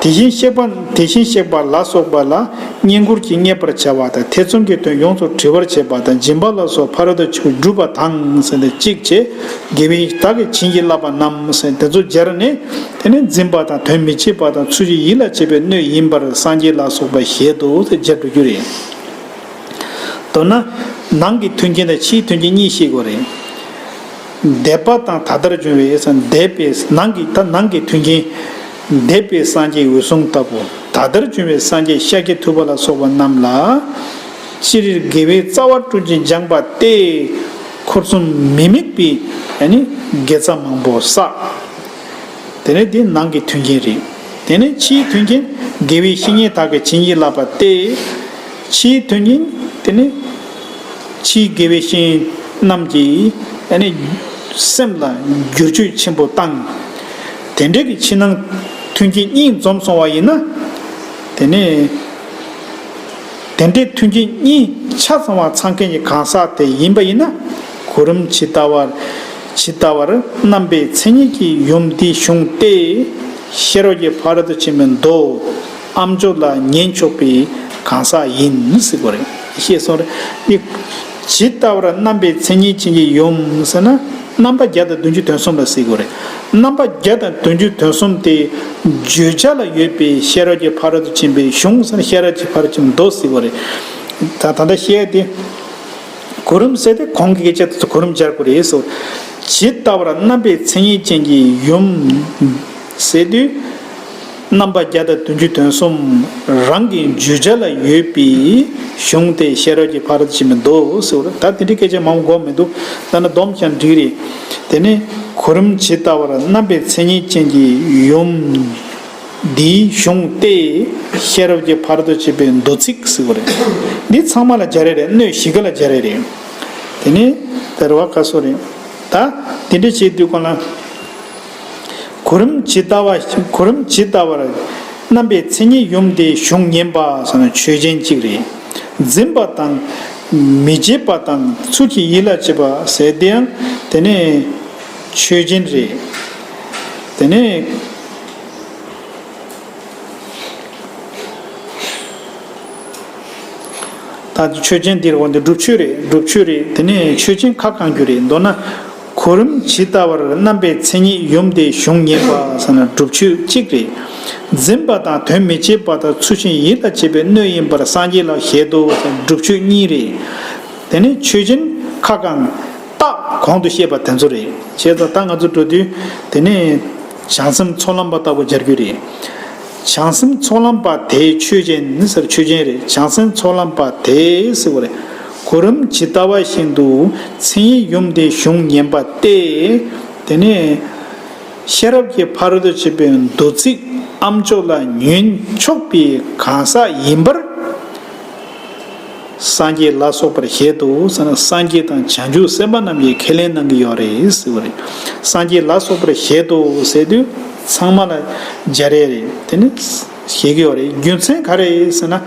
དེ་བཞིན་གཤེགས་པ་དེ་བཞིན་གཤེགས་པ་ལ་སོགས་པ་ལ་བསྙེན་བཀུར་གྱིས་བསྙད་པར་བྱ་བ་དང་། ཐེ་ཚོམ་གྱི་དོན་ཡོངས་སུ་བྲི་བར་བྱེད་པ་དང་། སྦྱིན་པ་ལ་སོགས་ཕ་རོལ་ཏུ་ཕྱིན་པ་སྒྲུབ་པ་དང་ཟེར་ནས་གཅིག་བྱས། དགེ་བའི་བདག་གིས་བྱིན་གྱིས་བརླབས་པ་རྣམས་ཟེར་དེ་ཚོ་སྦྱར་ནས། དེ་ནི་འཛིན་པ་དང་དོན་མི་བྱེད་པ་དང་ཚུལ་བཞིན་ཡིད་ལ་བྱེད་པའི་སྣོད་ཡིན་པར་སངས་རྒྱས་ལ་སོགས་པ་བཞེད་དོ་ཟེར་སྦྱར་འགྲོ་རྒྱུ་རེད། མདོར་ན། ནང་གི་མཐུན་རྐྱེན་དང་ཕྱིའི་མཐུན་རྐྱེན་གཉིས་ཤེས་དགོས་རེད། འདས་པ་དང་ད་ལྟར་བྱུང་བའི་འདས་པའི་ནང་གི་ད་ནང་གི་མཐུན་རྐྱེན། འདས་པའི་སངས་རྒྱས་འོད་སྲུང་ལྟ་བུ། ད་ལྟར་བྱུང་བའི་སངས་རྒྱས་ཤཱཀྱ་ཐུབ་པ་ལ་སོགས་པ་རྣམས་ལ། སྤྱིར་དགེ་བའི་རྩ་བ་བསྐྲུན་ཅིང་སྦྱངས་པ་སྟེ། འཁོར་གསུམ་མི་དམིགས་པའི་ཨ་ནི་དགེ་རྩ་མང་པོ་བསགས། དེ་ནས་འདི་ནང་གི་མཐུན་རྐྱེན་རེད། དེ་ནས་ཕྱིའི་མཐུན་རྐྱེན། དགེ་བའི་བཤེས་གཉེན་དག་གིས་བྱིན་གྱིས་བརླབས་པ་སྟེ། ཕྱིའི་མཐུན་རྐྱེན། དེ་ནི་ཕྱིའི་དགེ་བའི་བཤེས་གཉེན་རྣམས་ཀྱིས་ཨ་ནི་སེམས་ལ་བསྒྱུར་བཅོས་ཆེན་པོ་བཏང་། དེ་འདྲའི་གི་ཕྱི་ནང་མཐུན་རྐྱེན་གཉིས་འཛོམས་སོང་བ་ཡིན་ན། དེ་ནས། དེ་འདྲའི་མཐུན་རྐྱེན་གཉིས་ཆ་ཚང་བ་ཚང་མཁན་གྱི་གང་ཟག་དེ་ཡིན་པ་ཡིན་ན། གོ་རིམ་ཇི་ལྟ་བར། ཇི་ལྟ་བར་རྣམ་པའི་མཚན་ཉིད་ཀྱི་ཡུམ་འདི་བྱུང་སྟེ། ཤེས་རབ་ཀྱི་ཕ་རོལ་ཏུ་ཕྱིན་པའི་མདོ་ཨ་མཆོག་ལ་ཉན་ཆོག་པའི་གང་ཟག་ཡིན་ཟེར་དགོས་རེད། ཤེས་སོང་རེད། འདི་ཇི་ལྟ་བར་རྣམ་པའི་མཚན་ཉིད་ཅན་གྱི་ཡུམ་ཟེར་ན། རྣམ་པ་བརྒྱ་དང་བདུན་ཅུ་དོན་གསུམ་ལ་ཟེར་དགོས་རེད། རྣམ་པ་བརྒྱ་དང་བདུན་ཅུ་དོན་གསུམ་དེ་བརྗོད་བྱ་ལ་ཡོད་པའི་ཤེས་རབ་ཀྱི་ཕ་རོལ་ཏུ་ཕྱིན་པའི་གཞུང་ཟེར་ན། ཤེས་རབ་ཀྱི་ཕ་རོལ་ཏུ་ཕྱིན་པའི་མདོ་ཟེར་དགོས་རེད། ད་ད་ལྟ་བཤད་དེ། གོ་རིམ་ཟེར་ཏེ་གོང་གི་སྐད་ཆ་དེ་ཚོ་གོ་རིམ་སྦྱར་དགོས་རེད་ཟེར། ཇི་ལྟ་བར་རྣམ་པའི་མཚན་ཉིད་ཅན་གྱི་ཡུམ་ཟེར་དུས། རྣམ་པ་བརྒྱ་དང་བདུན་ཅུ་དོན་གསུམ་རང་གི་བརྗོད་བྱ་ལ་ཡོད་པའི་གཞུང་དེ་ཤེས་རབ་ཀྱི་ཕ་རོལ་ཏུ་ཕྱིན་པའི་མདོ་ཟེར་བ་རེད། ད་དེ་འདྲའི་སྐད་ཆ་མང་པོ་དགོས་མི་འདུག་ད་ནི་སྡོམ་བྱས་ན་འགྲིག་རེད། དེ་ནས་གོ་རིམ་ཇི་ལྟ་བར་རྣམ་པའི་མཚན་ཉིད་ཅན་གྱི་ཡུམ་འདིའི་གཞུང་སྟེ། ཤེས་རབ་ཀྱི་ཕ་རོལ་ཏུ་ཕྱིན་པའི་མདོ་ཚིག་ཟེར་བ་རེད། འདི་ཚང་མ་ལ་སྦྱར་ཡ་རེད། སྣོད་བཞི་ཀ་ལ་སྦྱར་ཡ་རེད། དེ་ནས་དེ་རེད་བ། ཁ་སོ་རེད། ད་དེ་འདྲ་བྱེད་དུས་གོང་ལ། གོ་རིམ་ཇི་ལྟ་བ། གོ་རིམ་ཇི་ལྟ་བར་རྣམ་པའི་མཚན་ཉིད་ཡུམ་དེའི་གཞུང་ཉན་པ་ཟེར་ན་ཆོས་ཅན་གཅིག་རེད། འཛིན་པ་དང་། མི་བྱེད་པ་དང་ཚུལ་གྱིས་ཡིད་ལ་བྱེད་པ་ཟེར་དེའང་དེ་ནས་ཆོས་ཅན་རེད། དེ་ནས། ད་ཆོས་ཅན་འདིར་འོང་དེ་སྒྲུབ་ཆོས་རེད། སྒྲུབ་ཆོས་རེད། དེ་ནས་ཆོས་ཅན་ཁ་བསྐང་རྒྱུ་རེད། མདོར་ན། གོ་རིམ་ཇི་ལྟ་བར་རྣམ་པའི་མཚན་ཉིད་ཡུམ་དེའི་གཞུང་ཉན་པ་ཟེར་ན་སྒྲུབ་ཆོས་གཅིག་རེད། འཛིན་པ་དང་དོན་མི་བྱེད་པ་དང་ཚུལ་བཞིན་ཡིད་ལ་བྱེད་པའི་སྣོད་ཡིན་པར་སངས་རྒྱས་ལ་བཞེད་དོ་ཟེར་ན་སྒྲུབ་ཆོས་གཉིས་རེད། དེ་ནས་ཆོས་ཅན་ཁ་བསྐང་། རྟགས་གོང་དུ་བཤད་པ་དེ་ཚོ་རེད། བྱས་ཙང་ད་ང་ཚོ་འགྲོ་དུས་དེ་ནས་བྱང་སེམས་ཚོགས་ལམ་པ་ལྟ་བུ་སྦྱར་རྒྱུ་རེད། བྱང་སེམས་ཚོགས་ལམ་པ་དེ་ཆོས་ཅན་ཟེར། ཆོས་ཅན་རེད། བྱང་སེམས་ཚོགས་ལམ་པ་དེ་ཟེར་བ་རེད། གོ་རིམ་ཇི་ལྟ་བ་བཞིན་དུ་མཚན་ཉིད་ཡུམ་དེའི་གཞུང་ཉན་པ་སྟེ། དེ་ནས་ཤེས་རབ་ཀྱི་ཕ་རོལ་ཏུ་ཕྱིན་པའི་མདོ་ཚིག་ཨ་མཆོག་ལ་ཉན་ཆོག་པའི་གང་ཟག་ཡིན་པར། སངས་རྒྱས་ལ་སོགས་པར་བཞེད་དོ་ཟེར་ན། སངས་རྒྱས་དང་བྱང་ཆུབ་སེམས་དཔའ་རྣམས་ཀྱིས་ཁས་ལེན་གནང་གི་ཡོད་རེད་ཟེར་བ་རེད། སངས་རྒྱས་ལ་སོགས་པར་བཞེད་དོ་ཟེར་དུས་ཚང་མ་ལ་སྦྱར་ཡ་རེད། དེ་ནི་བཞེད་ཀྱི་ཡོད་རེད། རྒྱུ་མཚན་ག་རེ་རེད་ཟེར་ན།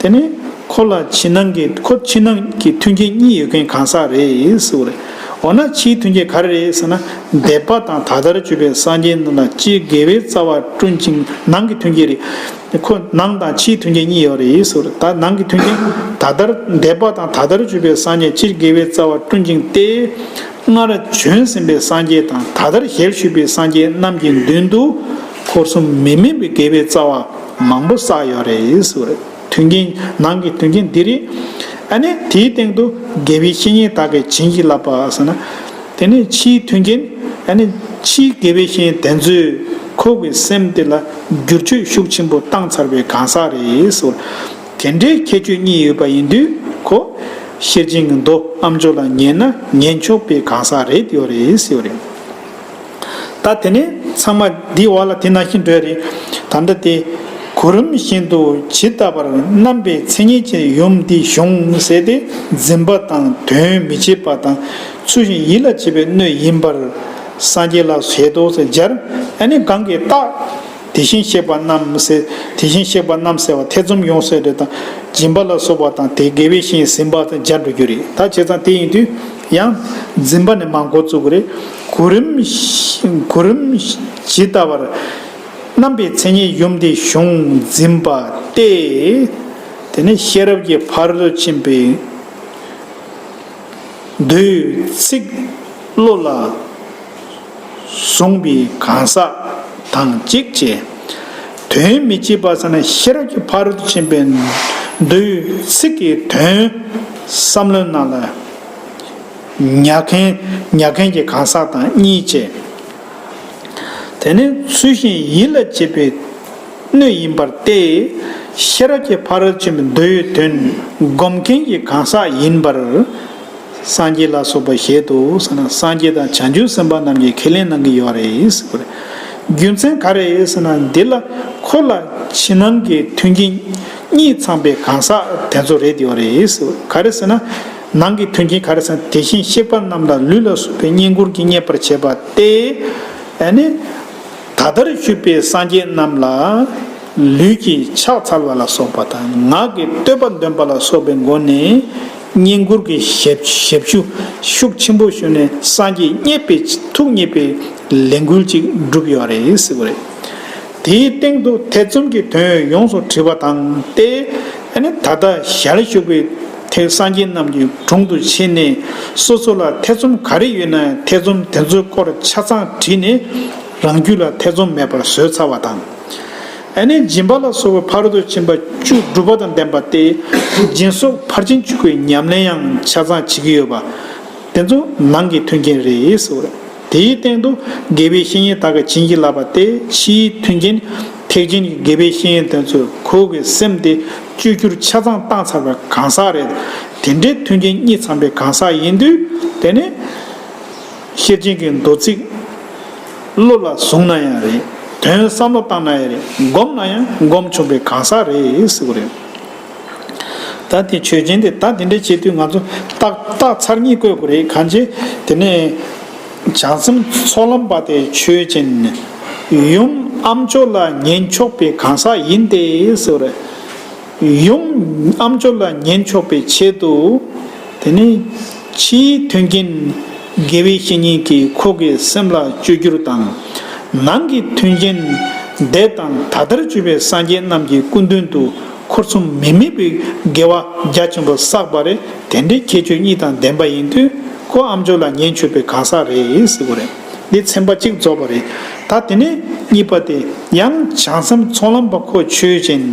དེ་ནི་ཁོ་ལ་ཕྱི་ནང་གི་ཁོ་ཕྱི་ནང་གི་མཐུན་རྐྱེན་གཉིས་ཡོད་མཁན་གང་ཟག་རེད་ཟེར་བ་རེད། འོ་ན་ཕྱིའི་མཐུན་རྐྱེན་ག་རེ་རེད་ཟེར་ན། འདས་པ་དང་ད་ལྟར་བྱུང་བའི་སངས་རྒྱས་རྣམས་ལ་སྤྱིར་དགེ་བའི་རྩ་བ་བསྐྲུན་ཅིང་། ནང་གི་མཐུན་རྐྱེན་རེད། ཁོ་ནང་དང་ཕྱིའི་མཐུན་རྐྱེན་གཉིས་ཡོད་རེད་ཟེར། ད་ནང་གི་མཐུན་རྐྱེན། ད་ལྟར་འདས་པ་དང་ད་ལྟར་བྱུང་བའི་སངས་རྒྱས་སྤྱིར་དགེ་བའི་རྩ་བ་བསྐྲུན་ཅིང་སྟེ། སྔར་བྱོན་ཟིན་པའི་སངས་རྒྱས་དང་ད་ལྟར་ཞལ་བཞུགས་པའི་སངས་རྒྱས་རྣམས་ཀྱི་མདུན་དུ་འཁོར་གསུམ་མི་དམིགས་པའི་དགེ་བའི་རྩ་བ་མང་པོ་བསགས་ཡོད་རེད་ཟེར། མཐུན་རྐྱེན་ནང་གི་མཐུན་རྐྱེན་འདི་རེད། ཨ་ནི་དེའི་སྟེང་དུ་དགེ་བའི་བཤེས་གཉེན་དག་གིས་བྱིན་གྱིས་བརླབས་པ་ཟེར་ན། དེ་ནས་ཕྱིའི་མཐུན་རྐྱེན། ཨ་ནི་ཕྱིའི་དགེ་བའི་བཤེས་གཉེན་དེ་ཚོས་ཁོ་གི་སེམས་དེ་ལ་བསྒྱུར་བཅོས་ཤུགས་ཆེན་པོ་བཏང་ཚར་བའི་གང་ཟག་རེད་ཟེར། དེ་འདྲའི་ཁྱད་ཆོས་གཉིས་ཡོད་པ་ཡིན་དུས་ཁོ་ཤེར་ཕྱིན་གྱི་མདོ་ཨ་མཆོག་ལ་ཉན་ན་ཉན་ཆོག་པའི་གང་ཟག་རེད་ཡོད་རེད་ཟེར་བ་རེད། ད་དེ་ནས་ཚང་མ་འདིའི་འོག་ལ་དེ་ནང་བཞིན་འགྲོ་ཡ་རེད། ད་ལྟ་དེ་གོ་རིམ་བཞིན་དུ་ཇི་ལྟ་བར་རྣམ་པའི་མཚན་ཉིད་ཅན་ཡུམ་འདི་བྱུང་ཟེར་ཏེ། འཛིན་པ་དང་དོན་མི་བྱེད་པ་དང་ཚུལ་བཞིན་ཡིད་ལ་བྱེད་པའི་སྣོད་ཡིན་པར་སངས་རྒྱས་ལ་བཞེད་དོ་ཟེར་སྦྱར། ཨ་ནི་གང་གི་རྟགས། དེ་བཞིན་གཤེགས་པ་རྣམས་ཟེར། དེ་བཞིན་གཤེགས་པ་རྣམས་ཟེར་བ་ཐེ་ཚོམ་ཡོང་ས་རེད་དང་། སྦྱིན་པ་ལ་སོགས་པ་དང་དེ་དགེ་བའི་བཤེས་གཉེན་ཟིན་པ་དང་སྦྱར་འགྲོ་རྒྱུ་རེད། ད་བྱས་ཙང་དེ་ཡིན་དུས་ཡང་འཛིན་པ་ནས་མར་འགོ་བཙུགས་དགོས་རེད། གོ་རིམ་གོ་རིམ་ཇི་ལྟ་བར། རྣམ་པའི་མཚན་ཉིད་ཡུམ་དེའི་གཞུང་འཛིན་པ་སྟེ། དེ་ནས་ཤེས་རབ་ཀྱི་ཕ་རོལ་ཏུ་ཕྱིན་པའི་མདོའི་ཚིག་བློ་ལ་བཟུང་བའི་གང་ཟག་དང་གཅིག་བྱས། དོན་མི་བྱེད་པ་ཟེར་ན་ཤེས་རབ་ཀྱི་ཕ་རོལ་ཏུ་ཕྱིན་པའི་མདོའི་ཚིག་གི་དོན་བསམ་བློའི་ནང་ལ་ཉར་མཁན་ཉར་མཁན་གྱི་གང་ཟག་དང་གཉིས་བྱས། དེ་ནི་ཚུལ་བཞིན་ཡིད་ལ་བྱེད་པའི་སྣོད་ཡིན་པར་ཏེ། ཤེས་རབ་ཀྱི་ཕ་རོལ་ཏུ་ཕྱིན་པའི་མདོའི་དོན་སྒོམ་མཁན་གྱི་གང་ཟག་ཡིན་པར། སངས་རྒྱས་ལ་སོགས་པ་བཞེད་དོ་ཟེར་ན། སངས་རྒྱས་དང་བྱང་ཆུབ་སེམས་དཔའ་རྣམས་ཀྱིས་ཁས་ལེན་གནང་གི་ཡོད་རེད་ཟེར་བ་རེད། རྒྱུ་མཚན་ག་རེ་ཟེར་ན། འདི་ལ་ཁོ་ལ་ཕྱི་ནང་གི་མཐུན་རྐྱེན་གཉིས་ཚང་པའི་གང་ཟག་དེ་ཚོ་རེད་ཡོད་རེད་ཟེར་བ། ག་རེ་ཟེར་ན། ནང་གི་མཐུན་རྐྱེན་ག་རེ་ཟེར་ན། དེ་བཞིན་གཤེགས་པ་རྣམས་ལ་ལུས་ལ་སོགས་པའི་བསྙེན་བཀུར་གྱིས་མཉེས་པར་བྱེད་པ་སྟེ། ཨ་ནི། ད་ལྟར་བཞུགས་པའི་སངས་རྒྱས་རྣམས་ལ་ལུས་ཀྱི་ཕྱག་འཚལ་བ་ལ་སོགས་པ་དང་། ངག་གི་བསྟོད་པ་འདོན་པ་ལ་སོགས་པའི་སྒོ་ནས་བསྙེན་བཀུར་གྱི་ཞབས་ཞབས་ཞུ་ཤུགས་ཆེན་པོ་ཞུས་ནས་སངས་རྒྱས་མཉེས་པའི་ཐུགས་མཉེས་པའི་ལས་འགུལ་ཅིག་བསྒྲུབས་ཡོད་རེད་ཟེར་བ་རེད། དེའི་སྟེང་དུ་ཐེ་ཚོམ་གྱི་དོན་ཡོངས་སུ་དྲི་བ་དང་སྟེ། ཨ་ནི་ད་ལྟ་ཞལ་བཞུགས་པའི་ཐེག་སངས་རྒྱས་རྣམས་ཀྱི་དྲུང་དུ་ཕྱིན་ནས་སོ་སོ་ལ་ཐེ་ཚོམ་ག་རེ་ཡོད་ན་ཐེ་ཚོམ་དེ་ཚོའི་སྐོར་ཆ་ཚང་དྲིས་ནས། རང་རྒྱུད་ལ་ཐེ་ཚོམ་མེད་པར་བཟོད་ཚར་བ་དང་། ཨ་ནི་སྦྱིན་པ་ལ་སོགས་པའི་ཕ་རོལ་ཏུ་ཕྱིན་པ་བཅུ་སྒྲུབ་པ་དང་ལྡན་པ་སྟེ། སྦྱིན་སོགས་ཕར་ཕྱིན་བཅུ་གི་ཉམས་ལེན་ཡང་ཆ་ཚང་བྱེད་ཀྱི་ཡོད་པ། དེ་ཚོ་ནང་གི་མཐུན་རྐྱེན་རེད་ཟེར་བ་རེད། དེའི་སྟེང་དུ་དགེ་བའི་བཤེས་གཉེན་དག་གིས་བྱིན་གྱིས་བརླབས་པ་སྟེ། ཕྱིའི་མཐུན་རྐྱེན་ཐེག་ཆེན་གྱི་དགེ་བའི་བཤེས་གཉེན་དེ་ཚོས་ཁོ་གི་སེམས་དེ་བཅོས་བསྒྱུར་ཆ་ཚང་བཏང་ཚར་བའི་གང་ཟག་རེད། དེ་འདྲའི་མཐུན་རྐྱེན་གཉིས་ཚང་པའི་གང་ཟག་ཡིན་དུས། དེ་ནི། ཤེར་ཕྱིན་གྱི་མདོ་ཚིག་བློ་ལ་བཟུང་ན་ཡང་རེད། དོན་བསམ་བློ་བཏང་ན་ཡང་རེད། སྒོམ་ན་ཡང་སྒོམ་ཆོག་པའི་གང་ཟག་རེད་ཟེར་བ་རེད། ད་དེ་ཆོས་ཅན་དེ་ད་དེ་འདྲ་བྱེད་དུས་ང་ཚོ་རྟགས་རྟགས་ཚར་གཉིས་བཀོད་དགོས་རེད། གང་ཅི། དེ་ནས་བྱང་སེམས་ཚོགས་ལམ་པ་དེ་ཆོས་ཅན། ཡུམ་ཨ་མཆོག་ལ་ཉན་ཆོག་པའི་གང་ཟག་ཡིན་ཏེ་ཟེར་བ་རེད། ཡུམ་ཨ་མཆོག་ལ་ཉན་ཆོག་པའི་ཆེད་དུ། དེ་ནི་ཕྱིའི་མཐུན་རྐྱེན་དགེ་བའི་བཤེས་གཉེན་གྱིས་ཁོ་གི་སེམས་ལ་བཅོས་བསྒྱུར་དང་། ནང་གི་མཐུན་རྐྱེན་འདས་དང་ད་ལྟར་བཞུགས་པའི་སངས་རྒྱས་རྣམས་ཀྱི་སྐུ་མདུན་དུ་འཁོར་གསུམ་མི་དམིགས་པའི་དགེ་བ་རྒྱ་ཆེན་པོ་བསགས་པ་རེད། དེ་འདྲའི་ཁྱད་ཆོས་གཉིས་དང་ལྡན་པ་ཡིན་དུས་ཁོ་ཨ་མཆོག་ལ་ཉན་ཆོག་པའི་གང་ཟག་རེད་ཟེར་བ་རེད། འདི་ཚན་པ་གཅིག་རྫོགས་པ་རེད། ད་དེ་ནས་གཉིས་པ་དེ་ཡང་བྱང་སེམས་ཚོགས་ལམ་པ་ཁོ་ཆོས་ཅན།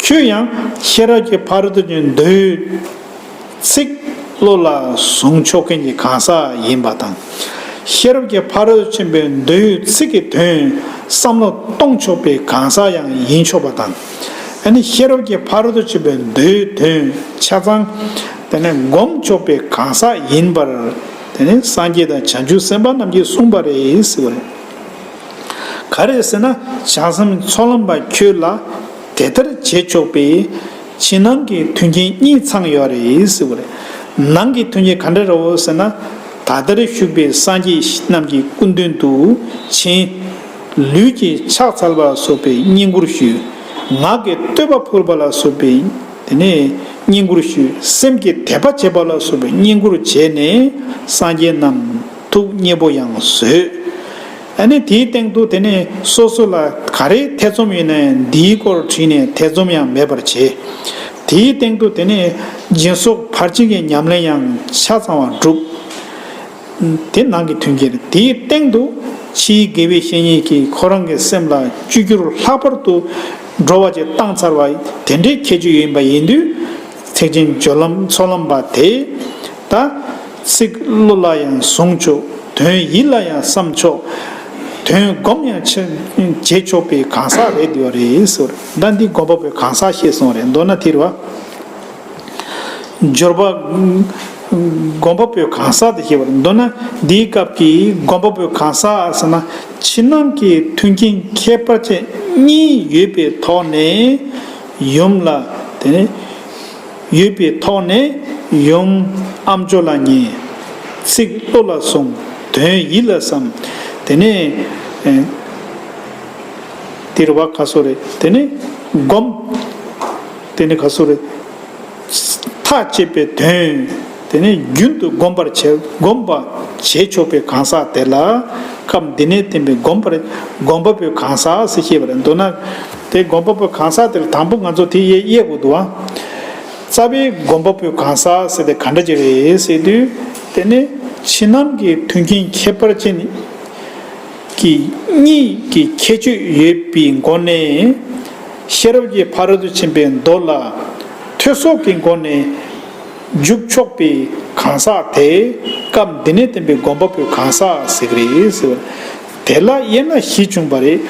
ཁྱོད་ཡང་ཤེས་རབ་ཀྱི་ཕ་རོལ་ཏུ་ཕྱིན་མདོའི་ཚིག་བློ་ལ་བཟུང་ཆོག་མཁན་གྱི་གང་ཟག་ཡིན་པ་དང་། ཤེས་རབ་ཀྱི་ཕ་རོལ་ཏུ་ཕྱིན་པའི་མདོའི་ཚིག་གི་དོན་བསམ་བློ་གཏོང་ཆོག་པའི་གང་ཟག་ཡང་ཡིན་ཆོག་པ་དང་། ཨ་ནི་ཤེས་རབ་ཀྱི་ཕ་རོལ་ཏུ་ཕྱིན་པའི་མདོའི་དོན་ཆ་ཚང་དེ་ནས་སྒོམ་ཆོག་པའི་གང་ཟག་ཡིན་པར། དེ་ནས་སངས་རྒྱས་དང་བྱང་ཆུབ་སེམས་དཔའ་རྣམས་ཀྱིས་གསུངས་པ་རེད་ཟེར་བ་རེད། ག་རེ་ཟེར་ན། བྱང་སེམས་ཚོགས་ལམ་པ་ཁྱོད་ལ་དེ་ལྟར་བྱེད་ཆོག་པའི་ཕྱི་ནང་གི་མཐུན་རྐྱེན་གཉིས་ཚང་ཡོད་རེད་ཟེར་བ་རེད། ནང་གི་མཐུན་རྐྱེན་ག་འདྲ་རེད་ཟེར་ན། ད་ལྟར་བཞུགས་པའི་སངས་རྒྱས་རྣམས་ཀྱི་སྐུ་མདུན་དུ་ཕྱིན། ལུས་ཀྱི་ཕྱག་འཚལ་བ་ལ་སོགས་པའི་བསྙེན་བཀུར་ཞུས། ངག་གི་བསྟོད་པ་ཕུལ་བ་ལ་སོགས་པའི་དེ་ནས་བསྙེན་བཀུར་ཞུས། སེམས་ཀྱི་དད་པ་བྱེད་པ་ལ་སོགས་པའི་བསྙེན་བཀུར་བྱས་ནས་སངས་རྒྱས་རྣམས་ཐུགས་མཉེས་པོ་ཡང་བཟོད། ཨ་ནི་དེའི་སྟེང་དུ་དེ་ནས་སོ་སོ་ལ་ག་རེ་ཐེ་ཚོམ་ཡོད་ན་ཡང་འདིའི་སྐོར་དྲིས་ནས་ཐེ་ཚོམ་ཡང་མེད་པར་བྱས། དེའི་སྟེང་དུ་དེ་ནས་སྦྱིན་སོགས་ཕར་ཕྱིན་གྱི་ཉམས་ལེན་ཡང་ཆ་ཚང་བར་བསྒྲུབས། དེ་ནང་གི་མཐུན་རྐྱེན་རེད། དེའི་སྟེང་དུ་ཕྱིའི་དགེ་བའི་བཤེས་གཉེན་གྱིས་ཁོ་རང་གི་སེམས་ལ་བཅོས་བསྒྱུར་ལྷག་པར་དུ་འགྲོ་བ་ཅིག་བཏང་ཚར་བ་དེ་འདྲའི་ཁྱད་ཆོས་ཡིན་པ་ཡིན་དུས། ཐེག་ཆེན་སྦྱོར་ལམ་ཚོགས་ལམ་པ་དེས་ད་ཚིག་བློ་ལ་ཡང་བཟུང་ཆོག་དོན་ཡིད་ལ་ཡང་བསམ་ཆོག་དོན་སྒོམ་ཡང་བྱེད་ཆོག་པའི་གང་ཟག་རེད་འདུག་རེད་ཟེར། ད་འདི་སྒོམ་པ་པོའི་གང་ཟག་ཤེས་སོང་རེད། མདོར་ན་དེ་རེད་བ། སྦྱོར་བ། སྒོམ་པ་པོའི་གང་ཟག་དེ་ཞེས་པར་མདོར་ན་འདིའི་སྐབས་ཀྱི་སྒོམ་པ་པོའི་གང་ཟག་ཟེར་ན། ཕྱི་ནང་གི་མཐུན་རྐྱེན་ཁྱད་པར་ཅན་གཉིས་ཡོད་པའི་ཐོག་ནས་ཡུམ་ལ་དེ་ནས་ཡོད་པའི་ཐོག་ནས་ཡུམ་ཨ་མཆོག་ལ་ཉན། ཚིག་བློ་ལ་བཟུང་། དོན་ཡིད་ལ་བསམ། དེ་ནས་དེ་རེད་བ། ག་སོ་རེད། དེ་ནས་སྒོམ། དེ་ནས་ག་སོ་རེད། ཐག་བཅད་པའི་དོན། དེ་ནས་རྒྱུན་དུ་སྒོམ་པར་བྱེད། སྒོམ་པ་བྱེད་ཆོག་པའི་གང་ཟག་དེ་ལ་ག་ སྐབས་འདི་ནས་བསྟན་པའི་སྒོམ་པ་རེད། སྒོམ་པ་པོའི་གང་ཟག་ཟེར་བཤད་པ་རེད། མདོར་ན་དེ་སྒོམ་པ་པོའི་གང་ཟག་དེ་ལ་དང་པོ་ང་ཚོ་དེ་དབྱེ་དབྱེ་དགོས་འདུག་བ། རྩ་བའི་སྒོམ་པ་པོའི་གང་ཟག་ཟེར་དེ་ག་འདྲ་ཅིག་རེད་ཟེར་དུས། དེ་ནི་ཕྱི་ནང་གི་མཐུན་རྐྱེན་ཁྱད་པར་ཅན་གྱི་གཉིས་ཀྱི་ཁྱད་ཆོས་ཡོད་པའི་སྒོ་ནས། ཤེས་རབ་ཀྱི་ཕ་རོལ་ཏུ་ཕྱིན་པའི་མདོ་ལ་ཐོས་བསམ་གྱི་སྒོ་ནས་འཇུག་ཆོག་པའི་གང་ཟག་དེ་སྐབས་འདི་ནས་བསྟན་པའི་སྒོམ་པ་པོའི་གང་ཟག་ཟེར་གྱི་རེད་ཟེར་བ། དེ་ལ་དབྱེ་ན་བཞི་བྱུང་བ་རེད།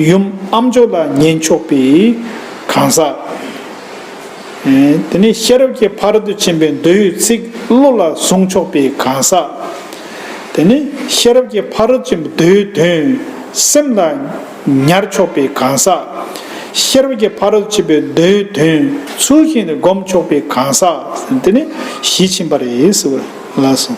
ཡུམ་ཨ་མཆོག་ལ་ཉན་ཆོག་པའི་གང་ཟག་དེ་ནས་ཤེས་རབ་ཀྱི་ཕ་རོལ་ཏུ་ཕྱིན་པའི་མདོའི་ཚིག་བློ་ལ་བཟུང་ཆོག་པའི་གང་ཟག་དེ་ནས་ཤེས་རབ་ཀྱི་ཕ་རོལ་ཏུ་ཕྱིན་པའི་མདོའི་དོན་སེམས་ལ་ཉར་ཆོག་པའི་གང་ཟག་ཤེས་རབ་ཀྱི་ཕ་རོལ་ཏུ་ཕྱིན་པའི་མདོའི་དོན་ཚུལ་བཞིན་དུ་སྒོམ་ཆོག་པའི་གང་ཟག་དེ་ནི་བཞི་ཕྱིན་པ་རེད་ཟེར་བ་ལགས་སོ།